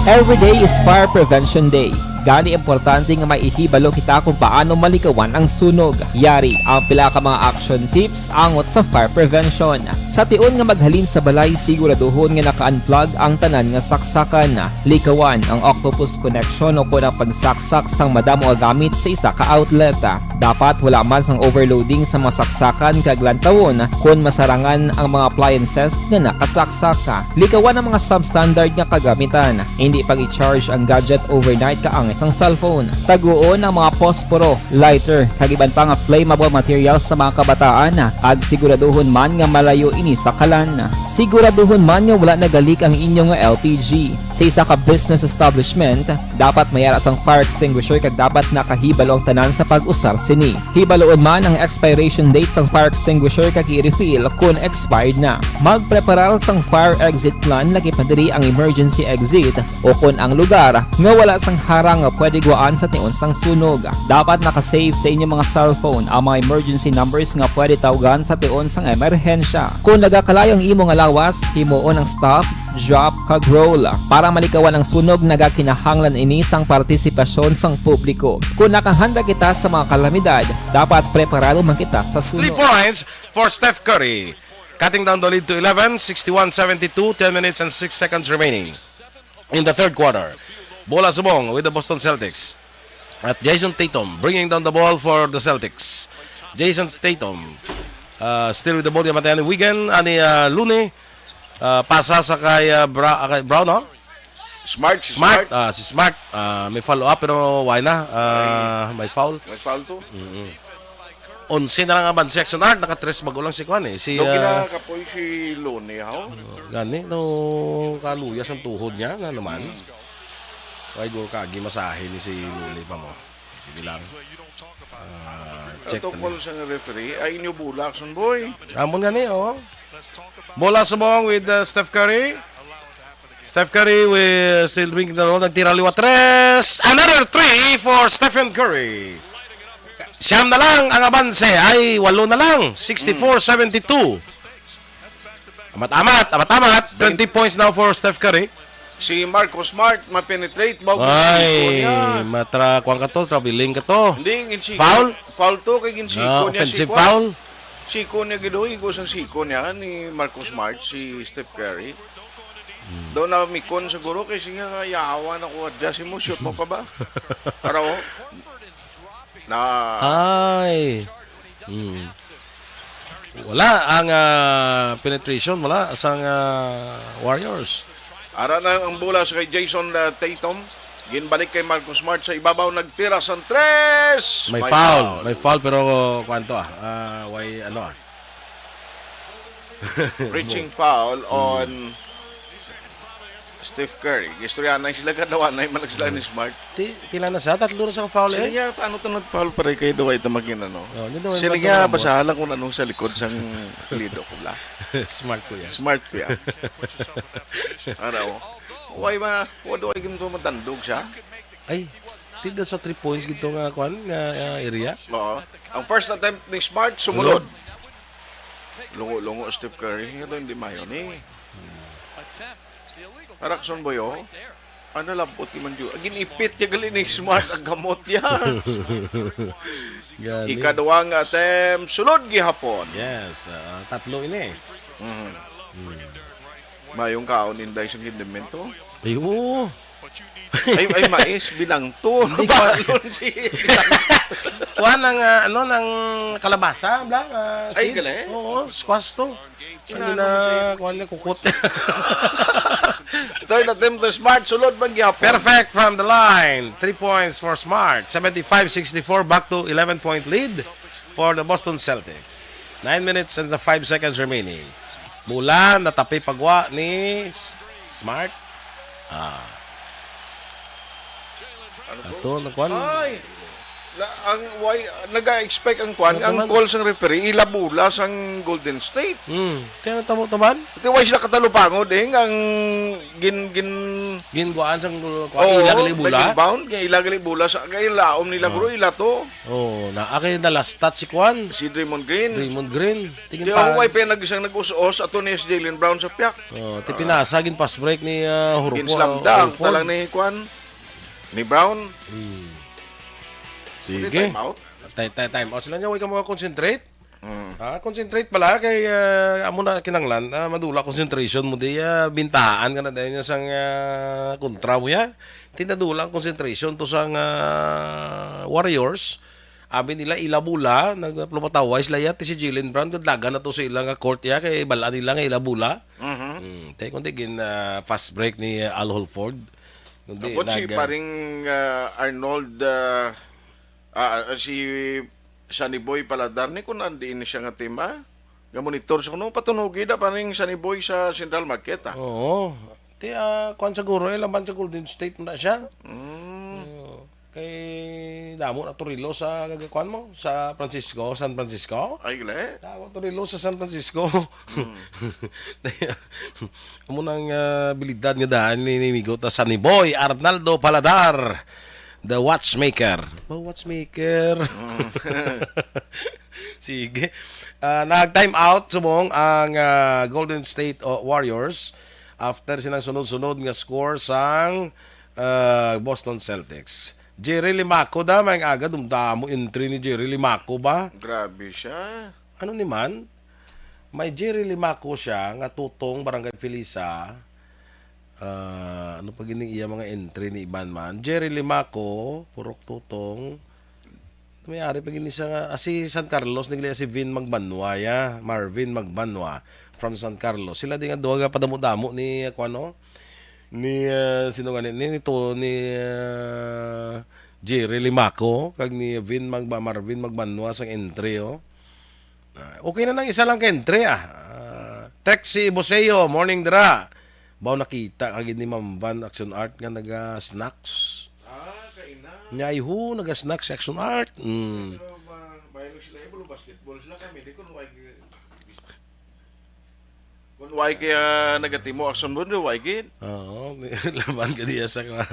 Every day is Fire Prevention Day. Gani, importante nga may ihibalo kita kung paano malikawan ang sunog. Yari ang pila ka mga action tips angot sa fire prevention. Sa tion nga maghalin sa balay, siguraduhon nga naka-unplug ang tanan nga saksakan. Likawan ang octopus connection o kon ang pagsaksak sang madamo nga gamit sa isa ka outlet. Dapat wala man sang overloading sa mga saksakan kag lantawon kon masarangan ang mga appliances nga nakasaksak. Likawan ang mga substandard nga kagamitan. Indi pag-i-charge ang gadget overnight kaangay sang cellphone. Taguon ang mga posporo, lighter, kag iban pa nga flammable materials sa mga kabataan, kag siguraduhon man nga malayo ini sa kalan. Siguraduhon man nga wala nagalik ang inyo nga L P G. Sa isa ka business establishment, dapat may ara sang fire extinguisher kag dapat nakahibalo ang tanan sa pag-usar sini. Hibaloon man ang expiration date sang fire extinguisher kag i-refill kon expired na. Magpreparar sang fire exit plan, lakip na diri ang emergency exit o kon ang lugar nga wala sang harang nga pwede guwaan sa tion sang sunog. Dapat naka-save sa inyo mga cellphone ang mga emergency numbers nga pwede tawgan sa tion sang emerhensya. Kon nagakalayo ang imo nga lawas, himuon ang stop, drop, kag roll. Para malikawan ang sunog, nagakinahanglan ini sang partisipasyon sang publiko. Kon nakahanda kita sa mga kalamidad, dapat preparado man kita sa Three sunog. Points for Steph Curry. Cutting down the lead to eleven, sixty-one seventy-two, ten minutes and six seconds remaining in the third quarter. Bola subong with the Boston Celtics. At Jayson Tatum bringing down the ball for the Celtics. Jayson Tatum, uh, still with the ball. Yamatay ni Wigan, ani, uh, Looney. Uh, pasa sa kay, uh, Bra-, uh, kay Brown, no? Smart, si Smart, Smart. Ah, si Smart. Ah, may follow up pero why na? Ah, may foul. May foul to. Onse na lang ang abanse. Action Art, naka-tres bago lang si Kwan eh. Si, Daw ah, kinakapoy si Looney, ho? Gani, no, kaluyas ang tuhod niya, nga naman. Why go kagi masahe ni si Looney pa mo? Sige lang. Ah, check Ito na call niya. sa referee. Ay, inyo bulak, son boy. Amon gani, oh. Bola subong with uh, Steph Curry. Steph Curry with still drinking the roll. Nagtira liwa tres. Another three for Stephen Curry. Siyam na lang ang abanse. Ay, walo na lang. Sixty-four seventy-two. Amat-amat, amat-amat. Twenty points now for Steph Curry. Si Marcus Smart, ma-penetrate ba? Ang siko niya. Ay, matra, kuwan ka to, traveling ka to. Hindi, ginsiko. Foul? Foul to, kay ginsiko Ah, niya. offensive Siko. Foul? Siko niya, gidoy ko sa siko niya ni Marcus Smart, si Steph Curry. Daw na mikon siguro kay siya nga yawa na ko adjust mo, shoot mo pa ba? Para, oh. Na Ay. Hmm. Wala ang ah, penetration, wala sang ah, Warriors. Ara na ang bola sa kay Jason uh, Tatum. Ginbalik kay Marcus Smart sa ibabaw, nagtira sang tres. May foul. May foul pero kwanto ah. Ah, way ano ah. Reaching foul on Steph Curry. Gistorya na sila kadawa na man sila ni Smart. Ti, pila na sa? Tatlo na sa foul Sila eh. Niya, paano to nag-foul para kay Dwight ang maging ano? Oh, di Dwight Sila ang niya, nag-foul. Basahan lang kung anong sa likod sang lido ko la. Smart ko yan. Smart ko yan. Araw. Why ba? Wa do ay ginto matandog siya? Ay, tinda sa three points gito nga kwan nga ah, area. Oo. Ang first attempt ni Smart, sumulod. Lungo-lungo Steph Curry. Nga to hindi mayo ni. Arakson Boyo. Ano labot ni Manju? Ginipit niya gali ni Smart ang gamot niya. Gani. Ikaduhang attempt, sulod gihapon. Yes, ah, tatlo ini. Mhm. Mayong kaon inday sa gindimento. Ay, oo. Ay, ay mais, binangto. Hindi pa. Balon si Kuha ng ah, ano ng kalabasa, bla? Ah, Ay, seeds? gali? Oo, squash to. Hindi Inano na mo si- kuha niya kukot. Third attempt to Smart, sulod man gihapon. Perfect from the line. Three points for Smart. seventy-five sixty-four, back to eleven point lead for the Boston Celtics. Nine minutes and the five seconds remaining. Mula natapi pagwa ni S- Smart. Ah, Ano to? ato na kuan. Ay! Na, ang why naga-expect ang kwan, Ano ang man? Call sang referee, ila bola sang Golden State. Hmm, kaya natamo taman? Ito why sila katalupangod eh, ang gin gin Ginguan sang kuan, Oo, ila gali bola. Nag-inbound, kaya ila gali bola sa kay laom nila bro, ila to. Oh, na akay na last touch si kuan. Si Draymond Green. Draymond Green. Tingin Di pa. ako kay pa nag-isang nag-us-os ato ni si Jaylen Brown sa piyak. Oh, ti pinasa gin pass break ni ah, Horford. Ginslabda ang Horford. talang ni kuan ni Brown. Sige. Time out. Time, time, time out sila niya, way ka mga concentrate. Mm. Ah, concentrate pala kay ah, amo na kinanglan, ah, madula concentration mo di ah, bintahan ka na dahil niya sang ah, kontra mo ya. Tinadula ang concentration to sang ah, Warriors. Abi nila ila bola, nagplumataway sila ya, ti si Jaylen Brown, kadlagan na to sa ila nga court ya, kay bala nila nga ila bola. Mhm. Hmm, te kundi gin ah, fast break ni Al Horford. Kundi Abot si nag- paring ah, Arnold ah, ah, si Sunny Boy Paladar ni kung andiin siya nga team ah. Nga monitor sa kuno patunugi da paring Sunny Boy sa Central Market ah. Oo. Ti ah, kuan siguro eh, laban sa Golden State na siya. Mm. Oo. Kay damo na turilo sa kuan mo sa Francisco, San Francisco. Ay gali. Damo turilo sa San Francisco. Amo nang ah, abilidad nga daan ni, ni Migo ta Sunny Boy Arnaldo Paladar, the watchmaker. Oh, watchmaker. Sige. Ah, nag-time out subong ang ah, Golden State oh, Warriors after silang sunod-sunod nga score sang ah, Boston Celtics. Jerry Limaco da, may aga dumdamo entry ni Jerry Limaco ba? Grabe siya. Ano ni man? May Jerry Limaco siya nga tutong Barangay Felisa. Ah, ano pa gining iya mga entry ni iban man? Jerry Limaco, Purok Tutong. May ari pa gini siya nga, ah, si San Carlos, nagli si Vin Magbanwa ya, Marvin Magbanwa from San Carlos. Sila di nga duha nga padamo-damo ni, ah, kuan, no? Ni, ah, sino nga ni, ni, ni, to, ni ah, Jerry Limaco, kag ni Vin Magba, Marvin Magbanwa sang entry, oh. Ah, okay na nang isa lang ka entry, ah. Ah, text si Boseo, morning dira. Baw nakita ka gid ni Ma'am Van Action Art nga naga-snacks. Ah, kaina. Nya ay ho, naga-snacks si Action Art. Mm. Pero ma- mahilig sila, eh, basketball sila kami. Di ko nuway gi-, kung why kaya nagatimo Action Bond, why gid? Oo, laban ka diya sa ka.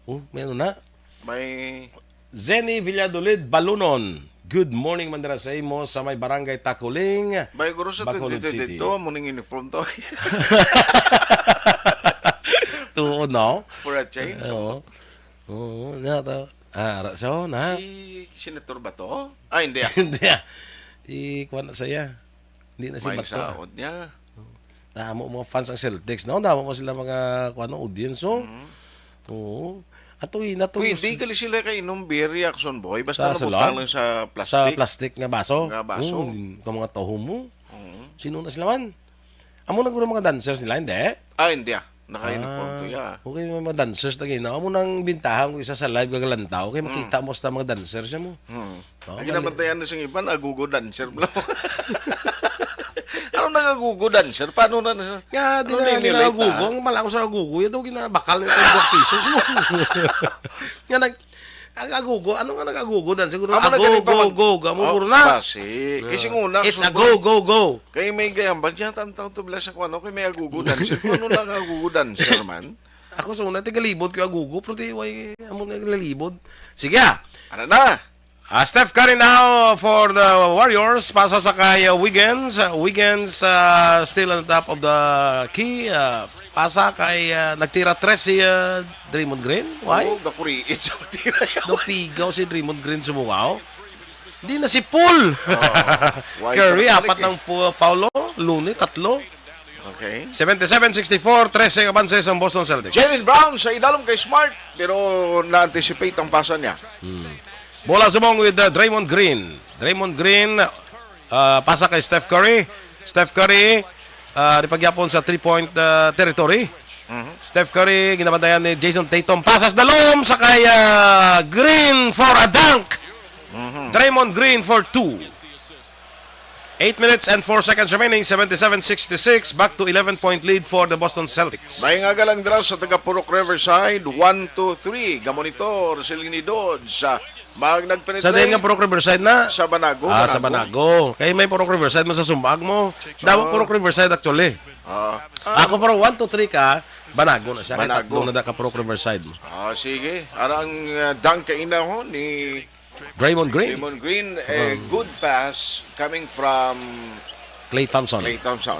Oh, meron na. May Zenny Villadolid Balunon. Good morning, Mandara, sa imo sa may barangay Takuling. may guro sa Bacolod twenty twenty-two, City. Mo ning uniform to. Tuo, no? For a change. Oo. Oo, nga to. Ah, ara, so, na. Si Senator ba to? Ah, hindi ah. Hindi ah. Ikuha na saya. Hindi na si May Bato. Ah. Saod niya. Damo mga fans ang Celtics, no? Damo pa sila mga, kuwan, audience, no? Mhm. Oo. Ato, ina, to, Pwede gali sila kay inom beer, Jackson Boy. Basta Sa nabutang salon? lang sa Sa plastic. plastic nga baso. Nga baso. Oo, ka mga tuhom mo. Mhm. Sino na sila man? Amo na guro mga dancers nila, hindi? Ah, hindi, ah. Naka-uniform to, Ah, yeah. okay, may mga dancers na gina. Amo nang bintahan ko isa sa live kag lantaw. Kay Mm. makita mo sa mga dancers siya mo. Mm. Oh, Ang mali. ginabantayan na sing iban, agugo dancer lang. Ano nang agugo dancer? Paano na, na? Nga, di Ano na, na di na inilita? agugo. Ang malaw sa agugo, yan daw ginabakal na ito, pesos mo. Nga nag, ang agugo, ano nga nag-agugo dancer? Siguro, Amo na ago, gani pa go, mag- go, go. Amo Oh, puro na. basi. Kasi Ah. una, It's a sundo- go, go, go. Kay may gayam ba? Diyan, tantaw to, bila sa kung ano, kay may agugo dancer. Kung ano lang agugo dancer man? Ako sa una, tigalibot ko agugo, pero di, way, amo na galibot. Sige, ah. Ano na? Ah, Steph Curry now for the Warriors. Pasa sa kay, uh, Wiggins. Uh, Wiggins, uh, still on top of the key. Uh, pasa kay, uh, nagtira tres si, uh, Draymond Green. Why? Oo, gakuriit sa tira yaw. Napigaw si Draymond Green sumugaw. Hindi na si Paul. Oo. Why Curry, pa apat nabalik, eh? ng pu-, foul, oh. Looney, tatlo. Okay. Seventy-seven sixty-four, trese ang abanse sang Boston Celtics. Jaylen Brown sa idalom kay Smart, pero na-anticipate ang pasa niya. Hmm. Bola subong with, uh, Draymond Green. Draymond Green, uh, pasa kay Steph Curry. Steph Curry, uh, di pagyapon sa three-point, uh, territory. Mhm. Steph Curry, ginabantayan ni Jayson Tatum. Pasas dalom sa kay, uh, Green for a dunk. Mhm. Draymond Green for two. Eight minutes and four seconds remaining, seventy-seven sixty-six, back to eleven-point lead for the Boston Celtics. May nga galang dira sa taga Purok Riverside, one, two, three, gamonitor, siling ni Dodge, sa mag nagpenetrate Sa diin nga Purok Riverside na? sa Banago, Ah, sa Banago. Banago. Kay may Purok Riverside man sa Sumbag mo. Damo Oo. Purok Riverside actually. Ah. Ako pero one, two, three ka, Banago na siya. Kay Banago. tatlo na da ka Purok Riverside mo. Ah, sige. Arang, ah, dunk kaina ho ni Draymond Green. Draymond Green, a Um, good pass coming from Klay Thompson. Klay Thompson.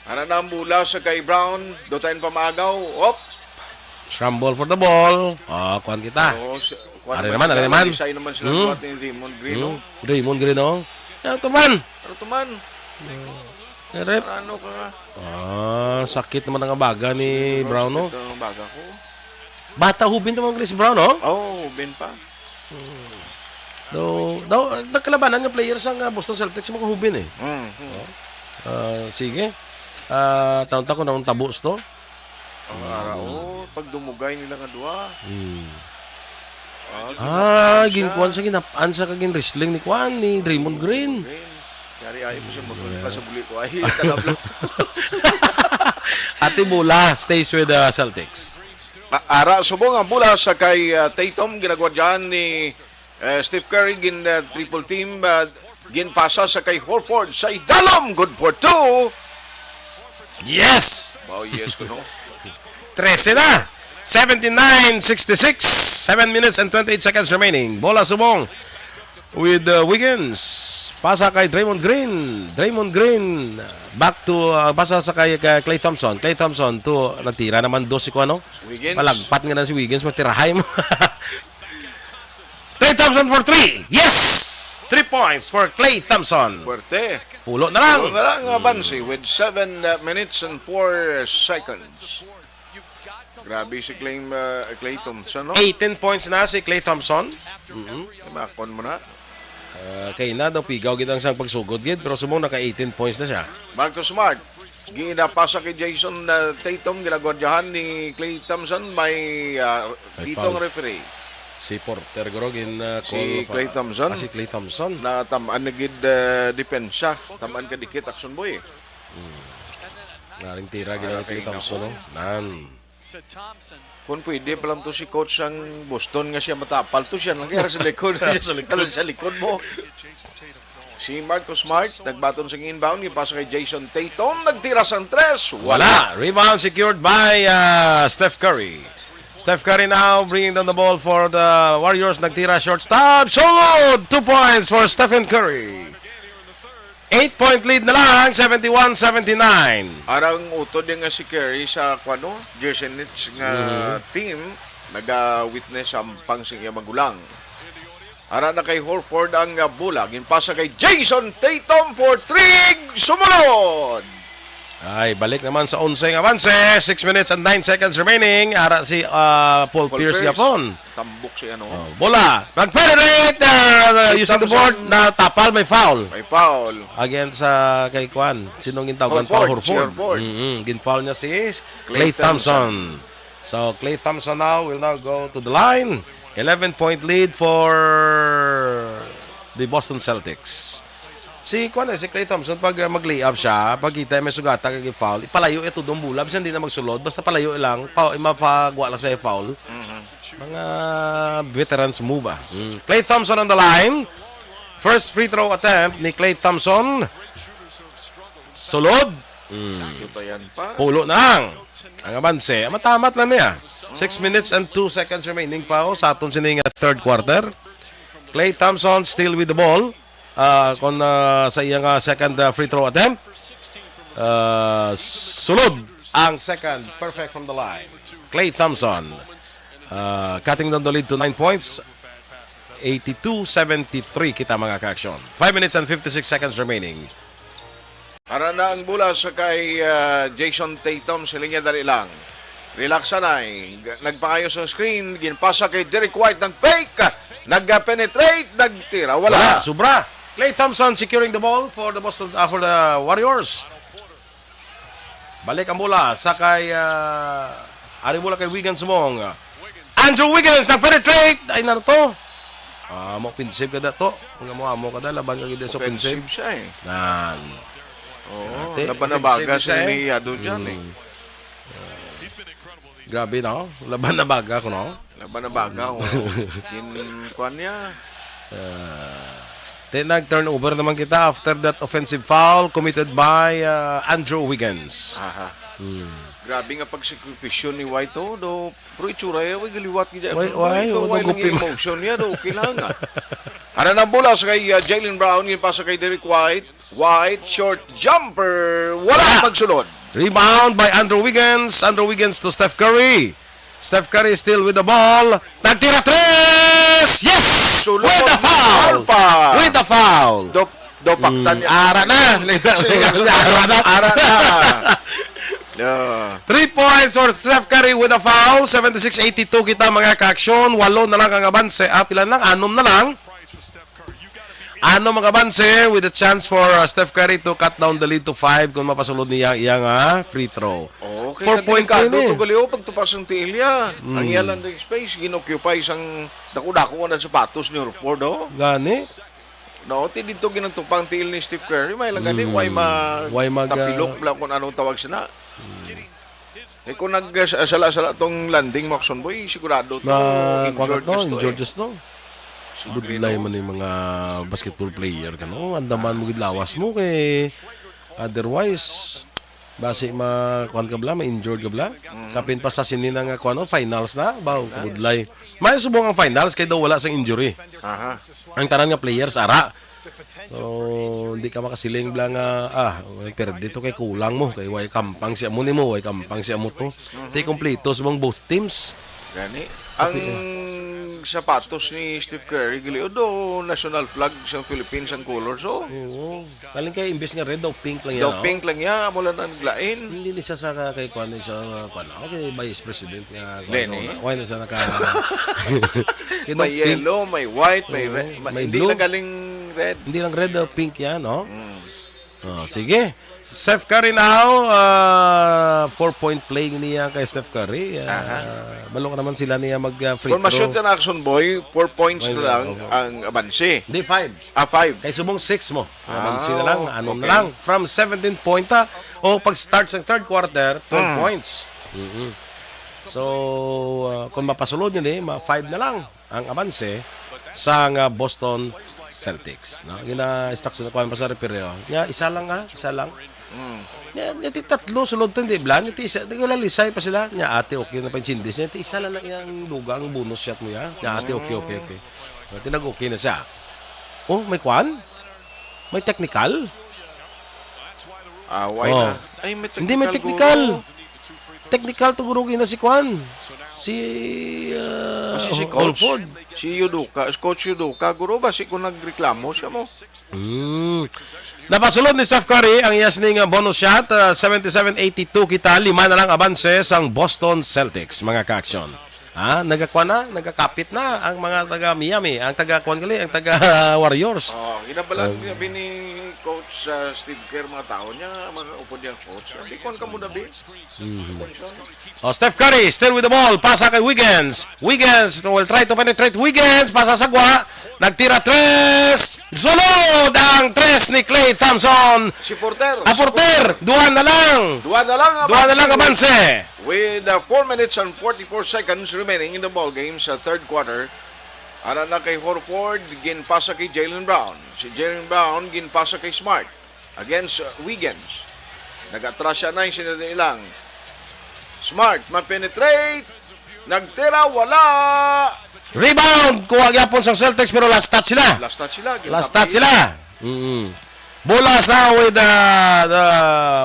Ana na ang bola sa kay Brown. Dutayan pa maagaw. Op! Scramble for the ball. Ah, kuwan kita. Oo, si-, kuwan Ari naman, naman ari sila. naman. Nalisay naman sila Hmm? buhat ni Draymond Green, Hmm? no? Draymond Green, oh. Yan, tuman. Ano tuman? Eh, ref. Ano ka nga? Ah, sakit naman ang baga ni Brown, no? Sakit ang baga ko. Bata, hubin naman Chris Brown, no? Oh, hubin pa. Daw, daw, nagkalabanan nga players ang, ah, Boston Celtics, mga hubin, eh. Mm, mm. Oh. Ah, sige. Ah, taon ta ko na ang tabos to. Ang ara, oh, pagdumugay nila nga duha. Hmm. Ah, Ah, ginap-an siya. ginkuan sa ginap-an sa kagin wrestling ni kuan, ni Draymond Green. Green. Yari ay po siya, magkulit pa sa buli ko. Ay, talab lang. Ate Bola stays with the Celtics. A-, ara, subong ang bola sa kay, ah, Tatum, ginagwardyahan ni, eh, Steph Curry, gin, ah, triple team, ah, ginpasa sa kay Horford sa idalom, good for two. Yes! Wow, yes, kuno. Trese na. Seventy-nine sixty-six. Seven minutes and twenty-eight seconds remaining. Bola subong with, uh, Wiggins. Pasa kay Draymond Green. Draymond Green, uh, back to, uh, pasa sa kay, kay Klay Thompson. Klay Thompson to, nagtira naman dos si kuano. Wiggins. Palagpat nga na si Wiggins, mas tirahay mo. Klay Thompson for three. Yes! Three points for Klay Thompson. Puwerte. Pulo na lang. Pulo na lang ang abanse with seven, uh, minutes and four seconds. Grabe si Klay, uh, Klay Thompson, no? Eighteen points na si Klay Thompson. Mhm. Makon mo na. Ah, kay na daw pigaw gid ang sang pagsugod gid, pero subong naka eighteen points na siya. Marcus Smart, ginapasa kay Jayson, uh, Tatum, ginagwardyahan ni Klay Thompson, may, uh, May pitong foul. referee. Si Porter, guro, gin, uh, Si call of, Klay uh, Thompson? ah, si Klay Thompson. Natamaan na gid, uh, depensa. Tamaan ka dikit, Action Boy. Hmm. Naring tira, Ah, ginawa ni Klay okay, Thompson, nako. no? Nan. Kung pwede pa lang to si coach ang Boston nga siya matapal to, siya lang kaya sa likod, Sa likod. Sa likod mo. Si Marcus Smart, nagbaton sa inbound, ipasa kay Jayson Tatum, nagtira sang tres. Wala. Wala. Rebound secured by, uh, Steph Curry. Steph Curry now bringing down the ball for the Warriors. Nagtira shortstop. Solid! Two points for Stephen Curry. Eight-point lead na lang, seventy-one seventy-nine. Arang utod din nga si Curry sa, kuwano, Jersey Nets nga Mhm. team, naga-witness ang pang sa iya magulang. Ara na kay Horford ang, ah, bola. Ginpasa kay Jayson Tatum for three. Sumulod! Ay, balik naman sa onse nga abanse. Six minutes and nine seconds remaining. Ara si ah, Paul, Paul Pierce Pierce. Gapon. Tambok si ano. Oh, bola. Nag-penetrate uh, using the board. Thompson. Na tapal, may foul. May foul. Against sa kay Kwan. Sinong gintawgan? Horford, Horford. Si Horford. Mm-hmm. Gin-foul niya si Klay Thompson. Thompson. So, Klay Thompson now will now go to the line. Eleven-point lead for the Boston Celtics. Si Kwan eh, si Klay Thompson, pag uh, mag-layup siya, pagkita may sugata kay foul, ipalayo ito doon bola, bisan di na magsulod, basta palayo lang, foul, mapagwa lang sa foul. Mm-hmm. Mga veterans move ah. Mm. Klay Thompson on the line. First free throw attempt ni Klay Thompson. Sulod. Mm. Pulo na lang. Ang abanse, matamat lang niya. Six minutes and two seconds remaining pa oh, sa aton sini nga third quarter. Klay Thompson still with the ball. Uh, kung uh, sa iyang uh, second uh, free throw attempt, uh, sulod ang second, perfect from the line. Klay Thompson uh, cutting down the lead to nine points. eighty-two seventy-three kita, mga ka-aksyon. Five minutes and fifty-six seconds remaining. Ara na ang bola sa kay uh, Jayson Tatum. Siling niya, dali lang. Relax anay. Nagpangayo sa screen. Ginpasa kay Derek White. Nag-fake. Nag-penetrate. Nagtira. Wala. Wala. Sobra. Klay Thompson securing the ball for the Boston uh, for the Warriors. Balik ang bola sa kay uh, ari bola kay Wiggins Mong. Andrew Wiggins nag-penetrate. Ay na to. Ah, mo offensive ka dato. Kung mo amo ka da laban ka gid sa offensive. Offensive siya eh. Nan. Oo, laban na baga si Niyado dyan eh. Mm. Grabe no? Laban na baga ko no? Laban na baga ko. Kin kuan niya. Uh, then nag-turnover naman kita after that offensive foul committed by uh, Andrew Wiggins. Aha. Hmm. Grabe nga pagsakripisyo ni White oh, do pero itsura ya, way galiwat gid. Why, why? Why, why nang emotion niya, do okay lang ah. Ara na bola sa kay uh, Jaylen Brown, yung pasa kay Derek White. White, short jumper, wala magsulod. Rebound by Andrew Wiggins. Andrew Wiggins to Steph Curry. Steph Curry still with the ball. Nagtira tres! Yes! Sulod. With the foul! With the foul! Dop, dopaktan niya. Ara na! Ara na! Ara na! Yeah. Three points for Steph Curry with a foul. seventy-six eighty-two kita, mga ka-aksyon. Walo na lang ang abanse. Ah, pila lang? Anom na lang. Ano, mga banse, with a chance for uh, Steph Curry to cut down the lead to five kung mapasulod niya iyang uh, free throw. Okay, four point delikado to gali, oh, pagtupas ang tiil niya. Mm. Ang iya landing space, ginoccupy sang dako-dako nga sapatos ni Horford, oh. Gani? No, ti dito ginagtupang tiil ni Steph Curry, may lang gani, mm. Why ma... Why mag... Tapilok uh, lang kung anong tawag sila. Mm. Eh kung nag-, sala-sala tong landing mo, Action Boy, sigurado to, ma-, injured ka to, injured eh. Ka to. Budlay man yung mga basketball player ka, no? Andaman mo gid lawas mo kay otherwise, basi ma-, kuan ka bala, ma-injured ka bala. Mm-hmm. Kapin pa sa sini na nga, kuan, no? Finals na, baw, budlay. May subong ang finals kay daw wala sang injury. Aha. Ang tanan nga players, ara. So, hindi ka makasiling bala nga, ah, perde to kay kulang mo. Kay way kampang siya mo ni mo, way kampang siya mo to. Ti kompleto sa mong both teams. Gani. Ang sapatos ni Steph Curry, gali, do national flag sa Philippines ang color. So, oo. Galing kay imbes nga red daw pink lang yan. Daw pink lang yan, mula na naglain. Hindi ni siya sa kay kuan sa kuan. Okay, vice president nga. Lenny. Why na siya naka... may yellow, may white, may red. May blue. Hindi na galing red. Hindi lang red, uh, pink yan, no? Mm. Oh, sige. Steph Curry now, uh, four-point play niya kay Steph Curry. Uh, balo ka naman sila niya mag uh, free throw. Kung ma-shoot ka na, Action Boy, four points na lang ang abansi. Hindi, five. Ah, five. Kay subong six mo. Abansi na lang, anom na lang. From seventeen point, ha? O pag-start sa third quarter, twelve points. Mm-hmm. So, uh, kung mapasulod yun eh, ma-five na lang. Ang abanse sang ah, Boston Celtics. No? Gina-instruction ako ang pastor pero niya isa lang ha, isa lang. Mm. Niya, niya ti tatlo sulod to, hindi blan. Niya ti isa, di wala lisay pa sila. Niya ate okay na pa yung chindis. Niya ti isa lang na iyang duga ang bonus shot mo ya. Niya ate okay, okay, okay. Niya ti nag-okay na siya. Oh, may kwan? May technical? Ah, why oh. Na? Ay, may technical. Hindi may technical. Guro. Technical to, guro, gina si Kwan. Si, ah, Basi si Coach, Holford. Si Yuduka, si Coach Yuduka, guro, basi kung nagreklamo siya mo. Mm. Napasulod ni Steph Curry ang iya sining, ah, bonus shot, ah, seventy-seven eighty-two kita, lima na lang abanse sang Boston Celtics, mga ka-aksyon. Ah, nagakwa na, nagakapit na ang mga taga Miami, ang taga, kwan gali, ang taga Warriors. Oh, ginabalaan Um, niya bini Coach, ah, Steve Kerr, mga tao niya, mga upod niya, Coach. Di kwan ka mo na, bi? Mhm. Kwan siya. Oh, Steph Curry still with the ball. Pasa kay Wiggins. Wiggins will try to penetrate. Wiggins, pasa sa gwa. Nagtira tres. Sulod ang tres ni Klay Thompson. Si Porter. Ah, Porter. Duha na lang. Duha na lang ang Duha na lang abanse. Abanse. With, uh, four minutes and forty-four seconds remaining in the ball game sa third quarter, ara na kay Horford, ginpasa kay Jaylen Brown. Si Jaylen Brown, ginpasa kay Smart. Against, uh, Wiggins. Nag-atras siya na yung sinunod ilang. Smart, ma-penetrate. Nagtira, wala. Rebound! Kuha gyapon sang Celtics, pero last touch sila. Last touch sila. Last touch sila. Mm. Bola sa with the, the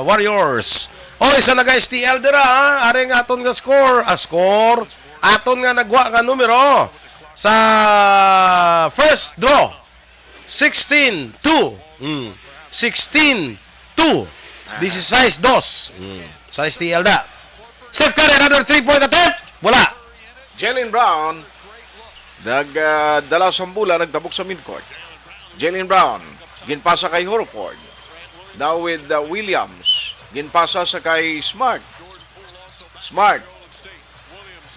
Warriors. Oy, sa nag-S T L dira, ha? Ari nga aton nga score. Ah, score. Aton nga nagwa nga numero sa first draw. Sixteen two. Mm. Sixteen two. Ah. Disisais dos. Mm. Sa S T L da. Steph Curry, another three-point attempt. Wala. Jaylen Brown, nag, ah, dala sang bola, nagtabok sa midcourt. Jaylen Brown, ginpasa kay Horford. Now with, ah, Williams. Ginpasa sa kay Smart. Smart.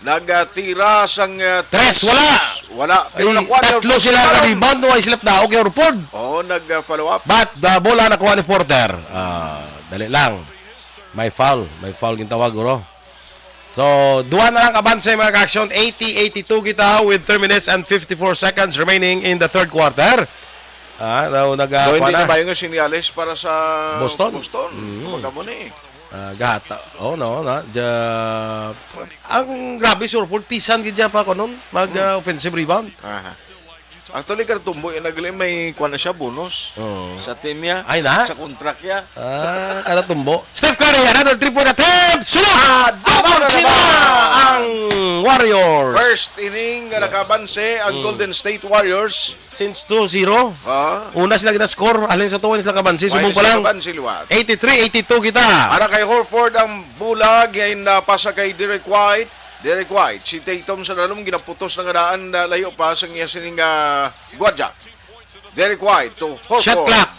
Nagatira sang, ah, Tres, wala. Wala. Pero Ay, nakuha ni tatlo Horford sila ang rebound. Rebound, wala sila daog kay Horford. Oo, nag, ah, follow up. But the bola nakuha ni Porter. Ah, dali lang. May foul. May foul gintawag, guro. So, duha na lang abanse, mga ka-aksyon. Eighty eighty-two kita with three minutes and fifty-four seconds remaining in the third quarter. Ah, daw nag, ah, So, hindi kuwan na na. Ba yung sinyales para sa Boston? Boston? Mm. Kumbaga mo ni. Ah, gahata. Oh, no, na. Ja, ang grabe, si Horford, pisan gid siya pa, kunon, mag, Mm. ah, offensive rebound. Aha. Actually, karatumbo, eh, nagli-, may kuwan na siya, bonus Oo. sa team niya, Ay, na? sa contract niya. Ah, karatumbo. Steph Curry, another three-point attempt. Sula! Ah, double Abanse na na naman. ang Warriors. First inning nga Yeah. nakabanse ang Mm. Golden State Warriors. Since two zero. Ah. Una sila gina-score, alin sa tuwan sila kabanse, Why subong pa sila lang. kabanse liwat? Eighty-three eighty-two kita. Ara kay Horford ang bola, gin, ah, pasa kay Derek White. Derek White, si Tatum sa dalom, ginaputos na nga daan, na layo pa sa iya sining, ah, gwadya. Derek White to Horford. Shot clock.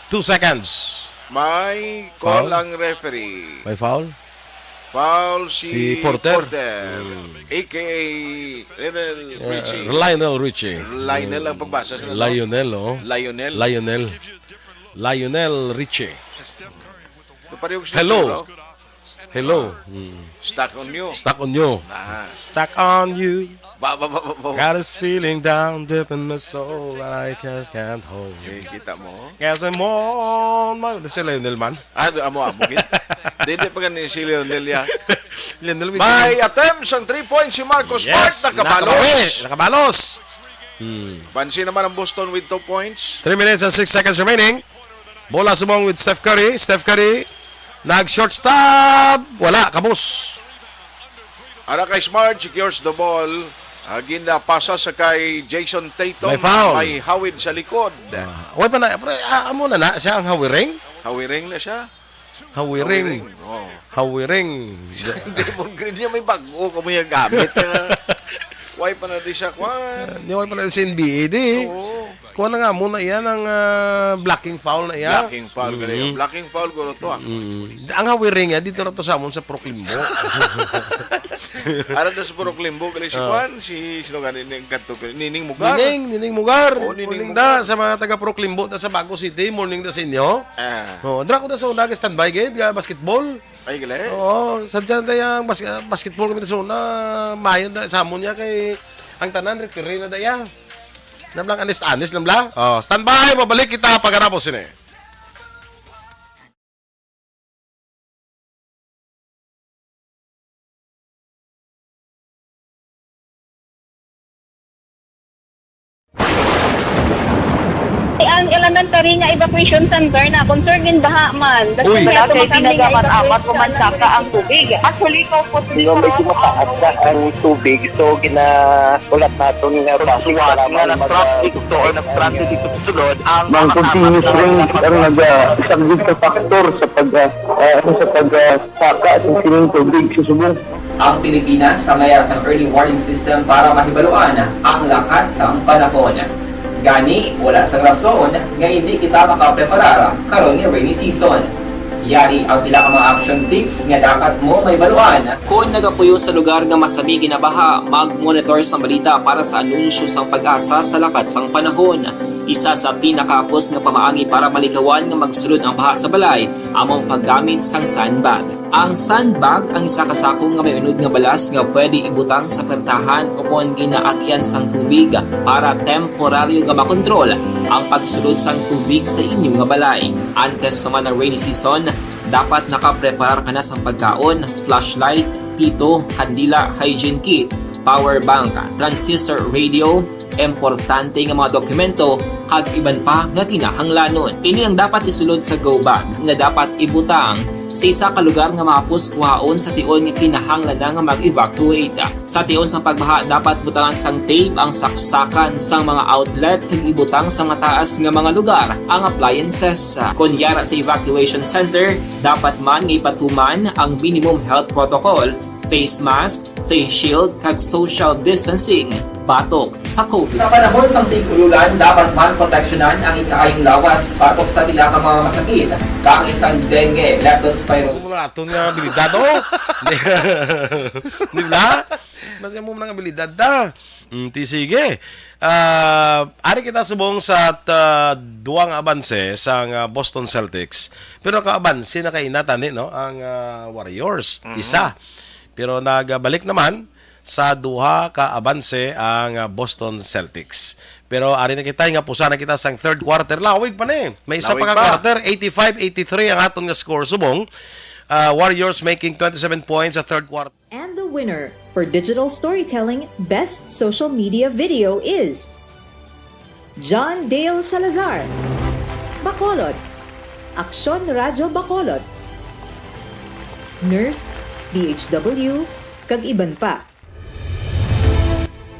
Two seconds. May call Foul? ang referee. May foul? Foul si Si Porter. Porter, Mm. A K A Lionel Uh, Richie. Lionel Richie. Lionel ang pagbasa sa Lionel, oh. Lionel. Lionel. Lionel Richie. Ito pa rin yung Hello. siguro. Hello. Mm. Stuck on you. Stuck on you. Ah. Stuck on you. Ba, ba, ba, ba, ba. Got this feeling down deep in my soul that I just can't hold. Eh, kita mo? Kasi mo, ma-, si Lionel man. Ah, do, amo, amo, gid. Dili pa gani si Lionel, ya. Lionel with May attempt sang three points si Marcus Yes, Smart, nakabalos. nakabawi, nakabalos. Hmm. Pansin naman ang Boston with two points. Three minutes and six seconds remaining. Bola subong with Steph Curry. Steph Curry, nag-shortstop. Wala, kabos. Ara kay Smart, secures the ball. Ah, ginapasa sa kay Jayson Tatum. May foul. May hawid sa likod. Ah, way pa na, pre, ah, amo na na siya ang hawiring? Hawiring na siya. Hawiring. Hawiring, oh. Hawiring. Draymond Green niya, may bago ka mo yung gamit, ah. Way pa na di siya, kwan. Ah, di way pa na sa N B A, di. Oo. Kuha na nga muna yan ang, ah, blocking foul na iya. Blocking foul, Mm. gali. Blocking foul, guro to, ah. Mm. Ang hawiring, ah, dito na to sa amon sa Proclimbo. Ara na sa Proclimbo, gali si Ah. Kwan, si, sino gani, ni, kadto, Nining Mugar. Nining, Nining Mugar. Oh, Nining Morning Mugar. da sa mga taga Proclimbo, da sa Bago City, morning da sa inyo. Ah. Oh, dra ko da sa una, standby gid, ga basketball. Ay, gali. Oo, sa dyan da yang bas-, basketball kami da sa una, mayon da, sa amon niya kay ang tanan, referee na da iya. Nablang anis-anis lang bla. Oh, standby, mabalik kita pagkatapos sini. Ang elementary nga evacuation center na concern din baha man. Uy. Wala kay tinaga man amat o mansaka ang tubig. Actually, ko po, medyo mataas na ang tubig, so ginaulat naton nga basi nga nag-traffic to or nag-transit dito sa sulod ang mga continuous rains ang nag-, ah, isang big factor sa pag, ah, ah, sa pag, ah, saka sa sining tubig sa subong. Ang Pilipinas ang mayara sang early warning system para mahibaluan ang lakat sang panahon. Gani, wala sang rason nga hindi kita makapreparar karon nga rainy season. Yari ang pila ka mga action tips nga dapat mo mahibaluan. Kon nagapuyo sa lugar nga masami ginabaha, mag-monitor sang balita para sa anunsyo sang PAGASA sa lakat sang panahon. Isa sa pinakahapos nga pamaagi para malikawan nga magsulod ang baha sa balay amo ang paggamit sang sandbag. Ang sandbag ang isa ka sako nga may unod nga balas nga pwede ibutang sa pertahan o kon ginaagyan sang tubig para temporaryo nga makontrol ang pagsulod sang tubig sa inyo nga balay. Antes pa man ang rainy season, dapat nakapreparar ka na sang pagkaon, flashlight, pito, kandila, hygiene kit, power bank, transistor radio, importante nga mga dokumento, kag iban pa nga kinahanglanon. Ini ang dapat isulod sa go bag nga dapat ibutang sa isa ka lugar nga mahapos kuhaon sa tion nga kinahanglan na nga mag-evacuate. Sa tion sang pagbaha, dapat butangan sang tape ang saksakan sang mga outlet kag ibutang sa mataas nga mga lugar ang appliances. Kon yara sa evacuation center, dapat man nga ipatuman ang minimum health protocol, face mask, face shield, kag social distancing batok sa COVID. Sa panahon sang tig-ulan, dapat man proteksyonan ang ikaayong lawas batok sa pila ka mga masakit, kang sang dengue, leptospirosis. Amo na aton nga abilidad, oh. Di ba? Basta mo nga abilidad ta. Mm, ti sige. Ah, ari kita subong sa ta-, duwa nga abanse sang, ah, Boston Celtics. Pero nakaabanse na kay inatan ni, no, ang, ah, Warriors. Mhm. Isa. Pero nagabalik naman sa duha ka abanse ang, ah, Boston Celtics. Pero ari na kita, nga pusa na kita sang third quarter. Lawig pa ni. May isa pa ka quarter, eighty-five eighty-three ang aton nga score subong. Ah, Warriors making twenty-seven points sa third quarter. And the winner for digital storytelling best social media video is John Dale Salazar, Bacolod, Aksyon Radyo Bacolod, Nurse, D H W, kag iban pa.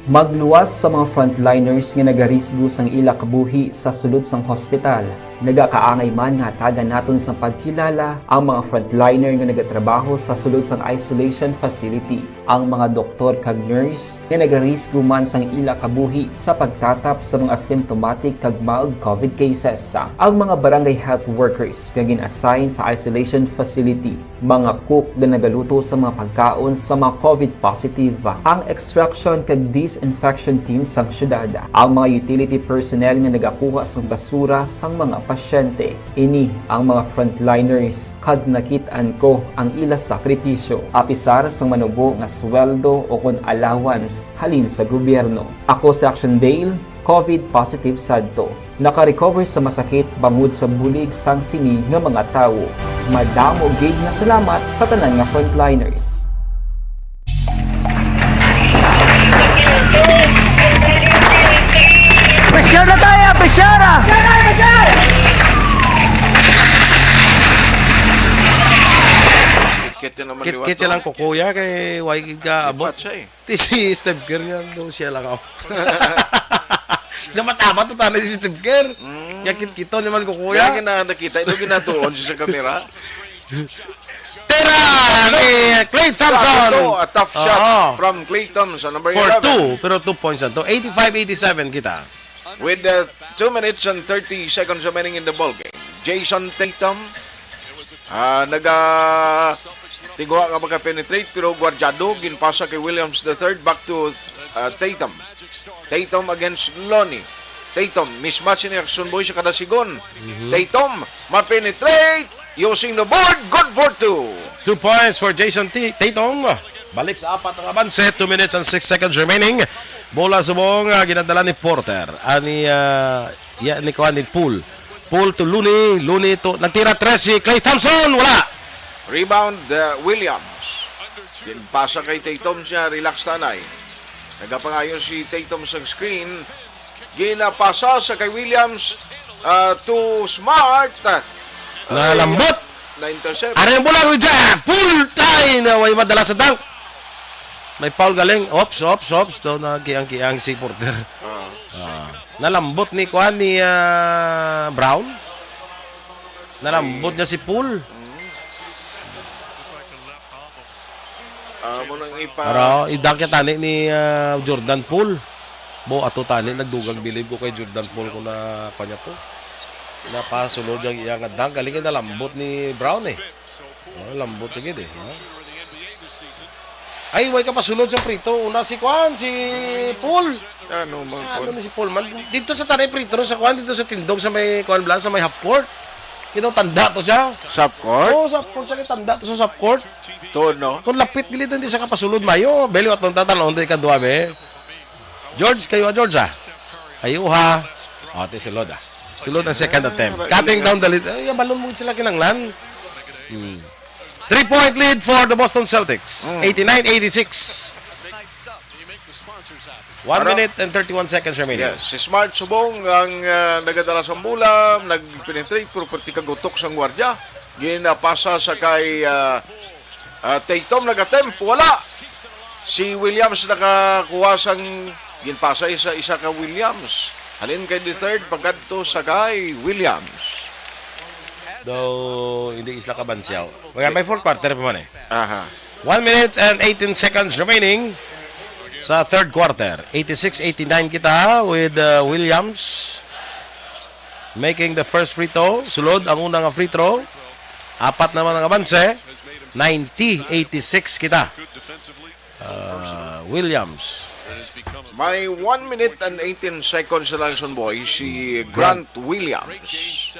Magluwas sa mga frontliners nga nagarisgo sang ila kabuhi sa sulod sang hospital. Nagakaangay man nga hatagan naton sang pagkilala ang mga frontliner nga nagatrabaho sa sulod sang isolation facility, ang mga doktor kag nurse nga nagarisgo man sang ila kabuhi sa pagtatap sa mga asymptomatic kag mild COVID cases, ang mga barangay health workers nga gin-assign sa isolation facility, mga cook nga nagaluto sa mga pagkaon sa mga COVID positive, ang extraction kag disinfection team sang syudad, ang mga utility personnel nga nagakuha sang basura sang mga pasyente. Ini ang mga frontliners kag nakit-an ko ang ila sakripisyo, apisar sang manubo nga sweldo o kon allowance halin sa gobyerno. Ako si Action Dale, COVID positive sadto. Naka-recover sa masakit bangod sa bulig sang sini nga mga tawo. Madamo gid nga salamat sa tanan nga frontliners. Pressure na tayo, pressure ah! Kit-kit siya naman liwat, Kit-kit siya lang no? Kukuya kay way ka abot. Sipat siya eh. Ti si Steve Kerr nga daw siya lang ako. Namatama to tanay si Steve Kerr. Mm. Nga kit-kito naman ko, kuya. Kaya nga nakita, ito ginatuon siya sa kamera. Tira ni Klay Thompson. Ito, a tough shot Oo. from Klay Thompson, number For eleven. Two, pero two points na to. Eighty-five eighty-seven kita. With, uh, two minutes and thirty seconds remaining in the ball game, Jayson Tatum, ah, naga tigwa nga maka-penetrate, pero gwardyado, ginpasa kay Williams the third, back to, ah, Tatum. Tatum against Lonnie. Tatum, mismatch ni Action Boy sa kada sigon. Mhm. Tatum, ma-penetrate, using the board, good for two. Two points for Jayson T-, Tatum. Balik sa apat ang abanse, two minutes and six seconds remaining. Bola subong, ah, ginadala ni Porter. Ani, ah, ya, ni kuan ni Poole. Poole to Looney, Looney to, nagtira tres si Klay Thompson, wala. Rebound, uh, Williams. Ginpasa kay Tatum siya, relax tanay. Nagapangayo si Tatum sa screen. Ginapasa sa kay Williams. Ah, to Smart. Ah, Nalambot. Na-intercept. Ano yung bola, Wijay? Full time na way madala sa dunk. May foul galing. Ops, ops, ops. Daw na kiang-kiang si Porter. Ah. Ah. Nalambot ni kuan ni, ah, Brown. Nalambot niya si Poole. Ah, mo nang ipa- Pero idakya tani ni, ah, Jordan Poole. Bo, ato tani, nagdugang bilib ko kay Jordan Poole kung na, pa niya to. Napasulod ang iya nga dunk. Galing nalambot ni Brown eh. Oh, lambot lagi eh, ha? Ay, way ka pasulod sa free throw. Una si kuan, si Poole. Ano man, Sa ano Poole? Ni si Poole man? Dito sa tanay free throw, sa kuan, dito sa tindog, sa may kuan bla, sa may half court. Kita tanda to siya. Sa half court? Oo, sa half court siya, tanda to sa half court. Tuod, no? Kung lapit gilid, hindi sa kapasulod, mayo. Beli, atong tatalon, di ka duwa, be. George, kayo, ah, George, ah. Kayo, ha. O, ti sulod, ah. Sulod ang second attempt. Cutting down the lead. Ay, balon mo sila kinanglan. Hmm. Three-point lead for the Boston Celtics. Mm. Eighty-nine eighty-six. One Ano? minute and thirty-one seconds remaining. Yes, si Smart subong ang, ah, nagadala sa bola, nagpenetrate, pero perti kagutok sang gwardiya. Ginapasa sa kay, ah, ah, Tatum, nag-attempt, wala. Si Williams nakakuha sang ginpasay sa isa ka Williams. Halin kay the third, pagkadto sa kay Williams. Though, hindi isla kabansyaw. Kaya may fourth quarter pa man eh. Aha. One minute and eighteen seconds remaining sa third quarter. Eighty-six eighty-nine kita with, uh, Williams making the first free throw. Sulod ang unang free throw. Apat naman ang abanse. Ninety eighty-six kita. Uh, Williams. May one minute and eighteen seconds na lang, Son Boy, si Grant Williams.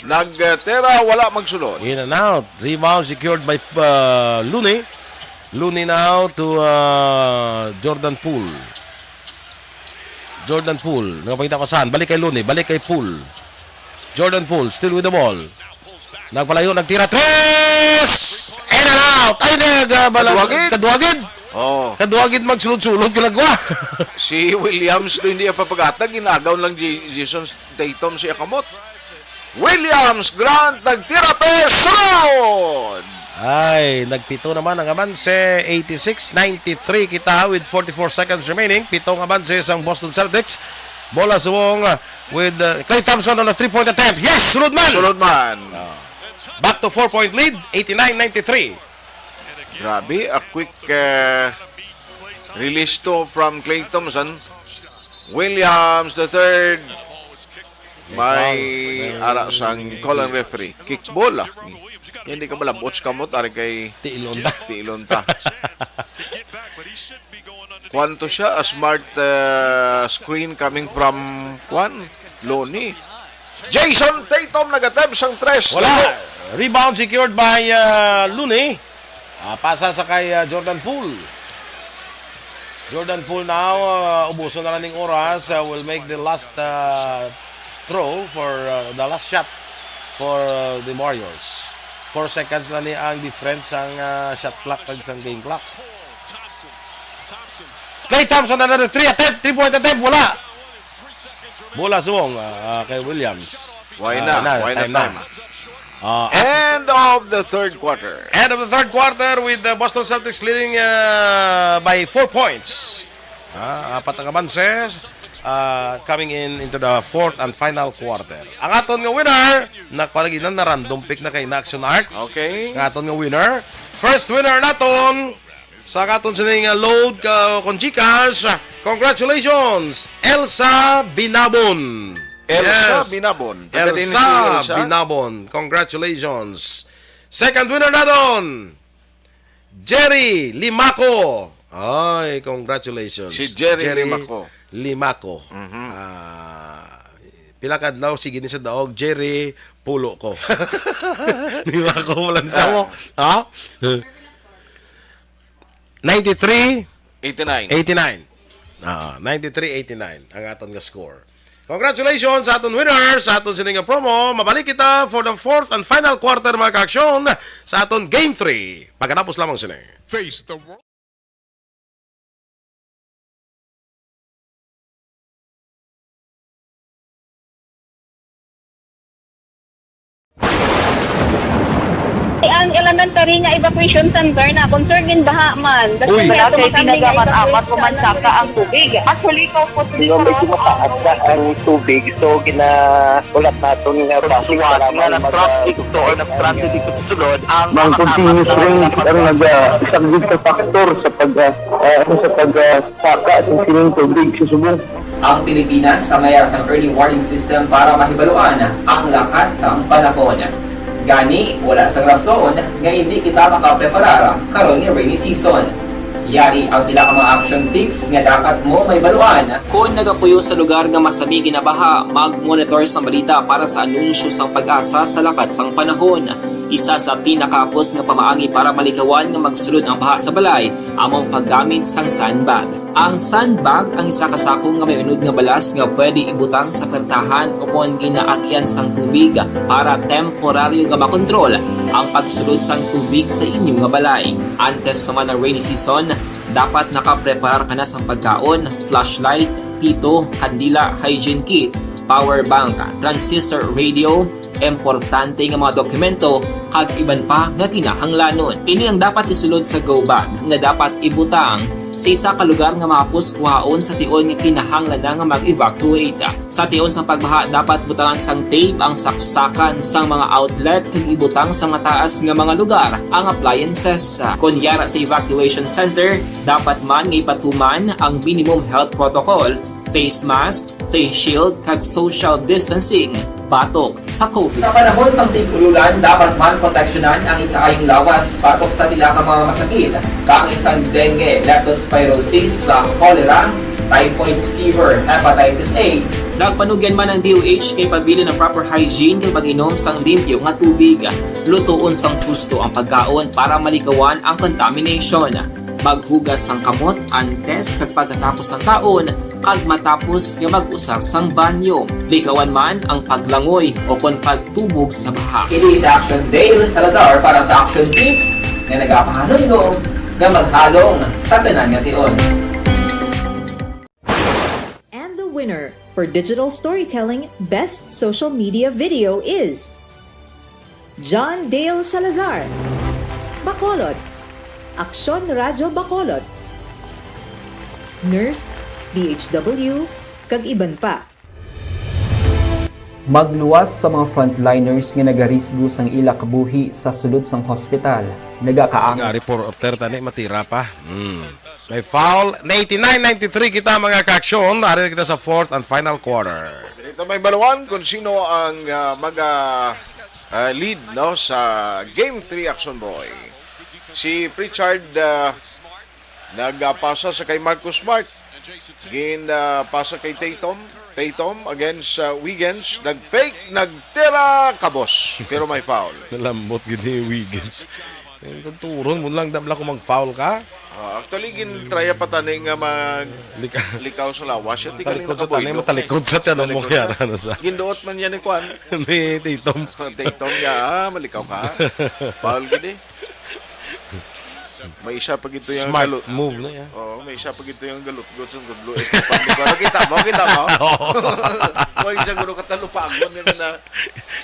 Nagtera, wala magsulod. In and out. Rebound secured by, uh, Looney. Looney now to, uh, Jordan Poole. Jordan Poole. Nakapangita ko saan. Balik kay Looney. Balik kay Poole. Jordan Poole still with the ball. Nagpalayo, nagtira. Tres! In and out. Ay, nag, uh, bala-, Kaduwagid. Kaduwagid. Oh. Kaduwagid magsulod-sulod, ginagawa. Si Williams do hindi papaghatag, ginagaw lang J-, Jason Tatum si Akamot. Williams, Grant, nagtira, tres, sulod! Ay, nagpito naman ang amanse. Eighty-six ninety-three kita with forty-four seconds remaining. Pito ang amanse sang Boston Celtics. Bola subong, uh, with, uh, Klay Thompson on a three-point attempt. Yes, sulod man! Sulod man. Ah. Back to four-point lead, eighty-nine ninety-three. Grabe, a quick, uh, release to from Klay Thompson. Williams the third. May ara sang call ang referee. Kickball, ah. Hindi ka malabot sa kamot, ari kay Tiilon ta. Tiilon ta. Kuan to siya, a smart, uh, screen coming from, kuan, Looney. Jason Tatum nag-attempt sang tres. Wala. Rebound secured by, uh, Looney. Ah, pasa sa kay, ah, Jordan Poole. Jordan Poole now, ah, ubuson na lang ning oras, ah, will make the last, ah, throw for, ah, the last shot for, ah, the Warriors. Four seconds na ni ang difference sang, ah, shot clock kag sang game clock. Klay Thompson, another three attempt, three-point attempt, wala. Bola subong, ah, kay Williams. Why Ah, na? na, Why na time na. time? Ah, End of the third quarter. End of the third quarter with the Boston Celtics leading, ah, by four points. Ah, apat ang abanse, ah, coming in into the fourth and final quarter. Ang aton nga winner, nakuha lagi na, na random pick na kay na Action Art. Okay. Ang aton nga winner, first winner naton, Sa katon sining, ah, load ka, kon GCash, ah, congratulations, Elsa Binabon. Elsa Yes. Binabon. Taga din si Elsa Elsa? Binabon. Congratulations. Second winner naton, Jerry Limaco. Ay, congratulations. Si Jerry Jerry Limaco. Limaco. Mhm. Ah, pila ka adlaw, sige ni sa daog, Jerry, pulo ko. Limaco, wala sa mo. Ah. Ha? Ninety-three, Eighty-nine. eighty-nine. Ah, ninety-three eighty-nine ang aton nga score. Congratulations sa aton winners, sa aton sini nga promo. Mabalik kita for the fourth and final quarter, mga ka-aksyon, sa aton Game three. Pagkatapos lamang sini. Face the world. Elementary nga evacuation center na, concern gid baha man. That's Uy. Why Wala ato kay kami nga pinagaman-amat evacuate sa man saka ang tubig. Actually, ikaw po, Di ba, medyo mataas na ang tubig, so ginahulat naton nga traffic, suwat kailangan nga mag-, nag-traffic to or nag-traffic dito sa sulod, ang Ang mga continuous tapat na rain dapat ang nag-, ah, isang big factor sa pag, ah, ah, ano, sa pag, ah, saka sa sining tubig sa subong. Ang Pilipinas sa may sang early warning system para mahibaluan ang lakat sang panahon. Gani, wala sang rason nga hindi kita makapreparar karon nga rainy season. Yari ang pila ka mga action tips nga dapat mo mahibaluan. Kon nagapuyo sa lugar nga masami ginabaha, mag-monitor sang balita para sa anunsyo sang PAGASA sa lakat sang panahon. Isa sa pinakahapos nga pamaagi para malikawan nga magsulod ang baha sa balay amo ang paggamit sang sandbag. Ang sandbag ang isa ka sako nga may unod nga balas nga pwede ibutang sa pertahan o kon ginaagyan sang tubig para temporaryo nga makontrol ang pagsulod sang tubig sa inyo nga balay. Antes pa man ang rainy season, dapat nakapreparar ka na sang pagkaon, flashlight, pito, kandila, hygiene kit, power bank, transistor radio, importante nga mga dokumento, kag iban pa nga kinahanglanon. Ini ang dapat isulod sa go bag nga dapat ibutang sa isa ka lugar nga mahapos kuhaon sa tion nga kinahanglan na nga mag-evacuate. Sa tion sang pagbaha, dapat butangan sang tape ang saksakan sang mga outlet kag ibutang sa mataas nga mga lugar ang appliances. Kon yara sa evacuation center, dapat man nga ipatuman ang minimum health protocol, face mask, face shield, kag social distancing batok sa COVID. Sa panahon sang tig-ululan, dapat man proteksyonan ang ikaayong lawas batok sa pila ka mga masakit, kaangay sang dengue, leptospirosis, sa cholera, typhoid fever, hepatitis A. Nagpanugyan man ang D O H nga ipabilin ang proper hygiene kag pag-inom sang limpyo nga tubig. Lutoon sang husto ang pagkaon para malikawan ang contamination. Maghugas sang kamot antes kag pagkatapos sang kaon, kag matapos nga mag-usar sang banyo. Likawan man ang paglangoy o kon pagtubog sa baha. Kini si Action Dale Salazar para sa Action Tips nga nagapahanumdom nga maghalong sa tanan nga tion. And the winner for digital storytelling best social media video is John Dale Salazar, Bacolod, Aksyon Radyo Bacolod, Nurse, D H W, kag iban pa. Magluwas sa mga frontliners nga nagarisgo sang ila kabuhi sa sulod sang hospital, nagakaangas. Nga report after tani, matira pa. Mm. May foul. Eighty-nine ninety-three kita, mga kaaksyon. Ari na kita sa fourth and final quarter. Dito may baluan kung sino ang, ah, mag, ah, ah, lead, no, sa Game three, Action Boy. Si Pritchard, ah, nagpasa sa kay Marcus Smart. Gin, ah, pasa kay Tatum. Tatum against, ah, Wiggins. Nag-fake, nagtira, kabos. Pero may foul. Nalambot gid ni Wiggins. Ang tuturon mo lang, dabla ko mag-foul ka. Ah, actually, gin-try pa tani nga mag- Lika- likaw sa lawas. Siya, tika Talikod rin sa tani, nakabuelo. Matalikod sa tiyan mo Talikod kaya sa- na sa- Ginduot man niya ni Kwan. Ni Tatum. Tatum niya, ah, malikaw ka. Foul gid eh. May isa pa gito yung Smart galu- move na yan. Oo, may isa pa gito yung galutgot sa gudlo. Eh, pag-, kita mo, kita mo? Oo. Kung siya gulo katalupagon, yun na.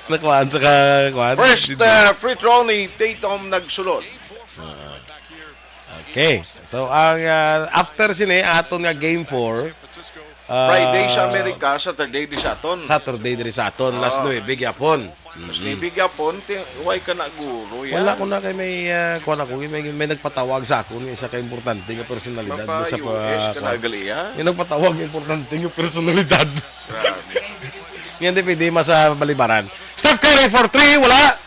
Nakuhaan sa ka-, kuhaan. First, uh, free throw ni Tatum nagsulod. Ah. Okay. So, ang, ah, after sini, aton nga game four, ah, Friday sa Amerika, Saturday di sa aton. Saturday diri sa aton, las Ah. nuebe gyapon. Mas Mm. nuebe gyapon, ti-, way ka na guro, ya. Wala ko na kay may, ah, kuwan ako, may, may nagpatawag sa akon, isa ka importante nga personalidad Mapa sa pa-, U S ka kuwan. Na gali, ya? May nagpatawag nga importante nga personalidad. Grabe. Yan, di pwede, mas, ah, balibaran. Steph Curry for three, wala.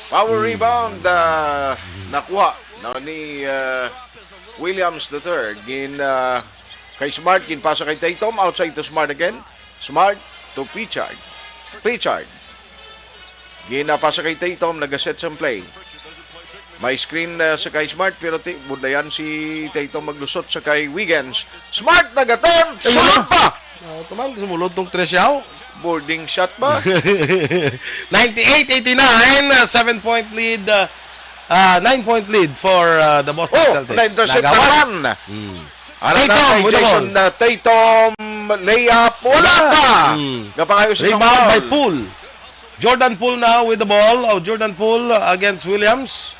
Power Hmm. rebound, ah, nakuha na ni, ah, Williams the third. Gin, ah, kay Smart, ginpasa kay Tatum, outside to Smart again. Smart to Pritchard. Pritchard. Ginapasa kay Tatum, nagaset sang play. May screen, ah, sa kay Smart, pero ti-, budlayan si Tatum maglusot sa kay Wiggins. Smart nag-attempt! Ayun na. Sulod pa! Ah, tuman, sumulod tong tres yaw. Boarding shot ba? Ninety-eight eighty-nine, uh, seven-point lead, uh, uh, nine-point lead for, uh, the Boston Oh, Celtics. Na-intercept Nagawa. Naman. Hmm. Ano Tatum na kay with the Jason ball. Na Tatum, layup, wala Wala. Pa. Hmm. Gapangayo sa Rebound by foul. Poole. Jordan Poole now with the ball. Oh, Jordan Poole, uh, against Williams.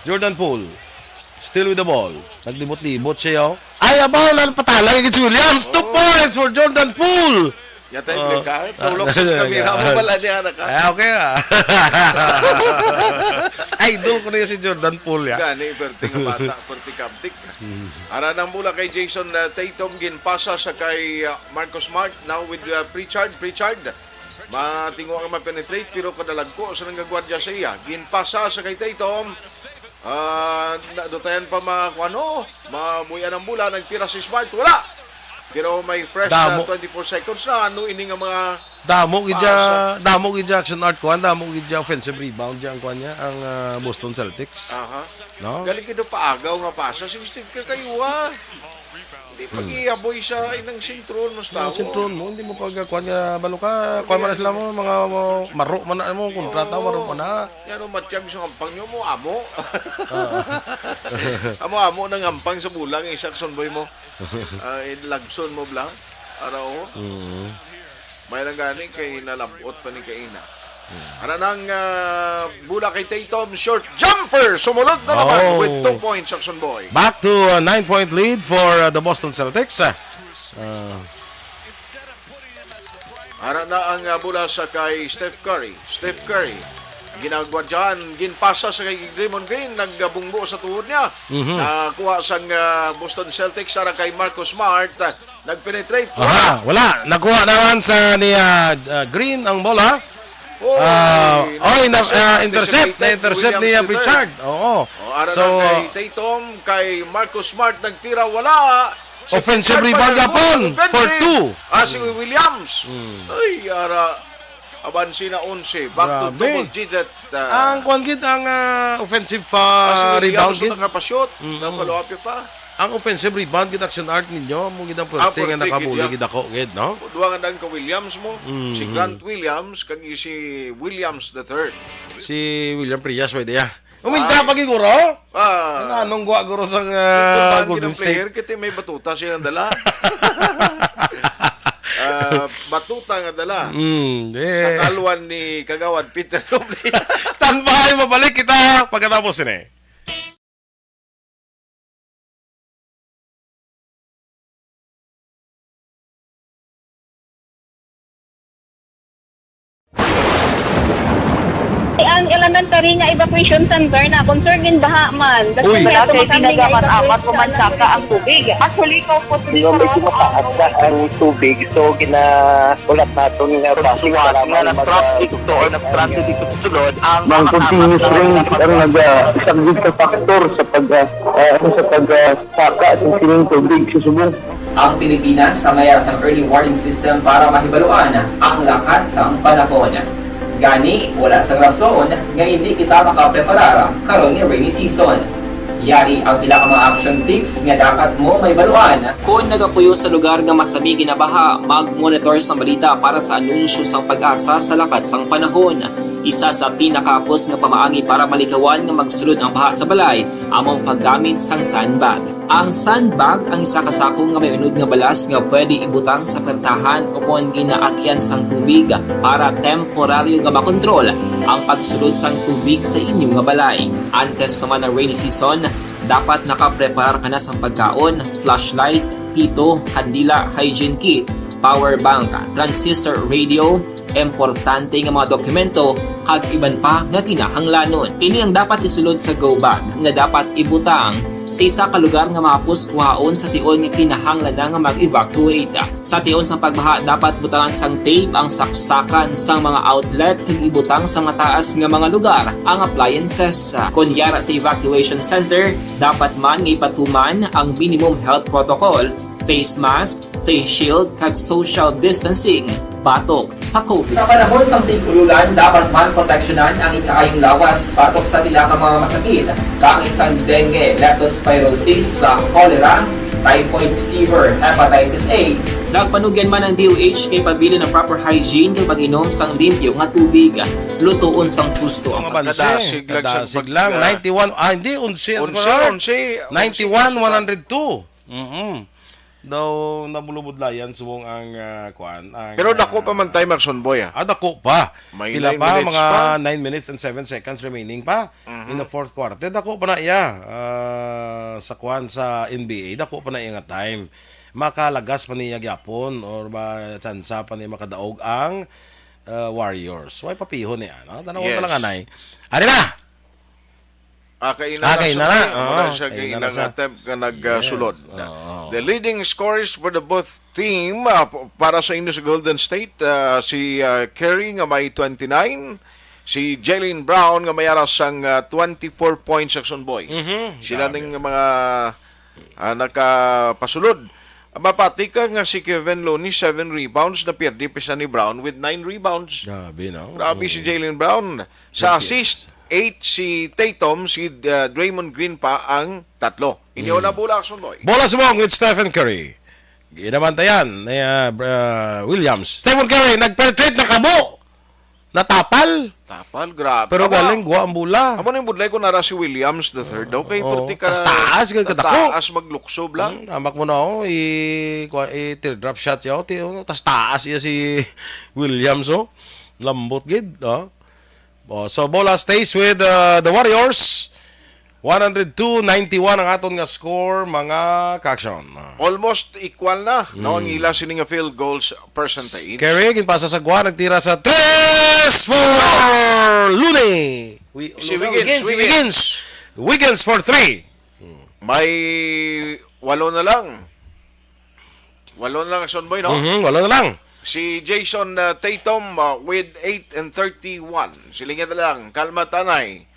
Jordan Poole. Still with the ball. Naglibot-libot siya, oh. Ay, abaw, nagpatalang gid si Williams. Two Oh. points for Jordan Poole. Yata yung Ah. ka, tulog sa kamera mo pala niya, naka. Ah, okay, ah. Idol ko na si Jordan Poole, ya. Gani, perti nga bata, perti kabtik. Hmm. Ara ng bola kay Jason, uh, Tatum, ginpasa sa kay, uh, Marcus Smart. Now with, uh, Pritchard. Pritchard. Matingo nga ma-penetrate, pero kadalagko sa nang gagwardya sa iya. Ginpasa sa kay Tatum. Ah, nadutayan pa mga kuano, mabuyan ang bola, nagtira si Smart, wala. Pero may fresh, ah, Damo. twenty-four seconds na, ano ini nga mga Damo gid siya, Pasa. damo gid siya action art kuan, damo gid siya offensive rebound diya ang kuan niya, ang, ah, Boston Celtics. Aha. No? Galing gid paagaw nga pasa si Steve Kerr kayo, ah. Hindi Hmm. pag-iyaboy sa inang sentron, mas Ang tao. sentron mo, hindi mo pag kuan nga balo ka, kuan man na sila mo, mga mo, maro man na mo, kontrata, Oo. maro man na. Yan ang matyag sa ampang nyo mo, amo. Ah. Amo-amo nang ampang sa bulang, isa ka sunboy mo. Ah, lagson mo, bla. Ara, oh. Mm. May lang gani kay nalabot pa ni kaina. Mm. Ara nang, ah, bola kay Tatum, short jumper. Sumulod na naman Oh. with two points, Action Boy. Back to a nine-point lead for, uh, the Boston Celtics. Uh, uh, Ara na ang, ah, bola sa kay Steph Curry. Steph Curry. Ginagwa dyan. Ginpasa sa kay Draymond Green. Nagbunggo sa tuhod niya. Mhm. Nakuha sang, ah, Boston Celtics. Ara kay Marcus Smart. Ah, nag-penetrate. Aha, wala. Nakuha naman sa ni, ah, ah, Green ang bola. Oy, Ah, oy, na, na-intercept, ah, intercept. Anticipated. Na-intercept Williams ni, ah, the third. Pritchard. Oo. O, ara So, na kay Tatum, kay Marcus Smart nagtira, wala. Si Offensive Pritchard rebound pa gapon nag-offensive. for two. Ah, si Williams. Hmm. Ay, ara, abansi na onse. Back to Grabe. double digit, ah. Ang kuwan gid, ang, ah, offensive pa Ah, si Williams rebound ang gid. nakapashoot. Mm. Nakaluapi pa. Ang offensive rebound gid action art ninyo, mo gid ang Ah, pwerte nga pwerte gid nakabuli ya. gid ako gid, no? Duha nga daan ka Williams mo. Mm. Si Grant Williams, kag si Williams the third. Si William Frias, pwede ya. Uminta Ay. pa gid, guro? Ah. Ano, anong gwa, guro, sang, ah, Ito ba ang Golden ginang player? State? Kiti may batuta siya ang dala. Ah, batuta nga dala. Mm, eh. Sa kalwan ni Kagawad Peter Roble. Standby, mabalik kita pagkatapos ini. Ang elementary nga evacuation center na concern in baha man. Uy. Wala kay ginagamit-amat ko man saka ang tubig. Actually, ko po Di ba, medyo mataas na ang tubig, so gina-, ulat naton nga Sa basi suwat para nga may nag-transit maga-, to or nag-transit dito sa sulod, ang Ang makatapat continuous na rain, ang nag-, isang gid ka factor sa pag, ah, ah, ano, sa pag, ah, saka sa sining tubig sa subong. Ang Pilipinas sa mayar sang early warning system para mahibaluan ang lakat sang panahon. Gani, wala sang rason nga hindi kita makapreparar karon nga rainy season. Yari ang pila ka mga action tips nga dapat mo mahibaluan. Kon nagapuyo sa lugar nga masami ginabaha, mag-monitor sang balita para sa anunsyo sang PAGASA sa lakat sang panahon. Isa sa pinakahapos nga pamaagi para malikawan nga magsulod ang baha sa balay amo ang paggamit sang sandbag. Ang sandbag ang isa ka sako nga may unod nga balas nga pwede ibutang sa pertahan o kon ginaagyan sang tubig para temporaryo nga makontrol ang pagsulod sang tubig sa inyo nga balay. Antes pa man ang rainy season, dapat nakapreparar ka na sang pagkaon, flashlight, pito, kandila, hygiene kit, power bank, transistor radio, importante nga mga dokumento, kag iban pa nga kinahanglanon. Ini ang dapat isulod sa go bag nga dapat ibutang sa isa ka lugar nga mahapos kuhaon sa tion nga kinahanglan na nga mag-evacuate. Sa tion sang pagbaha, dapat butangan sang tape ang saksakan sang mga outlet kag ibutang sa mataas nga mga lugar ang appliances. Kon yara sa evacuation center, dapat man nga ipatuman ang minimum health protocol, face mask, face shield, kag social distancing batok sa COVID. Sa panahon sang tig-ululan, dapat man proteksyonan ang ikaayong lawas batok sa pila ka mga masakit, kaangay sang dengue, leptospirosis, sa cholera, typhoid fever, hepatitis A. Nagpanugyan man ang D O H nga ipabilin ang proper hygiene kag pag-inom sang limpyo nga tubig. Lutoon sang husto ang Mga banse, kadasig lang sa kadasig pag-, lang. ah, Ninety-one, ah, hindi, onse, onse, ano? Onse, onse, Ninety-one, onse. One hundred two. Mm-mm. Daw nabulubudlayan subong ang, ah, kuan, ang, Pero dako pa man ah, time, Action Boy, ah. Ah, dako pa. May Pila nine pa? minutes Mga pa. nine minutes and seven seconds remaining pa Mhm. in the fourth quarter. Dako pa na iya, ah, sa kuan sa N B A. Dako pa na iya nga time. Makalagas pa niya gyapon or ba tsansa pa niya makadaog ang, ah, Warriors. Way papihon niya, no? Tanaw Yes. talaga, nay. Ari na! Ah, kay ina Ah, na kay ina sulod, na. amo na Oo, siya kay kay ina ina na nga sa attempt nga nag, ah, Yes. sulod. Oo. The leading scorers for the both team, ah, p-, para sa inyo sa Golden State, ah, si, ah, Curry nga may twenty-nine, si Jaylen Brown nga may ara sang, ah, twenty-four points, Action Boy. Mhm. Sila Grabe. ning mga, ah, nakapasulod. Mapati ka nga si Kevon Looney, seven rebounds, na pierde pa siya ni Brown with nine rebounds. Grabe, no? Grabe si Oo. Jaylen Brown. Sa Grabe. assist, eight si Tatum, si, uh, Draymond Green pa ang tatlo. Inyo Mm. na bola, Action Boy. Bola subong with Stephen Curry. Ginabantayan ni, uh, Br-, uh, Williams. Stephen Curry, nag-penetrate, nakabo. Natapal. Tapal, grabe. Pero Amo, galing, guwa ang bola. amo na yung budlay ko nara si Williams the third. Okay, Oo. perti ka Tas taas, kay kadako. taas, magluksob lang. Hmm, hamak mo na, oh. I, kwa-, i teardrop shot siya, oh. Ti-, oh, tas taas iya si Williams, oh. Lambot gid, oh. Oh, so, bola stays with, uh, the Warriors. One hundred two ninety-one ang aton nga score, mga ka-action. Almost equal na, no, ang Mm. ila sini nga field goals percentage. Curry, ginpasa sa gwa, nagtira sa tres for Looney. Wi-, Si Looney, Wiggins, Wiggins, si Wiggins. Wiggins. Wiggins for three. May walo na lang. Walo na lang, Action Boy, no? Mhm, walo na lang. Si Jayson, uh, Tatum, uh, with eight and thirty-one. Silingan na lang, kalma, tanay.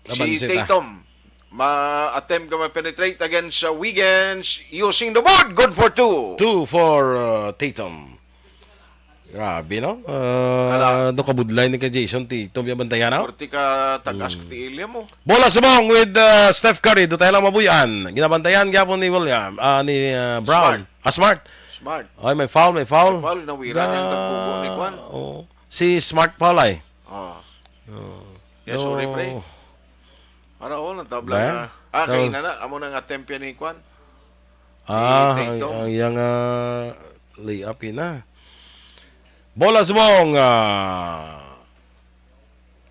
Si Abanse ta. Tatum, ma-attempt ka ma-penetrate against, uh, Wiggins using the board. Good for two. Two for, uh, Tatum. Grabe, no? Uh, Kala- do kabudlay ni kay Jayson Tatum, yung bantayan, no? Forty ka tagas Mm. ka tiilya mo. Bola subong with, uh, Steph Curry. Do tayo lang mabuyan. Ginabantayan gyapon ni William, ah, ni, uh, Brown. Smart. Ah, Smart. Smart. Ay, may foul, may foul. May foul, nawiran niya ang tagkubo ni Kwan. Oo. Si Smart foul ay. Oh. Oh. Yeah, sorry, pre. No. Para all ang tabla Ba? nga. Ah, So, kay na na, amo na nga attempt yan ni Kwan. Ah, Ni ang, Tatum. ang iyang, ah, layup kina. Bola subong, ah,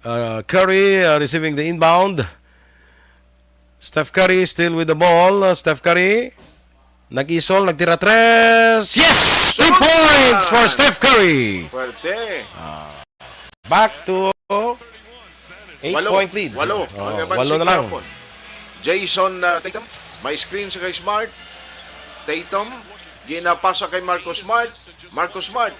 ah, Curry, ah, receiving the inbound. Steph Curry still with the ball. Ah, Steph Curry, nag-isol, nagtira tres. Yes! Three Sunod points na. for Steph Curry. Puwerte. Ah. Back to eight Walo. point lead. Walo. Oh, Ang advance walo na lang. kahapon. Jayson, uh, Tatum. May screen sa kay Smart. Tatum. Ginapasa kay Marcus Smart. Marcus Smart.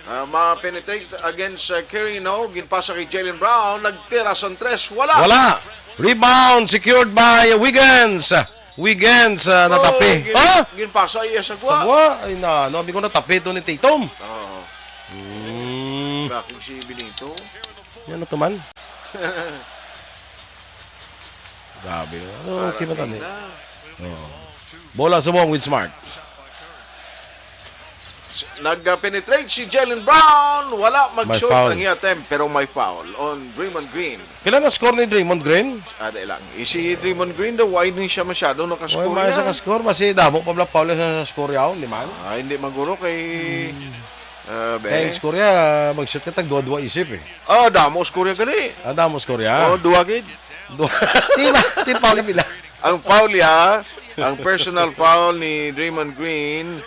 Uh, ma-penetrate against, uh, Curry, no? Ginpasa kay Jaylen Brown. Nagtira sa tres. Wala. Wala. Rebound secured by Wiggins. Wiggins, ah, natapi. Oh, gin-, Ah! ginpasa iya sa gwa. Sa gwa? Ay, na, no, abi ko natapi to ni Tatum. Oo. Hmm. Bakit si Benito? Yan na to man. Grabe. Ano, Para okay ba tani? Tina. Oo. Bola subong with Smart. Nag-penetrate si Jaylen Brown. Wala May mag-shoot foul. ang iya attempt, pero may foul on Draymond Green. Pila na score ni Draymond Green? Ah, di lang. Eh, si Draymond Green daw, why ni siya masyado Why nakascore man sa yan? ka-score? Basi damo pa bala foul sa score yaw, di man? Ah, hindi maguro kay, Hmm. ah, be. Kay score ya, mag-shoot ka, tag-dua-dua isip eh. Ah, damo score ya gali. Ah, damo score ya. Oh, dua gid. Dua. Di ba? Di foul pila? Ang foul ya, ang personal foul ni Draymond Green.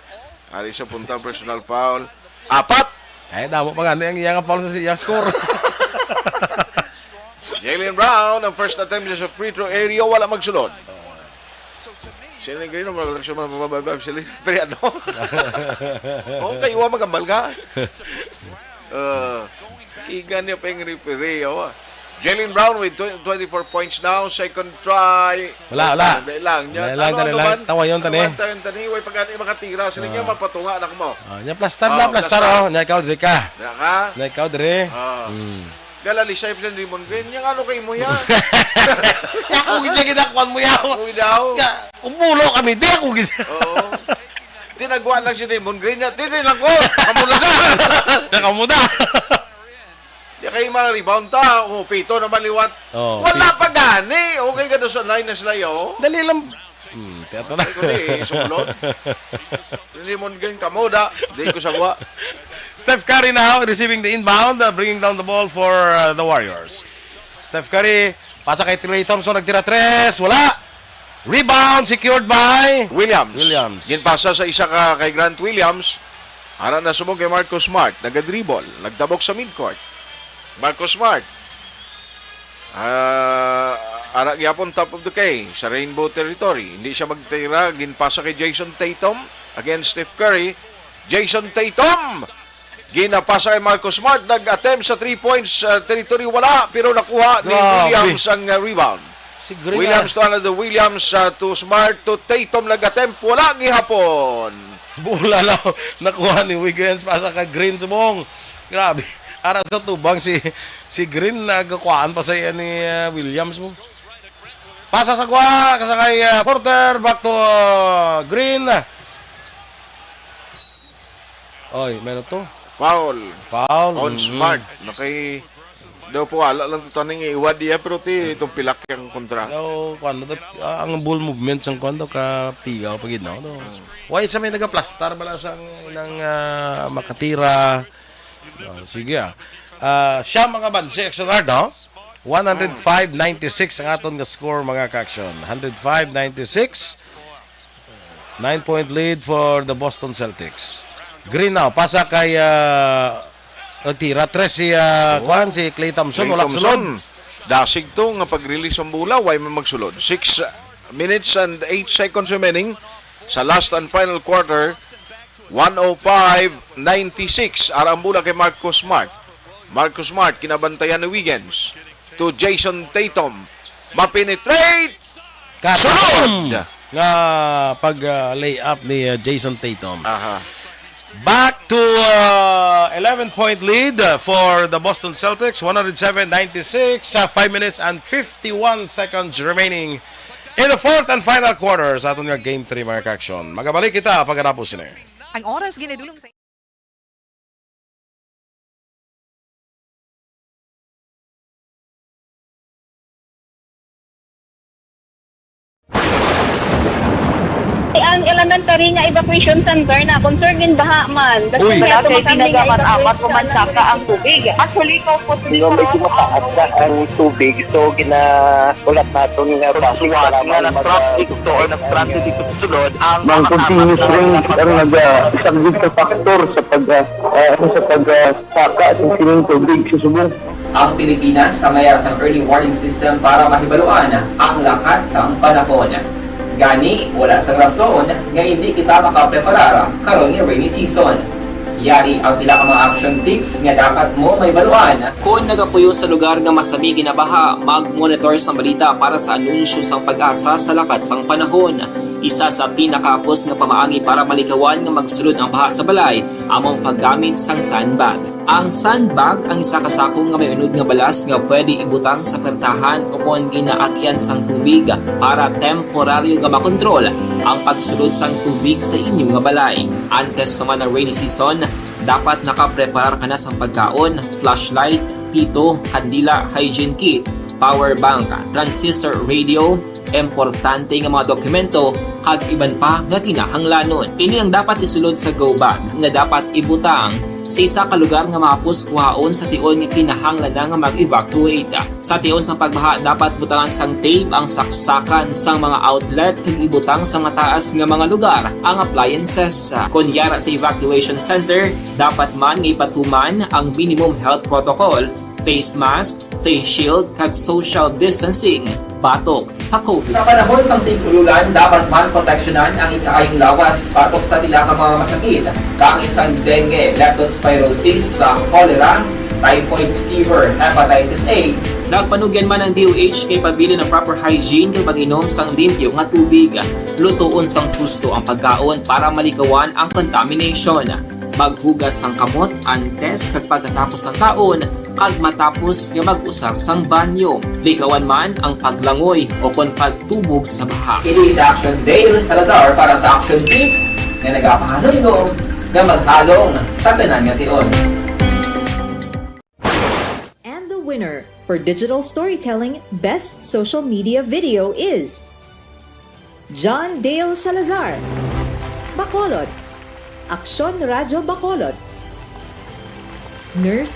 Ari sa punta, personal foul. Apat! Ay, damo pa gani ang iya nga foul sa siya score. Jaylen Brown, ang first attempt niya sa free throw area, wala magsulod. Jaylen Green, wala siya mabababab, Jaylen, pero ano? Okay, wa magambal ka. Uh, kigan niya pa yung referee, oh. Jaylen Brown with tw-, twenty-four points now, second try. Wala, wala. Dali lang. Dali lang, Ano, dali ano lang. man? Tawayon Ano tani. man, tawayon tani. Way pagani makatira. Sila niya Ah. mapatunga na mo. Ah, nya plastar Oh, na, plastar, plastar. oh. Nya ikaw, diri ka. Dira ka? Nya ikaw, diri. Ah. Hmm. Galalisay pa si Draymond Green. Nya ano kay mo ya? Ako gid siya ginakuan mo yaw. Uy daw. Ka, umulo kami, di ako gid. Oo. Tinagwa lang si Draymond Green niya. Titi lang ko. Kamu lang ka. Nakamuda. Di kayo mga rebound ta. Oh, pito naman liwat. Oh, Wala pi- pa gani. Okay ka doon sa line na sila, oh. Dali lang. Hmm, tiyato na. Ay, ko di, sumulod. Hindi mo ganyan kamoda. Di ko sa buwa. Steph Curry now receiving the inbound, uh, bringing down the ball for, uh, the Warriors. Steph Curry, pasa kay Klay Thompson, nagtira tres, wala. Rebound secured by Williams. Williams. Ginpasa sa isa ka kay Grant Williams. Ara na subong kay Marcus Smart. Nagadribble. Nagtabok sa midcourt. Marcus Smart. Ah, ara gyapon top of the key sa Rainbow Territory. Hindi siya magtira. Ginpasa kay Jayson Tatum against Steph Curry. Jayson Tatum! Ginapasa kay Marcus Smart. Nag-attempt sa three points, ah, territory. Wala, pero nakuha ni Grabe. Williams ang, ah, rebound. Si Green Williams na. To another Williams, ah, to Smart, to Tatum. Nag-attempt. Wala gihapon. Bola na nakuha ni Wiggins. Pasa ka Green subong. Grabe. Ara sa tubang si si Green nagakuhaan pa sa iya ni, ah, Williams mo. Pasa sa kuha, kasakay, ah, Porter, back to, ah, Green. Oy, meron to. Foul. Foul. On Mm-hmm. Smart. Nakay, daw po, wala lang to taning iwad iya, pero ti, itong pilak yung kontra. Daw, kuwan, daw, ah, ang ball movement sang kuwan daw, ka pigaw pa gid, no? Daw, why sa may nagaplastar bala sang, nang, ah, makatira? Oh, sige, ah. Ah, siya mga ban, si Action Hard, no? One hundred five ninety-six ang aton nga score, mga ka-action. Hundred five ninety-six. Nine-point lead for the Boston Celtics. Green now, pasa kay, ah, nagtira. Tres si, ah, Oh. Kwan, si Klay Thompson, Klay wala Thompson. Sulod. Dasig to nga pag-release ang bola, why man magsulod? Six minutes and eight seconds remaining sa last and final quarter. One oh five ninety-six. Ara ang bola kay Marcus Smart. Marcus Smart, kinabantayan ni Wiggins. To Jayson Tatum. Mapenetrate. Katam! Sulod! Nga pag, ah, lay up ni, ah, Jayson Tatum. Aha. Back to, uh, eleven-point lead, uh, for the Boston Celtics, one hundred seven ninety-six, uh, five minutes and fifty-one seconds remaining in the fourth and final quarter sa aton nga Game three, mga ka-action. Magabalik kita pagkatapos sini. Ang oras ginadulong sa Ang elementary nga evacuation center na concern gid baha man. Uy. Wala kay ginagamat-amat ko man saka ang tubig. Actually, ko po Hindi ko medyo mataas na ang tubig. So, gina-, ulat naton nga base nga para na mag-, nag-traffic to or nag-transit dito sa sulod ang Ang mga continuous kasama rain ang naga-, isang big factor sa pag, ah, ah, sa pag, ah, saka sa sining tubig sa subong. Ang Pilipinas sa mayar sang early warning system para mahibaluan ang lakat sang panahon. Gani, wala sang rason nga indi kita makapreparar karon nga rainy season. Yari ang pila ka mga action tips nga dapat mo mahibaluan. Kon nagapuyo sa lugar nga masami ginabaha, mag-monitor sang balita para sa anunsyo sang PAGASA sa lakat sang panahon. Isa sa pinakahapos nga pamaagi para malikawan nga magsulod ang baha sa balay amo ang paggamit sang sandbag. Ang sandbag ang isa ka sako nga may unod nga balas nga pwede ibutang sa pertahan o kon ginaagyan sang tubig para temporaryo nga makontrol ang pagsulod sang tubig sa inyo nga balay. Antes pa man ang rainy season, dapat nakapreparar ka na sang pagkaon, flashlight, pito, kandila, hygiene kit, power bank, transistor radio, importante nga mga dokumento, kag iban pa nga kinahanglanon. Ini ang dapat isulod sa go bag nga dapat ibutang sa isa ka lugar nga mahapos kuhaon sa tion nga kinahanglan na nga mag-evacuate. Sa tion sang pagbaha, dapat butangan sang tape ang saksakan sang mga outlet kag ibutang sa mataas nga mga lugar ang appliances. Kon yara sa evacuation center, dapat man nga ipatuman ang minimum health protocol, face mask, face shield, kag social distancing batok sa COVID. Sa panahon sang tig-ululan, dapat man proteksyonan ang ikaayong lawas batok sa pila ka mga masakit, kaangay sang dengue, leptospirosis, sa cholera, typhoid fever, hepatitis A. Nagpanugyan man ang D O H nga ipabilin ang proper hygiene kag pag-inom sang limpyo nga tubig. Lutoon sang husto ang pagkaon para malikawan ang contamination. Maghugas sang kamot antes kag pagkatapos sang kaon, kag matapos nga mag-usar sang banyo. Likawan man ang paglangoy o kon pagtubog sa baha. Ini si Action Dale Salazar para sa Action Tips nga nagapahanumdom nga maghalong sa tanan nga tion. And the winner for digital storytelling best social media video is John Dale Salazar, Bacolod. Aksyon Radyo Bacolod. Nurse,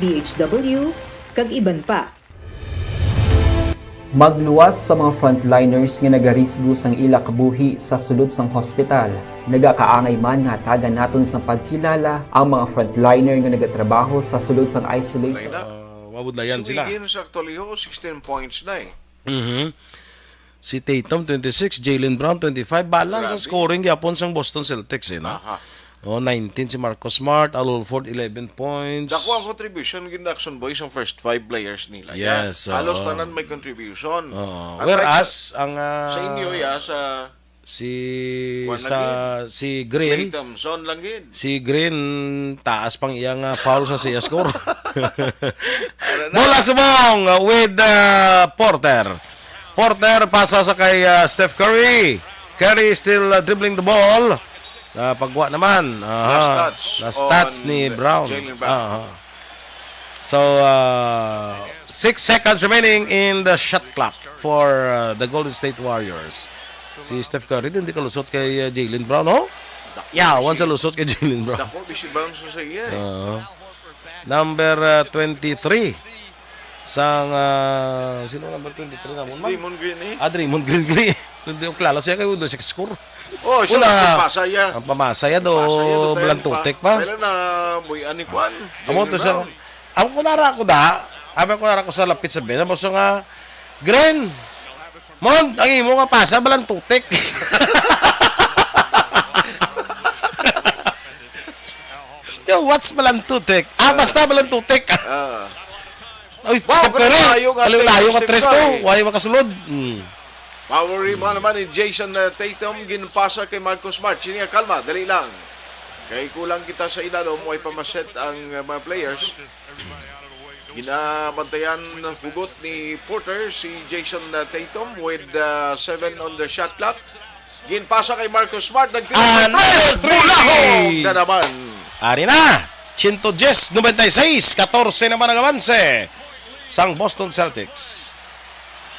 B H W, kag iban pa. Magluwas sa mga frontliners nga nagarisgo sang ila kabuhi sa sulod sang hospital. Nagakaangay man nga hatagan naton sang pagkilala ang mga frontliner nga nagatrabaho sa sulod sang isolation. Ay na. Ah, mabudlayan sila. Sumigin sa aktualiho, sixteen points na eh. Mhm. Si Tatum, twenty-six, Jaylen Brown, twenty-five. Balance ang Grabe. scoring gyapon sang Boston Celtics, eh, no? Aha. Oh, nineteen si Marcus Smart, Al Horford, eleven points. Dako ang contribution gid ni Aksyon Boy sang first five players nila. Yes, Halos oo. tanan may contribution. Oo. At Whereas, like sa, ang, ah, sa inyo, ya, sa si, kuwan sa, lang gid. si Green, Klay Thompson lang gid. Si Green, taas pang iyang, ah, foul sa siya score. Ano na? Bola subong, uh, with, uh, Porter. Porter, pasa sa kay, uh, Steph Curry. Curry still, uh, dribbling the ball. Uh, pagwa naman. Aha. Last touch Last touch on ni Brown. Jaylen Brown. Aha. So, uh, six seconds remaining in the shot clock for, uh, the Golden State Warriors. Si Steph Curry, hindi kalusot kay, uh, Jaylen Brown, no? Dako Yeah, si once a lusot kay Jaylen Brown. Dako si Brown sa iya, eh. Oo. Number, uh, twenty-three. Sang, ah, sino number twenty-three na mo, man? Draymond Green, eh. Ah, Draymond Green, Green. Hindi ko kilala siya kay uno six score. Oh, siya Wala. nagpapasa, ya. Ang pamasa ya do, Pasa ya, do, tayo balantutik pa. Kailan na, boy, ani kwan? Amo to Jaylen siya. Brown. Amo ko nara ko da. Amo ko nara ko sa lapit sa Ben. Amo siya nga, Green, Mon, ang imo nga pasa, balantutik. Yo, what's balantutik? Ah, basta balantutik. Ah. Ay, Wow, Steph Curry. kalayo-layo nga Kalayo-layo Steph nga tres to. Curry. Why makasulod? Hmm. Power rebound naman ni Jayson, uh, Tatum, ginpasa kay Marcus Smart. Siya niya, "Kalma, dali lang. Kay kulang kita sa ilalom, way pa maset ang, uh, mga players." Ginabantayan hugot ni Porter si Jayson, uh, Tatum with, uh, seven on the shot clock. Ginpasa kay Marcus Smart, nagtira Another ng three. three. Bulahog na naman. Ari na, siyento diyes, nobenta y seis, katorse naman ang avanse sang Boston Celtics.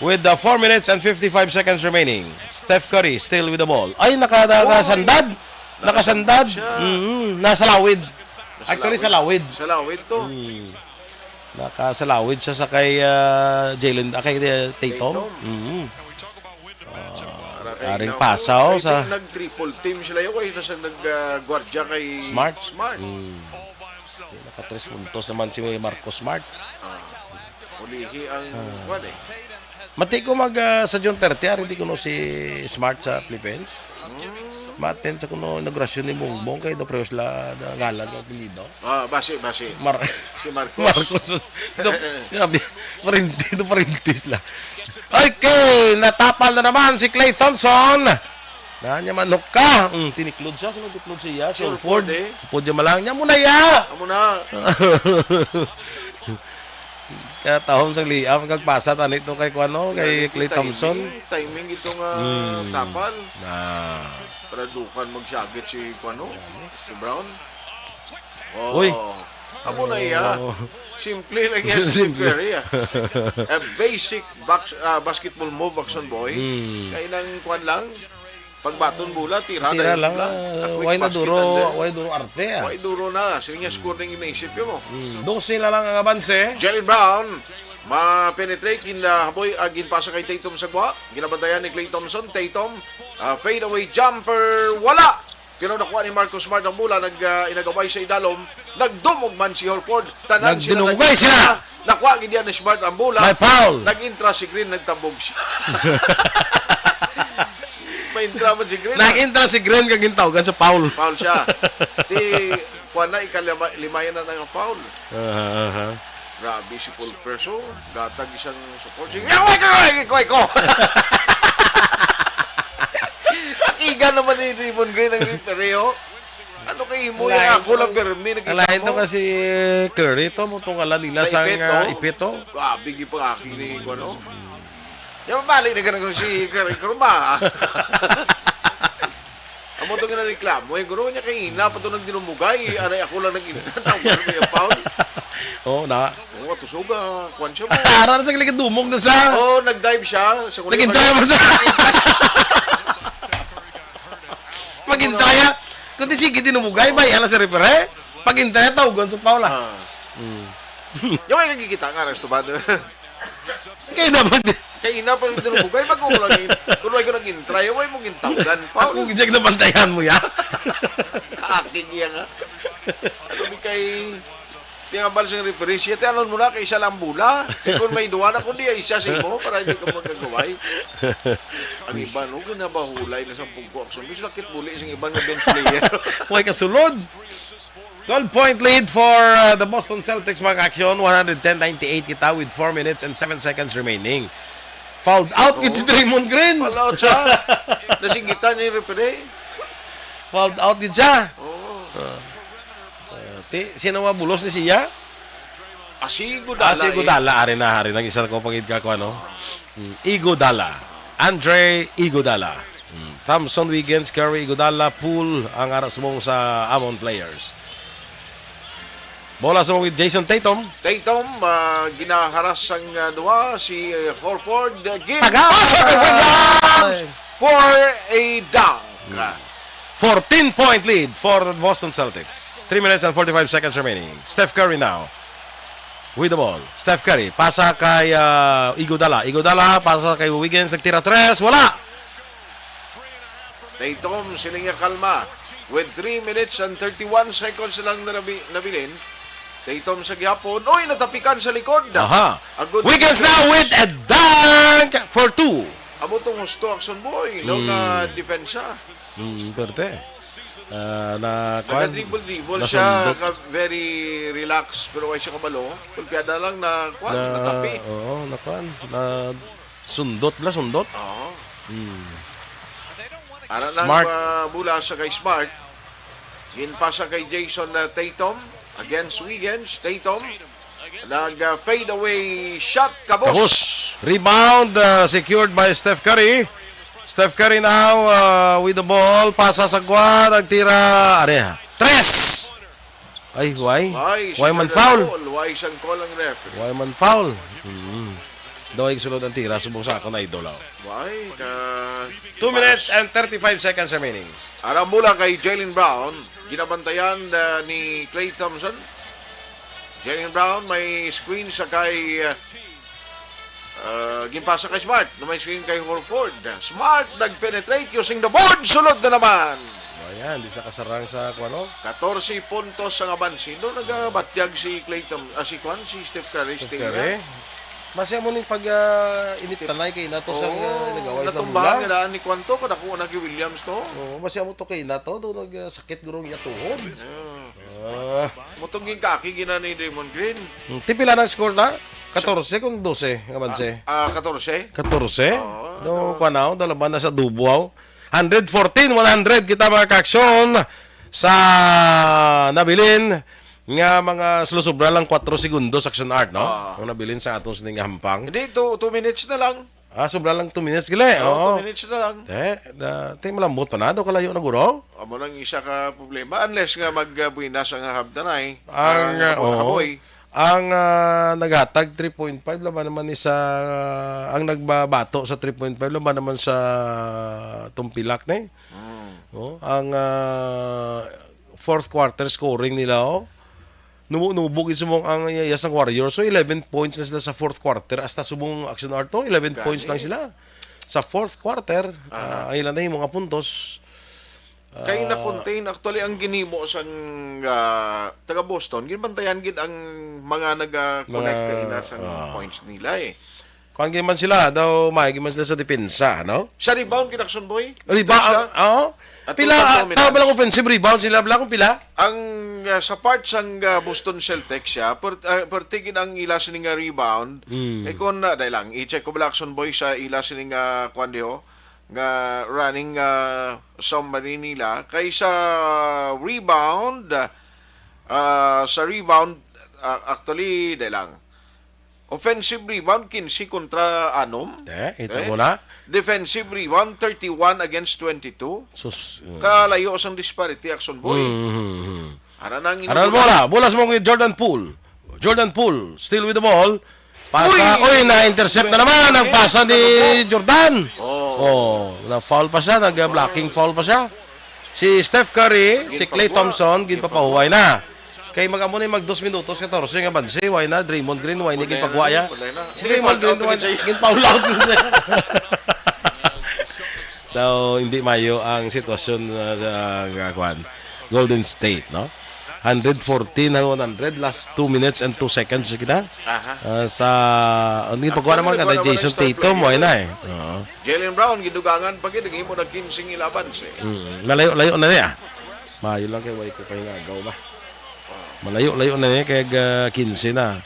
With the four minutes and fifty-five seconds remaining, Steph Curry still with the ball. Ay, naka-, Uy. nakasandad. Nakasandad. Siya. Mm, nasa lawid. Nasa Actually, sa lawid. lawid. Sa lawid to. Mm. Nakasalawid siya sa kay, ah, Jaylen, ah, kay, ah, Tatum. Tatum. Mhm. Ah, Para kay aring Nako, pasa, oh, I sa think nag-triple team sila, yun, kay nasa nag, ah, gwardiya kay Smart. Smart. Mm. Naka-tres puntos naman si Marcus Smart. Ah, ulihi ang, Ah. kwan eh. Mati ko mag, ah, sa June thirty, ari di ko no si Smart sa Philippines. Hmm. Ma-attend sa kuno inaugurasyon ni Bongbong kay do pareho sila na ngalan o apelyido. Ah, basi, basi. Mar-, Si Marcos. Marcos. Do, grabe. Parente, do parente sila. Okay, natapal na naman si Klay Thompson. Na niya manok ka. Mm, tiniklod siya, sino tiklod siya? Si Horford, Horford, eh. Horford yung malang. Niya muna ya. Amo na. Kaya tahom sang layup, kagpasa tani to kay kuan, no, kay Klay Thompson. Timing, timing ito nga Hmm. tapal. Ah. Para dukan magsagit si kuan, no? Si Brown. Oh. Uy. Amo na iya. Oh. Simple lang yan, Steph Simple. Curry, ah. A basic box-, ah, basketball move, Action Boy. Hmm. Kaya nang kuan lang, pagbaton bola, tira Tira na lang, lang. ah, A quick way na basket duro, and then way duro arte, ah. Way duro na. Sige niya, score na yung iniisip mo. Hmm, dose na lang ang abanse. Jaylen Brown, ma-penetrate, kin-, ah, haboy, ah, ginpasa kay Tatum sa gwa. Ginabantayan ni Klay Thompson. Tatum, ah, fade away jumper, wala. Pero nakuha ni Marcus Smart ang bola, nag, ah, inagaway sa idalom. Nagdumog man si Horford. Tanan sila Nagdinunggay nag- sila. Nakuha gid yan ni Smart ang bola. May foul. Nag-intra si Green, nagtabog siya. May intra man si Green. Nag-intra si Green kag gintawgan sa foul. Foul siya. Ti, kuwan na, ikalima-, lima yan na nga foul. Aha, aha. Grabe si Paul Pierce, oh. Gatag isang support. Sige, "Away ko, away ko, away ko!" Akigan naman ni Draymond Green ang referee, oh. Ano kay imo Lain yan? Ako to. lang, Bermi, nakita Lain to mo. kasi Curry to, mo tong ala nila May sang, ipit, ah, no? ipit, oh. Grabe, gipangaki ni, ano? Yan, mabalik na ganun si Curry Kurma. Amo to ginareklamo, eh, guro niya kay ina pa to nang dinumugay. Anay ako lang nag-intra, tawag ko may foul. Oo, na. Oo, tusog, ah, kwan siya mo. Ara na sa gilid, dumog na sa. Oo, nag-dive siya. Sa kulitan Nag-intra niya. naman sa. Pag-intraya, kundi sige, dinumugay, ba? Yan ang sa referee. Pag-intraya, tawgon sa foul, ah. Ah. Mm. Yung may nagkikita nga, Resto Bado. Kaya naman, Kaya ina pa yung dinumugay, mag-ulang yun. Kung may ko nag-intry, way mo gintawgan, foul. Ako, gijag nabantayan mo, ya? Kaaking iya nga. Ano, kay Di nga bal sing referee, siya, ti anon mo na, kay isa lang bula. Kay kung may duwa na, kundi isa sa imo, para hindi ka magkagaway. Ang iba, no, ginabahulay na sa pungko action. Bis nakit buli sing iban nga bench player. Way kasulod. Twelve-point lead for uh, the Boston Celtics, mga action. One hundred ten ninety-eight kita with four minutes and seven seconds remaining. Fouled out, Oo. It's Draymond Green. Fouled out siya. Nasinggitan ni referee. Fouled out gid siya. Oo. Uh, uh, ti, sino nga bulos ni siya? Ah, si Iguodala, Ah, si eh. Iguodala, ari na, ari nang isa ko pagid ka ko, ano? Mm, Iguodala. Andre Iguodala. Mm, Thompson, Wiggins, Curry, Iguodala, Poole, ang ara subong sa amon players. Bola subong with Jason Tatum. Tatum, ah, ginaharas ang, ah, duwa, si, eh, Horford, ah, give Tagay! pass to Williams for a dunk. Mm. Fourteen-point lead for the Boston Celtics. Three minutes and forty-five seconds remaining. Steph Curry now with the ball. Steph Curry, pasa kay, ah, Iguodala. Iguodala, pasa kay Wiggins, nagtira tres, wala. Tatum, siling niya kalma. With three minutes and thirty-one seconds lang na nabi-, nabilin. Tatum sa gihapon. Uy, natapikan sa likod. Aha. Agud Wiggins now with a dunk for two. Amo tong husto, Action Boy, no, Mm. nga depensa. Mm, perte. Ah, na, kuwan, Nag-dribble-dribble siya, nasundot. Ka very relaxed, pero way siya kabalo. Kulpiyada lang na, kuwan, Na, natapi. Oo, na, kuwan, na sundot bala, sundot. Oo. Hmm. Ara na Smart. Ang, uh, bola sa kay Smart. Ginpasa kay Jason, uh, Tatum. Against Wiggins. Tatum. Nag, uh, fade away shot. Kabos. Kabos. Rebound, uh, secured by Steph Curry. Steph Curry now, uh, with the ball. Pasa sa kuwan. Nagtira. Are. Tres. Ay, why? Why, si Why man Jordan foul? Poole? Why siyang call ang referee? Why man foul? Hmm. Daw ay sulod ang tira, subong sa akon, idol, oh. Why? Ka- Two minutes and thirty-five seconds remaining. Ara ang bola kay Jaylen Brown. Ginabantayan, uh, ni Klay Thompson. Jaylen Brown may screen sa kay, uh, Uh, ginpasa kay Smart, na may swing kay Horford. Smart nag-penetrate using the board. Sulod na naman. Ayan, dis nakasarang sa, kuwan, no? Katorse puntos ang abanse. Doon nagabatyag si Klay Thom-, ah, si kuwan, si Steph Curry, Steph Curry. Basi amo ning pag, ah, init tanay kay nato sa, Oo, ah, nag-away sa natumbahan bola. Nila ni kuwan to, kadako na kay Williams to. Oo, basi amo to kay nato, do nag, ah, sakit gurong iya tuhod. Yeah. Ah. Mutong yung kaki gina ni Draymond Green. Hmm, ti pila na score na? Katorse kung dose nga banse? Ah, ah, katorse? Katorse? Oo, no, no. Kuwan na, dalaban na sa dubo, aw. Hundred fourteen, one hundred kita, mga kaaksyon, sa nabilin nga mga sulusobra lang kwatro segundos, Action Art, no? Ah. Ang nabilin sa atong sining nga hampang. Hindi, two, two minutes na lang. Ah, sobra lang two minutes, gali. Oo, Oo. Two minutes na lang. Te, da, te, malambot pa na. Daw kalayo na guro. Amo lang isa ka problema. Unless nga mag, ah, buwinas ang haptanay. Ang, Ang, ah, oo. Haboy. Ang, ah, naghatag three point five, laban naman ni sa, ang nagbabato sa three point five, laban naman sa Tumpilak, ne? Mm. Oh, ang, ah, fourth quarter scoring nila, oh. Nubo-nubo gid subong ang, uh, yes, ang Warriors. So, eleven points na sila sa fourth quarter. Hasta subong Action Art to, eleven Gani. Points lang sila. Sa fourth quarter, Aha. Ah, ang ilang nahimo nga puntos. Kay Ah, na-contain actually ang ginhimo sang, ah, taga Boston. Ginbantayan gid ang mga naga-connect Mga, kay na sang ah. Points nila eh. Kuan gid man sila, daw maayo gid man sila sa depensa, no? Sa rebound, Kinaksyon Boy? Rebound, Sila? Oo. At Pila, total ah, dominance. Tama ba lang offensive rebound sila, bala kung pila? Ang, ah, sa part sang, ah, Boston Celtics siya, per-, ah, perti gid ang ila sini nga rebound. Mm. Eh, kung, ah, dahil lang, i-check ko bala, Action Boy, sa ila sini nga, kuan diho, nga running, ah, summary nila. Kay sa rebound, ah, sa rebound, ah, actually, dahil lang, offensive rebound, quince kontra anom. Eh, ito Eh? mo na. Defensive rebound, thirty-one against twenty-two. Sus, mm. Kalayo sang disparity, Action Boy. Mm, mm, mm. Ara na ang Aral inugulan. Bola. Bola sa mga Jordan Poole. Jordan Poole, still with the ball. Pasa. Uy! Uy, na-intercept na naman ang pasa ni Jordan. Oh. Oh, na-foul pa siya. Nag-blocking foul pa siya. Si Steph Curry, si Klay Thompson, ginpapahuway na. Kay mag-amo ni mag dos minutos, katorse nga banse, why na? Draymond Green, why ni ginpagwa ya? Si Draymond Green, why ginpaulaw. Daw, hindi mayo ang sitwasyon, uh, sa, uh, kwan, Golden State, no? Hundred fourteen na one hundred, last two minutes and two seconds kita. Aha. Uh, sa, ang ginpagwa naman ka, Jason Tatum, why na eh? Oo. Jaylen Brown, gidugangan pa gid, naghimo na kinse nga ilaban si. Mm, malayo-layo na niya. Mayo lang kay way ko kay ngagaw ba. Malayo-layo na niya kay, ah, kinse na.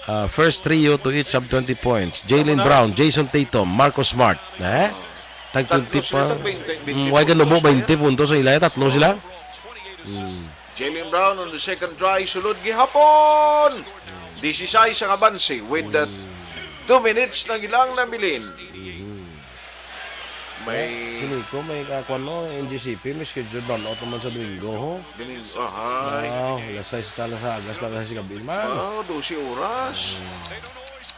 Ah, first trio to each have twenty points. Jaylen Brown, Jason Tatum, Marcus Smart. Eh? Tag twenty pa. Tatlo sila, tag twenty, twenty Mm, way ka nubo, puntos na twenty puntos sa ila, tatlo sila. Mm. Jaylen Brown on the second try, sulod gihapon. Disisais ang abanse with the two minutes na gilang nabilin. May Eh, si Nico, may, ah, kwan, no, N G C P, may schedule burnout naman sa Domingo, ho. Domingo, ahay. Ah, alas sais ta lang sa agas, alas sais gabi, man. Ah, dose oras.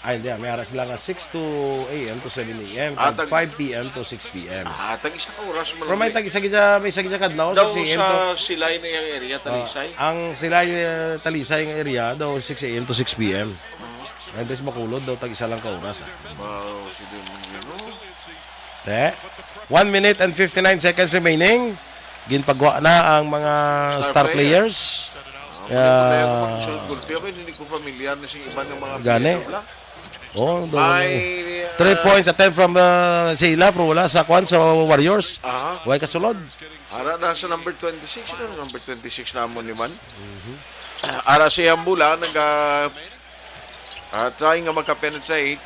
Ay, hindi, ah, may ara sila nga six to A M to seven A M, Ah, kag tag- five P M to six P M. Ah, tag isa ka oras man Pero may lang. tag isa gid sa, may isa gid sa kadlaw, Daw six A M sa to Silay na yung area, Ah, Talisay. ang Silay, eh, Talisay nga area, daw six A M to six P M. Ah. Ang Bacolod daw, tag isa lang ka oras, ah. Wow, si Domingo. Te, one minute and fifty-nine seconds remaining. Ginpagwa na ang mga Star star player. players. Ah, Ah, wala ko na yung mga sunod gulpi. Ako, hindi ko familiar na sa iba ng mga Gani. player, wala. Oh, do-, May, three ah, points attempt from, ah, Sheila, pero wala sa kwan, sa Warriors. Aha. Way kasulod. Ara na sa number twenty-six. Ano number twenty-six namon ni man? Mhm. Ara si Ambula, nag, ah, ah, try nga makapenetrate.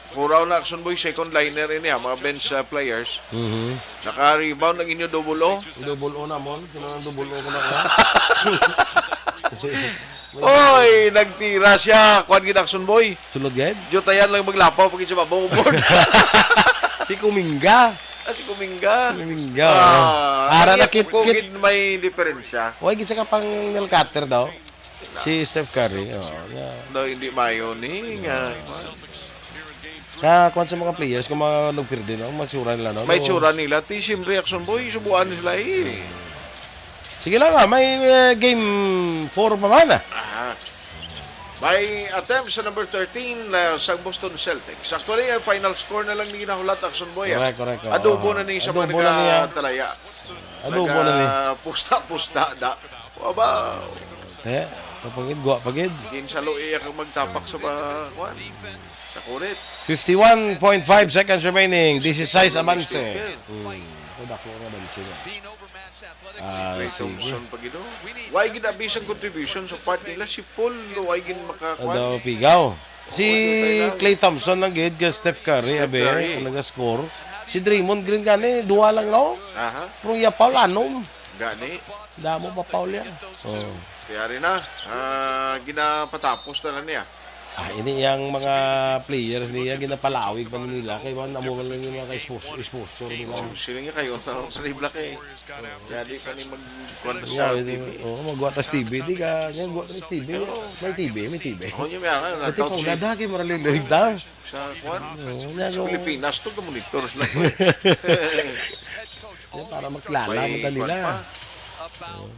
Puraw na, Action Boy, second liner ini, ah, mga bench, ah, players. Mhm. Naka-rebound ang inyo double O. Double O na, mon. Kinahanglan double O ko na, ha? Oy, nagtira siya. Kuwan gid, Action Boy. Sulod gid? Jutayan lang maglapaw pag sa babaw, board. Si Kuminga. Ah, si Kuminga. Kuminga, Ah, oh. Ara ang na iya kit-, kukugid kit- may diferensya. Way gid sa kapang nail cutter daw. Si Steph Curry, oh, yeah. Daw hindi mayo ni nga. Ka, kwan sa mga players, kung mga nagpirdi, no? May tsura nila, no? May tsura nila. Ti, siyempre, Action Boy, subuan sila, eh. Sige lang, ah. May, eh, game four pa man, ah. Aha. May attempt sa number thirteen, ah, sa Boston Celtics. Actually, ang final score na lang ni ginahulat, Action Boy, ah. Correct, correct, oo. Adobo na ni sa mga Adobo na niya. nagatalaya. Adobo na ni. Nagapusta-pusta, da. Wow. Te, kapagid, gwa pagid. Ginsalo iya kag magtapak sa ba-, kuwan. Sa kurit. Fifty-one point five seconds remaining. This is size abanse. Hmm. Ako, dako nga abanse na. Ah, Klay sige. Thompson pa gid, oh. Way gid abi sang contribution sa part nila si Paul, way gid makakuan. Ano, pigaw? Si Klay Thompson lang gid, kay Steph Curry, Steph abi, Curry. Ang nag-score. Si Draymond Green gani, duha lang, no? Aha. Pero iya foul, anom. Gani. Damo pa foul yan. Oh. Kaya rin na, ah, ginapatapos na lang niya. Ah, ini yang mga players niya, ginapalawig pa nila. Kay man, amo man lang yung mga expo-, exposure nila. Oh, sila nga kayo, ta-, sa Black eh. Dali ka ni magkwanta sa Yeah, T V. Oo, magwa ta sa T V. Di ka, yan, magwa ta sa T V. Oo. May T V, may T V. Oo, yung may ara, Dati pa nataw wala siya. Da, kay maralilig ta. Sa kwan? Oo, nga, Sa oo. Pilipinas, to, monitor sila. Yan, para maklala May mo ta nila. kwan pa. Oo.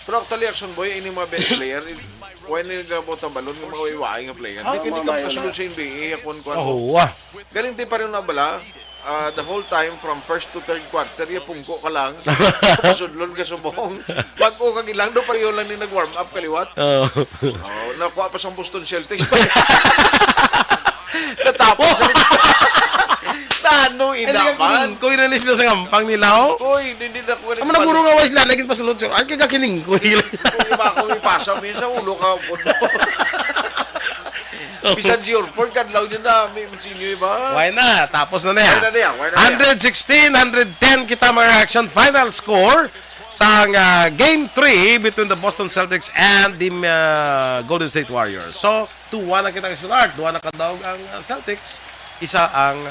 Pero actually, Action Boy, ini mga bench player, when nagabot ang balon, yung mga waiwai nga player. Ah, Di ka, di ka mga makasulod sa N B A, kwan, kwan. Oh, wah. Galing din pa rin na bala, ah, the whole time from first to third quarter, yung pungko ka lang. Pasudlon ka subong. Pag-o ka gilang, do pareho lang ni nag-warm up kaliwat. Oh. Oh, nakuha pa sa Boston Celtics. Natapos sa Nano Ay, hindi ka inaman? Kiningkoy na ni sila sa ngampang nila, oh. Koy, hindi na ko Amo na puro nga wais lang, naging pasulod, sir. Ay, kaya kiningkoy. Kung iba ako, ipasa mo yun sa ulo ka, upod mo. Bisan si Horford, kadlaw niya na, may sinyo iba. Why na? Tapos na na yan. Why na na yan? Why na na yan? Hundred sixteen, hundred ten kita mga reaction. Final score sa, ah, Game three between the Boston Celtics and the, ah, Golden State Warriors. So, two one na kita start. Duha na kadaog ang, ah, Celtics. Isa ang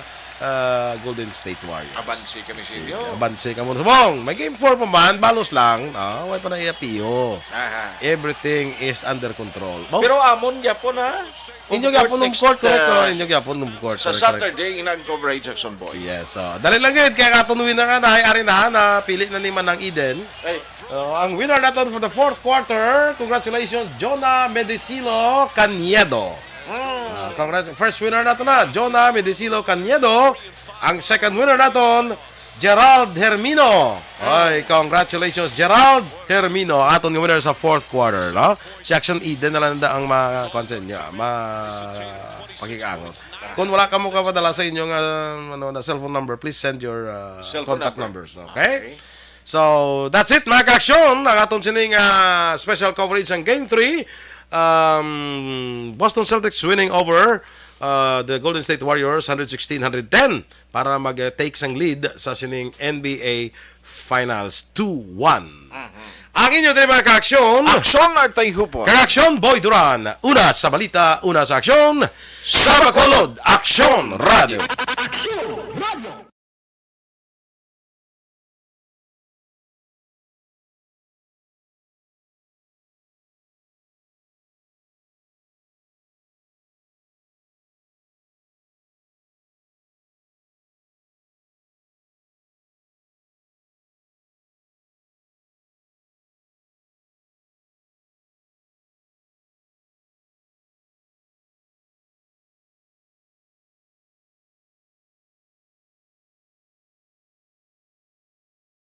ah, Golden State Warriors. Abansi kami sa inyo. Abanse ka mo subong. May game four pa man, balos lang. Ah, way pa na iya piyo. Aha. Everything is under control. Oh, Pero amon gyapon ha. inyo gyapon ng court, correct? Ah, Oh, inyo gyapon ng court. Sa Correct, correct. Saturday, inang coverage, Action Boy. Yes, so dali lang gid kay aton winner nga na ay ari na, napili na ni Manang Eden. Ay, Oh, ang winner naton for the fourth quarter, congratulations, Jonah Medicilo Caniedo. mm, Ah, congrats. First winner nato na, Jonah Medicilo Caniedo. Ang second winner naton, Gerald Hermino. Ay, congratulations, Gerald Hermino. Aton nga winner sa fourth quarter, no? Si Action Eden na lang da ang ma-, kuwan sa inyo, ma-, pakig-angot. Kung wala ka mo kapadala sa inyong, ah, ano, na cellphone number, please send your, ah, Cellphone contact number. Numbers, okay? So, that's it, mga ka-aksyon. Ang aton sining, ah, special coverage sang Game three. Um, Boston Celtics winning over, uh, the Golden State Warriors, hundred sixteen hundred ten, para mag-take sang lead sa sining N B A Finals two one. Ang inyo diri, mga ka-aksyon. Action Artay Hupon. Ka-aksyon, Boy Duran. Una sa balita, una sa aksyon. Sa Bacolod, Aksyon Radio. Action Radio.